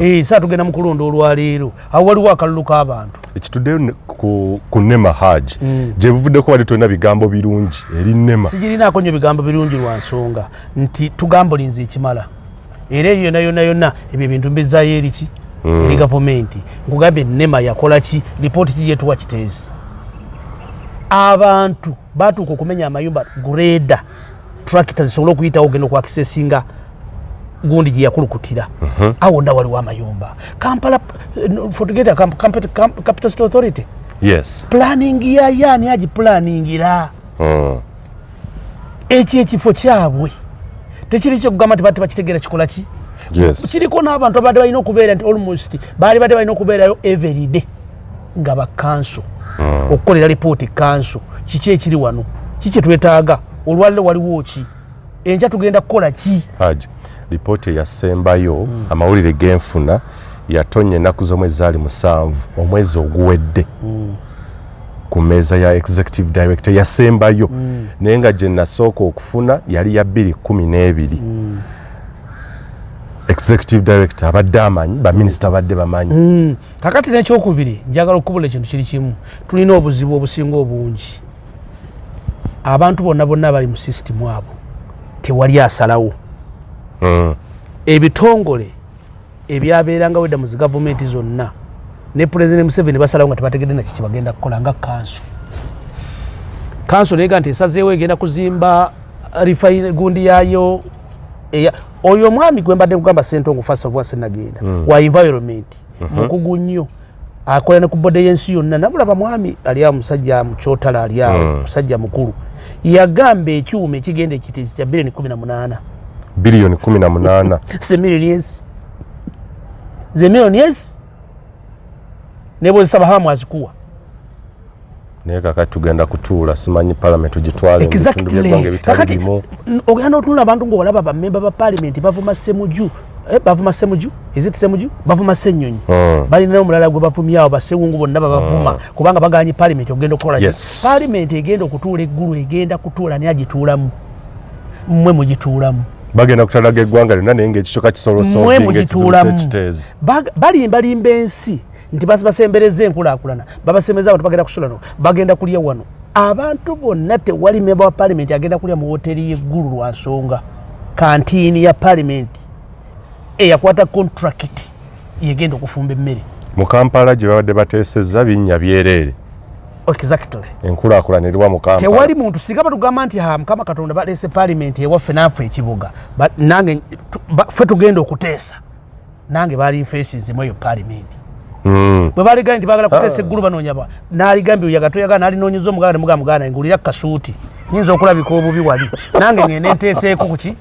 Eh, saa tugenda mu kulonda olwaleero, awo waliwo akalulu k'abantu. Ekituddeyo ku NEMA, Hajj, gye buvuddeko wali tolina bigambo birungi eri NEMA. Sigirinaako nnyo bigambo birungi lwa nsonga nti tugambolinze ekimala, era eyo yonna yonna yonna ebyo ebintu mbizaayo eriki? Eri gavumenti. Nkugambye, NEMA yakola ki? Lipooti ki gyetuwa Kiteezi? Abantu batuuka okumenya amayumba, grader, tractor zisobole okuyitawo ogenda okwakisesinga gundi gye yakulukutira. Awo wonna waliwo amayumba. Kampala, forget Capital City Authority. Planning ya yaani agipulaningira? Ekyo ekifo kyabwe tekiri kyokugamba nti bakitegeera kikola ki. Kiriko n'abantu abadde balina okubeera nti almost baali badde balina okubeerayo everyday nga bakanso okukolera lipooti kanso, kiki ekiri wano, kiki twetaaga olwaliro, waliwo ki, enkya tugenda kukola ki. Hajj, lipooti eyasembayo, amawulire genfuna, yatonya ennaku z'omwezi zaali 7 omwezi oguwedde ku mmeeza ya executive director yasembayo, naye nga gye nasooka okufuna yali ya 2012. Executive director abadde amanyi, baminisita badde bamanyi. Kakati n'ekyokubiri, njagala okukubula ekintu kiri kimu. Tulina obuzibu obusinga obungi, abantu bonna bonna abali mu sisitimu abo tewali asalawo. Ebitongole ebyabeerangawo edda mu zi gavumenti zonna ne Pulezidenti Museveni basalawo nga tebategedde naki kyebagenda kukola, nga kanso. Kanso nega nti esazeewo egenda kuzimba refine gundi yayo. Oyo omwami gwe mbadde nkugamba, Sentongo, first of all senagenda wa environment, mukugu nnyo, akola ne ku body y'ensi yonna. Nabulaba mwami ali awo, musajja mukyotala ali awo, musajja mukulu, yagamba ekyuma ekigenda ekitizi kya biliyoni 18. Biliyoni 18. Ze millionaires, ze millionaires, ne bwezisaba hamu azikuwa. Naye kakati tugenda kutuula, simanyi parliament tugitwale mu bitundu by'eggwanga ebitali Kakati bimu. Ogenda n'otunula abantu ng'olaba bamemba ba parliament bavuma Semuju, bavuma Semuju, is it Semuju? Bavuma Ssenyonyi. Balina omulala gwe bavumyawo, basewungu bonna babavuma kubanga baganye parliament okugenda okukola ki? Parliament egenda okutuula eggulu, egenda kutuula naye agituulamu mmwe mugituulamu. Bagenda kutalaga eggwanga lyonna, naye ngaekikyo kisobola mmwe osolvinga ekizibu mugituulamu. ky'ekiteezi. Balimbalimba ensi nti basembereza enkulaakulana, babasembereza abantu bagenda kusula no bagenda kulya wano. Abantu bonna, tewali memba wa parliament agenda kulya mu woteeri y'eggulu lwa nsonga kantiini ya parliament eyakwata contract yegenda okufumba emmere. Mu Kampala gye babadde bateesezza binnya byereere. Exactly. Enkulaakulana eriwa mu Kampala? Tewali muntu. Singa batugamba nti ha, Mukama Katonda, baleese parliament ewaffe naffe ekibuga, nange ffe tugenda okuteesa, nange baali nfeesinzemu eyo parliament. Bwe baligambye nti bagala kuteesa eggulu, banoonya ba naligambye oyaga toyagala, nalinoonyeza omuganda nemugaa muganda ngulira kasuuti, nyinza okulabika obubi wali, nange ngende nteeseeko kuki,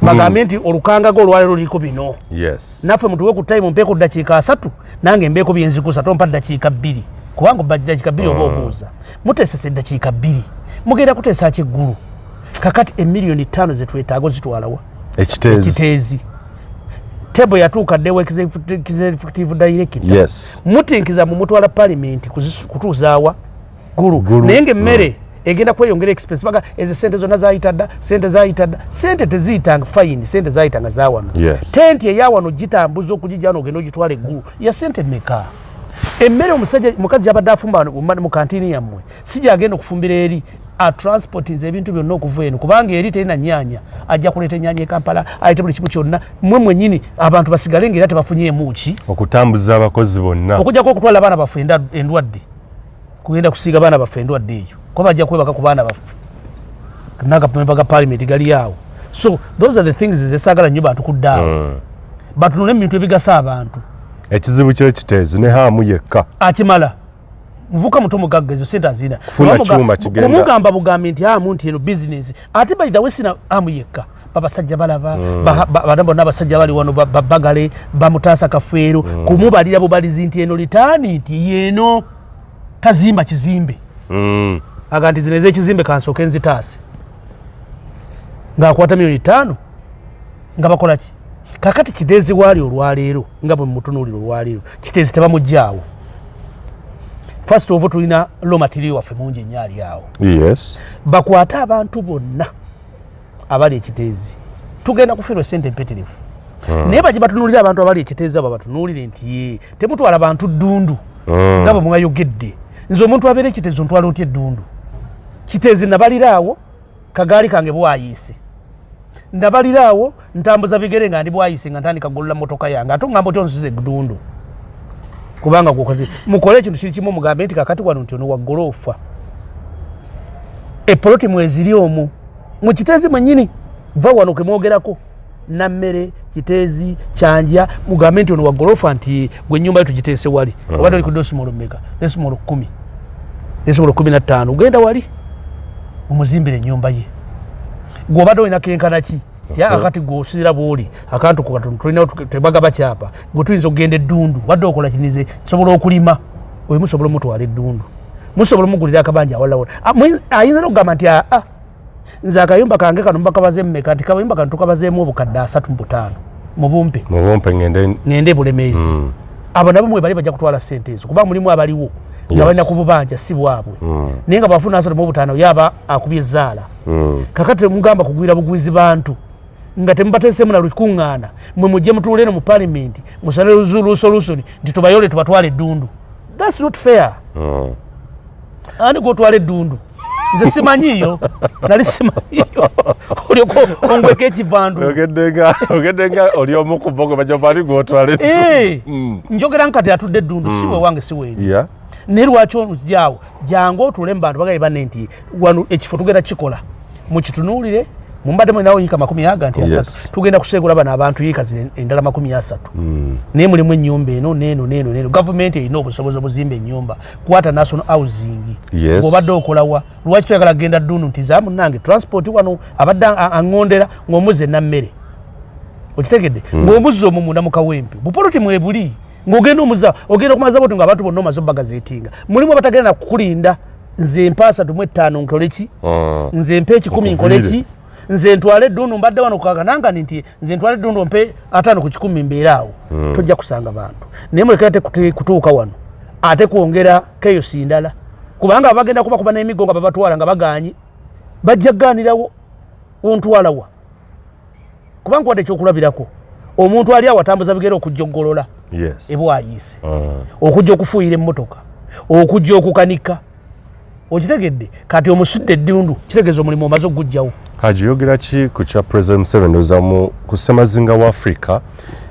bagambe nti olukangaga olwaleero luliko bino. Naffe mutuwe ku time, mpeeko ddakiika 30, nange mbeeko byenzikusa. Tompa ddakiika 2, kubanga obba ddakiika 2 oba obuuza. Muteesesa eddakiika 2, mugenda kuteesa kyeggulu. Kakati emiliyoni 5 zetwetaaga ozitwalawa? Ekiteezi. Ekiteezi tebo yatuuka dde wa executive director. Mutinkiza mumutwala parliament kutuuzaawa gulu. Gulu. Naye nga emmere egenda kweyongera expense baga ezo sente zonna zayita dda, sente zayita dda, sente teziyitanga fine, sente zayitanga zawano. Tenti eyawano gitambuza okugijja wano ogenda ogitwala eggulu ya sente meka? Emmere omusajja mukazi gyabadde afumba wano mu kantiini yammwe si gyagenda okufumbira eri, atransportinze ebintu byonna okuva eno, kubanga eri terina nyanya, ajja kuleeta enyanya e Kampala, ayite buli kimu kyonna. Mmwe mwennyini abantu basigale nga era tebafunyeemu ki? Okutambuza abakozi bonna. Okujjako okutwala abaana baffe endwadde, kugenda kusiiga baana baffe endwadde eyo, kuba bajja kwebaka ku baana baffe nagamemba ga parliament gali awo. So those are the things zesaagala nnyo bantu kudda awo, batunule mu bintu ebigasa abantu. Ekizibu kyekiteezi ne haamu yekka. Akimala muvuka muto mugagga, ezo sente azina. Kufuna kyuma kigenda- Kumugamba bugambi nti hamu nti eno business. Ate by the way, sina hamu yekka, Babasajja balaba bana bonna abasajja bali wano babagale bamutaasa Kafeero kumubalira bubalizi nti eno litaani nti yeeno tazimba kizimbe aga nti zino ez'ekizimbe kansooke nzitaase ng'akwata 5 million nga bakola ki. Kakati Kiteezi waali olwaleero nga bwe mutunuulira olwaleero, Kiteezi tebamuggyaawo. First of all, tulina raw material waffe mungi ennyo ali awo. Bakwate abantu bonna abali ekiteezi, tugenda kufiirwa sente empitirivu, naye bajje batunuulire abantu abali ekiteezi abo, batunuulire nti ye temutwala bantu ddundu nga bwe mwayogedde. Nze omuntu abeera ekiteezi ontwala otya eddundu? Kiteezi nabaliraawo kagaali kange bwayiise, ndabaliraawo ntambuza bigere nga ndi bwayiise nga ntandika golola motoka yange, ate ongamba otya onsuze eddundu? Kubanga gwokoze mukole ekintu kiri kimu, mugambe nti kakati wano nti ono wa goloofa, epoloti mweziri omwo mu Kiteezi mwennyini, va wano kemwogerako Nammere, Kiteezi, Kyanja, mugambe nti ono wa golofa nti gwe ennyumba yo tugiteese wali oba toli ku decimal mmeka, decimal 10, decimal 15, genda wali mumuzimbire ennyumba ye. Gwe obadde olina kenkana ki? Akati gwe osizira bwoli akantu ku katono tulina tebagaba kyapa, gwe tuyinza okugenda eddundu, wadde okola kinize sobola okulima oyo, musobola omutwala eddundu, musobola omugulira akabanja awalala. Ayinza nokugamba nti aa, nze akayumba kange kano mubakabaze mmeka? Nti kayumba kano tukabazeemu obukadde 35, mubumpe. Mubumpe ngende. Ngende e Bulemeezi. Abo nabo mwebali bajja kutwala sente ezo, kuba mulimu abaliwo nga balina ku bubanja si bwabwe, naye nga bwafuna 35 yaba akubye ezaala. Kakati temugamba kugwira bugwizi bantu nga temubateesemu na lukuŋŋaana. Mwe mujje mutuule eno mu palimenti musale solution nti tubayole tubatwale eddundu. That's not fair. Ani gwotwala eddundu? Nze simanyiyo, nali simanyiyo, olyoka ongweko ekivandu. Ogedde nga oli omu ku bo gwe bajja bali gwotwala. Eh, njogera nkati atudde eddundu si wewange, si weeri. Naye lwaki onzijaawo? Jangu otuule mu bantu bagaye banne nti wano ekifo tugenda kikola, mukitunuulire, mumbadde mulinawo yiika 40 nti 30. Tugenda kuseegula bano abantu yiika zino endala 30, naye mulimu ennyumba eno neeno neeno neeno. Gavumenti erina obusobozi obuzimba ennyumba, kwata National Housing. Bw'obadde okolawa, lwaki toyagala kugenda ddundu? Nti za munnange transport wano abadde aŋŋondera ng'omuzza enammere, okitegedde, ng'omuzza omwo munda mu Kawempe bupoloti mwebuli, ng'ogenda omuzza, ogenda okumaza boti ng'abantu bonna omaze obagazeetinga. Mulimu abatagenda nakukulinda. Nze mpa 35 nkole ki? Nze mpa 100 nkole ki? Nze ntwale eddundu, mbadde wano kakanangani nti nze ntwale eddundu, mpe 50 ku 100 mbeere awo. Tojja kusanga bantu, naye mulekera ate kutuuka wano ate kwongera chaos ndala, kubanga bagenda kubakuba n'emiggo nga babatwala nga baganye, bajja kugaanirawo ontwalawa. Kuba nkuwadde ekyokulabirako, omuntu ali awo atambuza bigere okujja okugolola ebwayiise, okujja okufuuyira emmotoka, okujja okukanika, okitegedde? Kati omusudde eddundu, kitegeeza omulimu omaze okugujjawo. Haji, yogera ki ku kya President Museveni? Ndowooza mu ku ssemazinga wa Africa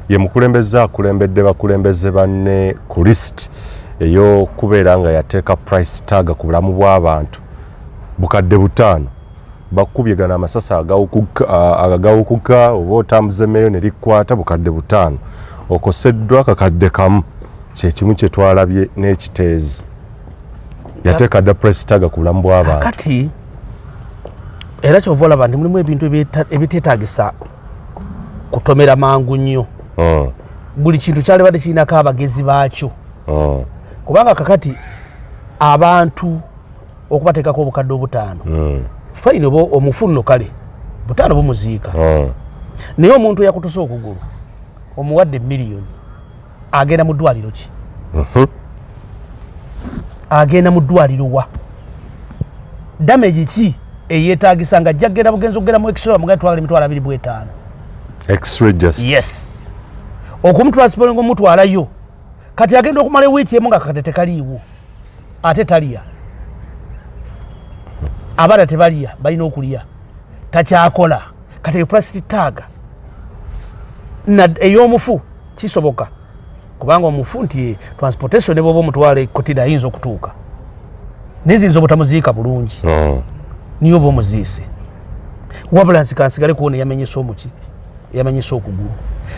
ye mukulembeze akulembedde bakulembeze banne ku list ey'okubeera nga yateeka price tag ku bulamu bw'abantu, 5,000. Bakubye gano amasasi agawukuka, oba otambuza emmere ne likwata, 5,000, okoseddwa 1,000. Kyekimu kye twalabye n'ekiteezi, yateeka dda price tag ku bulamu bw'abantu. Kati era kyova olaba nti mulimu ebintu ebiteetagisa kutomera mangu nnyo. Buli kintu kyalibadde kirinako abagezi baakyo, kubanga kakati abantu okubateekako 5,000, fine, oba omufu nno kale 5 bumuziika, naye omuntu eyakutuse okugulu omuwadde miliyoni, agenda mu ddwaliro ki? Agenda mu ddwaliro wa? Damage ki eyeetagisa nga ajja kugenda bugenzi okugenda mu x-ray, bamugenda twagala 25,000? X-ray just. Yes, okumutransportinga omutwalayo, kati agenda okumala ewiiki emu nga kakadde tekaliiwo, ate talya, abaana tebalya, balina okulya, takyakola. Kati eyo price tag ey'omufu kisoboka, kubanga omufu nti transportation ne bwoba omutwala ekotida ayinza okutuuka, naye ziyinza obutamuziika bulungi. Niyo oba omuziise. Wabula nsi kansigale kuwona eyamenyesa omuki, eyamenyesa okugulu,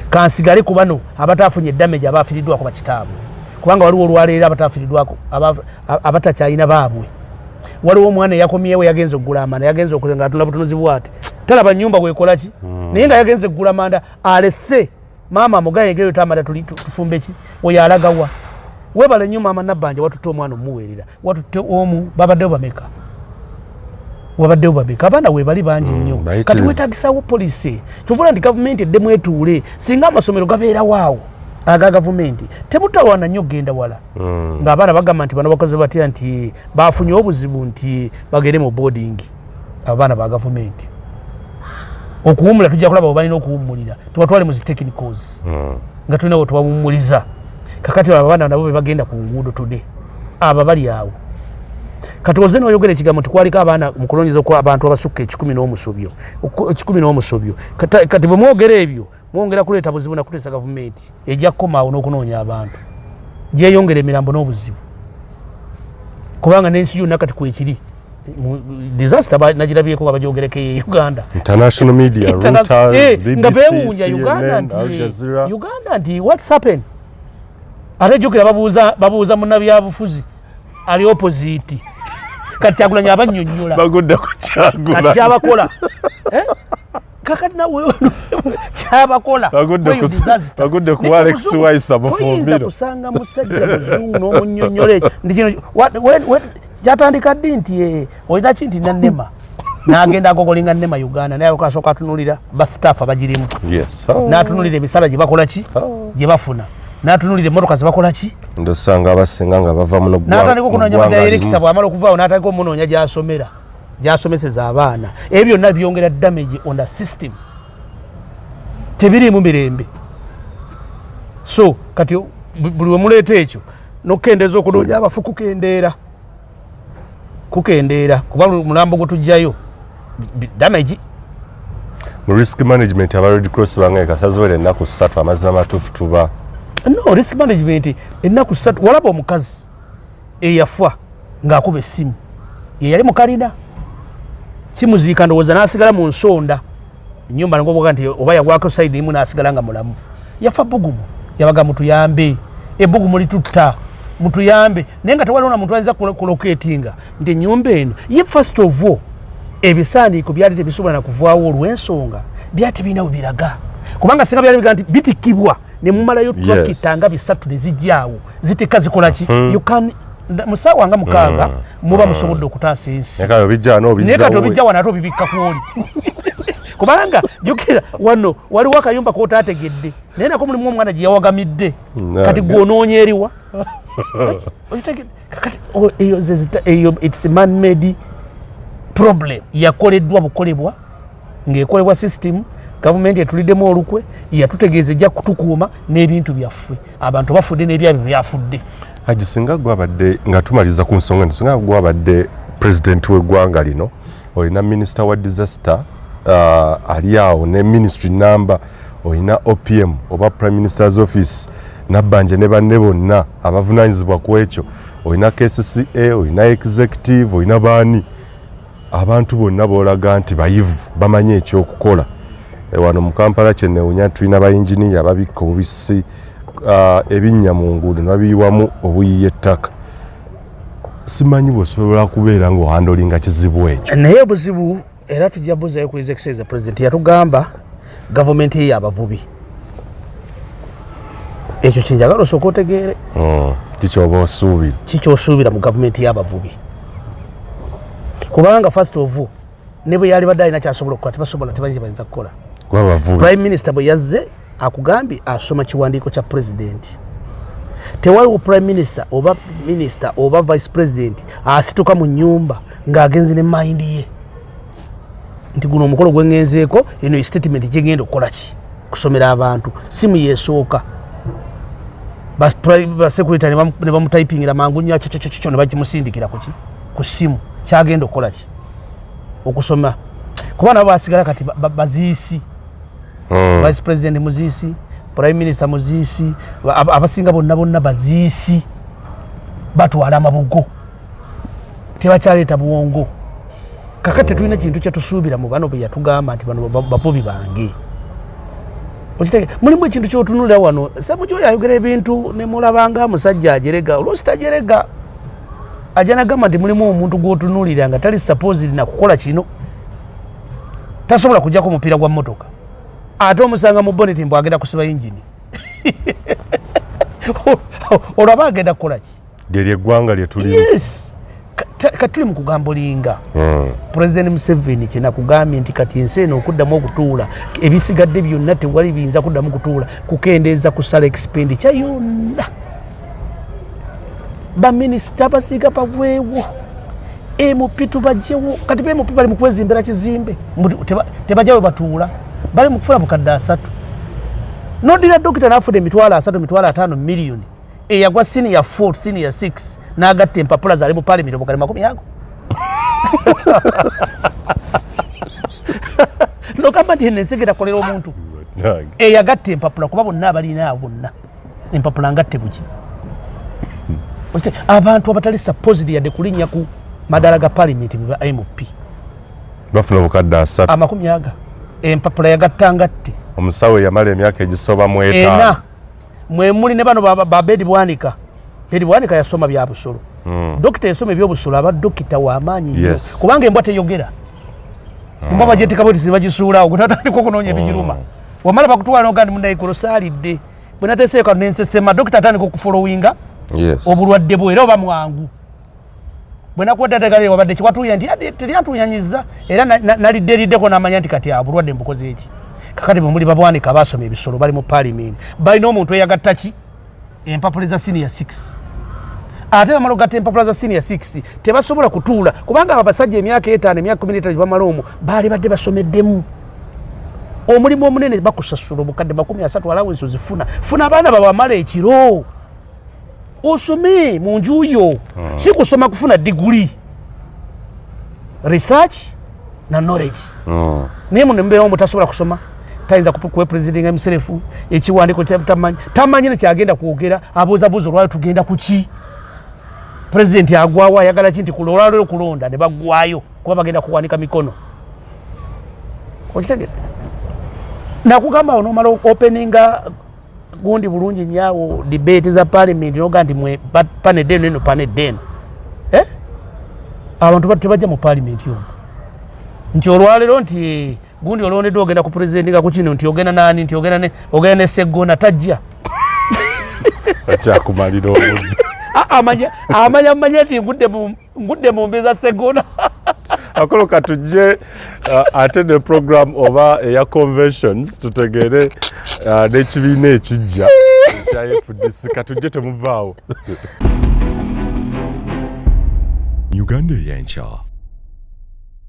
kansigale ku bano abataafunye damage, abaafiriddwako bakitaabwe, kubanga waliwo olwaleero abataafiiriddwako, abatakyalina baabwe. Waliwo omwana eyakomyewo, yagenza okugula amana, yagenza okuze nga atunda butunuzi bwati, talaba nyumba bwekola ki. Naye nga yagenze kugula manda, alese maama amugaye ngeyo tamanda tufumbe ki oyo alagawa. Webale nnyo maama Nabbanja, watutte omwana omuweerera, watutte omu, babaddewo bameka? Wabaddewo bameka? Abaana webali bangi nnyo. Kati wetagisawo policy. Kyovula nti gavumenti eddemu etuule. Singa amasomero gabeerawo awo aga gavumenti, temutawaana nnyo kugenda wala. Ng'abaana bagamba nti bano bakoze batya, nti bafunye obuzibu, nti bagende mu boarding. Abaana ba gavumenti okuwummula tujja kulaba bwe balina okuwummulira, tubatwale mu zi technicals nga tulina we tubawummuliza. Kakati abo abaana nabo be bagenda ku nguudo today, abo bali awo. Kati oze n'oyogera ekigambo nti kwaliko abaana mu kunoonyeza kwa abantu abasukka 100 n'omusobyo, 100 n'omusobyo. Kati bwe mwogera ebyo, mwongera kuleeta buzibu nakuteesa gavumenti ejja kukomaawo n'okunoonya abantu, gyeyongera emirambo n'obuzibu, kubanga n'ensi yonna kati kwekiri. Disaster nagirabyeko nga bagyogereko e Uganda. International media, Reuters, nga BBC, beewuunya Uganda CNN, Al nti Jazeera. Uganda nti what's happen. Ate jjukira babuuza munnabyabufuzi ali opposite. Kati Kyagulanyi abannyonnyola. Bagudde ku Kati Kyagulanyi. kyabakola. Eh? Kakati nawe kyabakola. Bagudde Disaster. Bagudde ku Naye Alex omuzungu Waisa toyinza Mufumbiro. kusanga musajja muzungu n'omunnyonnyola ekyo nti kino kyatandika ddi, nti olina ki, nti nannema n'agenda agogolinga NEMA Uganda, naye akasooka atunulira ba staff abagirimu. Yes. Oh. N'atunulira emisala gye bakola ki, gye bafuna, n'atunulira emmotoka ze bakola ki. Ndosanga abasinga nga bava muno N'atandika okunoonya mu ggwanga madirekita. limu. Bw'amala okuvaawo n'atandika omunoonya gy'asomera, gy'asomeseza abaana. Ebyo byonna byongera damage on the system, tebiriimu mirembe. So kati buli we muleeta ekyo n'okukendeeza okunoonya abafu, kukendeera, kukendeera, kuba mulambo gwe tujjayo damage. Mu risk management, aba Red Cross bangaye kasaziwera ennaku 3. Amazima amatuufu tuba No risk management ennaku 3. Walaba omukazi eyafa ng'akuba essimu, ye yali mukalina kimuziika, ndowooza n'asigala mu nsonda enyumba ngoboga nti oba yagwako side emu n'asigala nga mulamu. Yafa bugumu, yabaga mutuyambe, ebbugumu litutta, mutuyambe, naye nga tewaliwo na muntu ayinza kulocatinga nti ennyumba eno ye. First of all, ebisaaniiko byali tebisobola nakuvaawo olw'ensonga byali tebirina we biraga, kubanga singa byali biga nti bitikkibwa ne mumalayo trakita nga 300 ne zijjaawo zitikka zikola ki. You can mu ssaawa nga 6 muba musobodde okutaasa ensi. Naye kale obijja wano. Naye kati Obizza. Obijja wano ate obibikka kwoli, kubanga jjukira wano waliwo akayumba kotaategedde, naye nako mulimu omwana gye yawagamidde. Kati gwonoonya eriwa? Okitegedde? Kakati eyo eyo it's man made problem, yakoleddwa bukolebwa ng'ekolebwa system. Gavumenti etuliddemu olukwe, yatutegeeza ejja kutukuuma n'ebintu byaffe. Abantu bafudde n'ebyabyo byafudde. Haji, singa gwabadde, nga tumaliza ku nsonga eno, singa gwabadde pulezidenti w'eggwanga lino, olina minisita wa disaster ali awo ne ministry number, olina OPM oba Prime Minister's Office, Nabbanja ne banne bonna abavunaanyizibwa ku ekyo, olina KCCA, olina executive, olina baani, abantu bonna boolaga nti bayivu, bamanyi ekyokukola. Wano mu Kampala kyenewunya, tulina bayinginiya ababikka obubisi ebinnya mu nguudo ne babiyiwamu obuyiya ettaka. Simanyi bw'osobola kubeera ng'ohandlinga kizibu ekyo. Naye obuzibu era tujja buzayo ku His Excellency President. Yatugamba gavumenti eyo abavubi, ekyo kyenjagala osooka otegeere. Kikyoba osuubira. Kikyosuubira mu gavumenti y'abavubi, kubanga first of all, ne bwe yali badde alina kyasobola okukola, tebasobola, tebanyi kyebayinza kukola. Kuba abavubi. Prime Minister bwe yazze akugambye asoma kiwandiiko kya president. Tewaliwo prime minister oba minister oba vice president asituka mu nyumba ng'agenze ne mind ye nti guno omukolo gwengenzeeko, eno statement gyegenda okukola ki, kusomera abantu. Simu yesooka, basecurity ne bamutypingira mangu nnyo kyo ne bakimusindikira kuki, ku simu, kyagenda okukola ki, okusoma, kuba nabo basigala kati baziisi. Vice president muziisi, prime minister muziisi, abasinga bonna bonna baziisi, batwala amabugo, tebakyaleeta bwongo. Kakati tetulina kintu kyetusuubira mu bano bwe yatugamba nti bano bavubi bange. Okitege, mulimu ekintu kyotunulira wano. Semujo yayogera ebintu nemulabanga musajja ajerega, oluusi tajerega, ajja nagamba nti mulimu omuntu gwotunulira nga tali supposed nakukola kino, tasobola kujjako omupiira gwa mmotoka. Ate omusanga mu bonnet mbu agenda kusiba yingini. Olwo aba agenda kukola ki? Lyeryo eggwanga lye tulimu. Yes. Kati tuli mu kugambolinga. President Museveni kyenakugambye nti kati ensi eno okuddamu okutuula, ebisigadde byonna tewali biyinza kuddamu kutuula, kukendeeza kusala expenditure yonna. Baminisita basiga baveewo, MP tubajjewo. Kati ba MP bali mu kwezimbira kizimbe, tebajja we batuula, bali mu kufuna bukadde 30. Nodira dokita n'afuna 30,000, 50,000, miliyoni, eyagwa senior 4, senior 6, n'agatta empapula zaali mu parliament obukadde makumi ago. Nogamba nti eno ensi egenda kukolera omuntu eyagatta empapula, kuba bonna abalina awo bonna empapula ngatte buki. Abantu abatali supposed yadde kulinnya ku madaala ga parliament ba MP bafuna obukadde 30. Amakumi aga empapula yagatta ngatte. Omusawo eyamala emyaka egisoba mu 5. Ena mwemuli ne bano ba Bedi Bwanika. Bedi Bwanika yasoma bya busolo. Dokita yasoma ebyobusolo, aba dokita w'amaanyi nnyo. Kubanga embwa teyogera. Embwa bagyetika bweti bagisuulaawo, gwe natandika okunoonya ebigiruma. Wamala bakutwala n'ogamba nti munnaikolo saalidde, bwe nateeseeyo kano nensesema. Dokita atandika okufolowinga obulwadde bwe, era oba mwangu. Bwe nakuwadde ddagala wabadde kiwatuuya nti teryantuuyanyiza, era nalidde eriddeko n'amanya nti kati obulwadde mbukoze eki. Kakati bwe muli babwanika baasoma ebisolo bali mu paalimenti, balina omuntu eyagatta ki empapula za senior 6, ate bamala okugatta empapula za senior 6 tebasobola kutuula, kubanga abo abasajja emyaka 5, emyaka 15 gye bamala omwo baali badde basomeddemu omulimu omunene. Bakusasula obukadde 30, allowance ozifuna. Funa abaana babamala ekiro osome mu nju yo. Si kusoma kufuna diguli, research na knowledge. Naye muno mubeerawo mutasobola kusoma, tayinza kwepresidinga himself, ekiwandiiko tamanyi, tamanyi nekyagenda kwogera, abuuzabuuza olwaliro tugenda kuki, pulezidenti agwawo ayagala ki, nti olwaliro kulonda ne baggwayo kuba bagenda kuwanika mikono. Okitegedde? Nakugamba awo nomala openinga gundi bulungi nyaawo debate za parliament, noga nti mwe panedde eno, eno panedde eno. Eh? Abantu tebajja mu parliament omwo nti olwaleero nti gundi olondeddwa ogenda ku presidinga ku kino, nti ogenda nani, nti ogenda ne Seggona, tajja. Akyakumalira obudde. Amanya manya nti ngudde mu mbi za Seggona. Akolo katujje ate ne program oba eya conventions, tutegeere n'ekibiina ekijja ekya FDC. Katujje, temuvaawo. Uganda ey'enkya.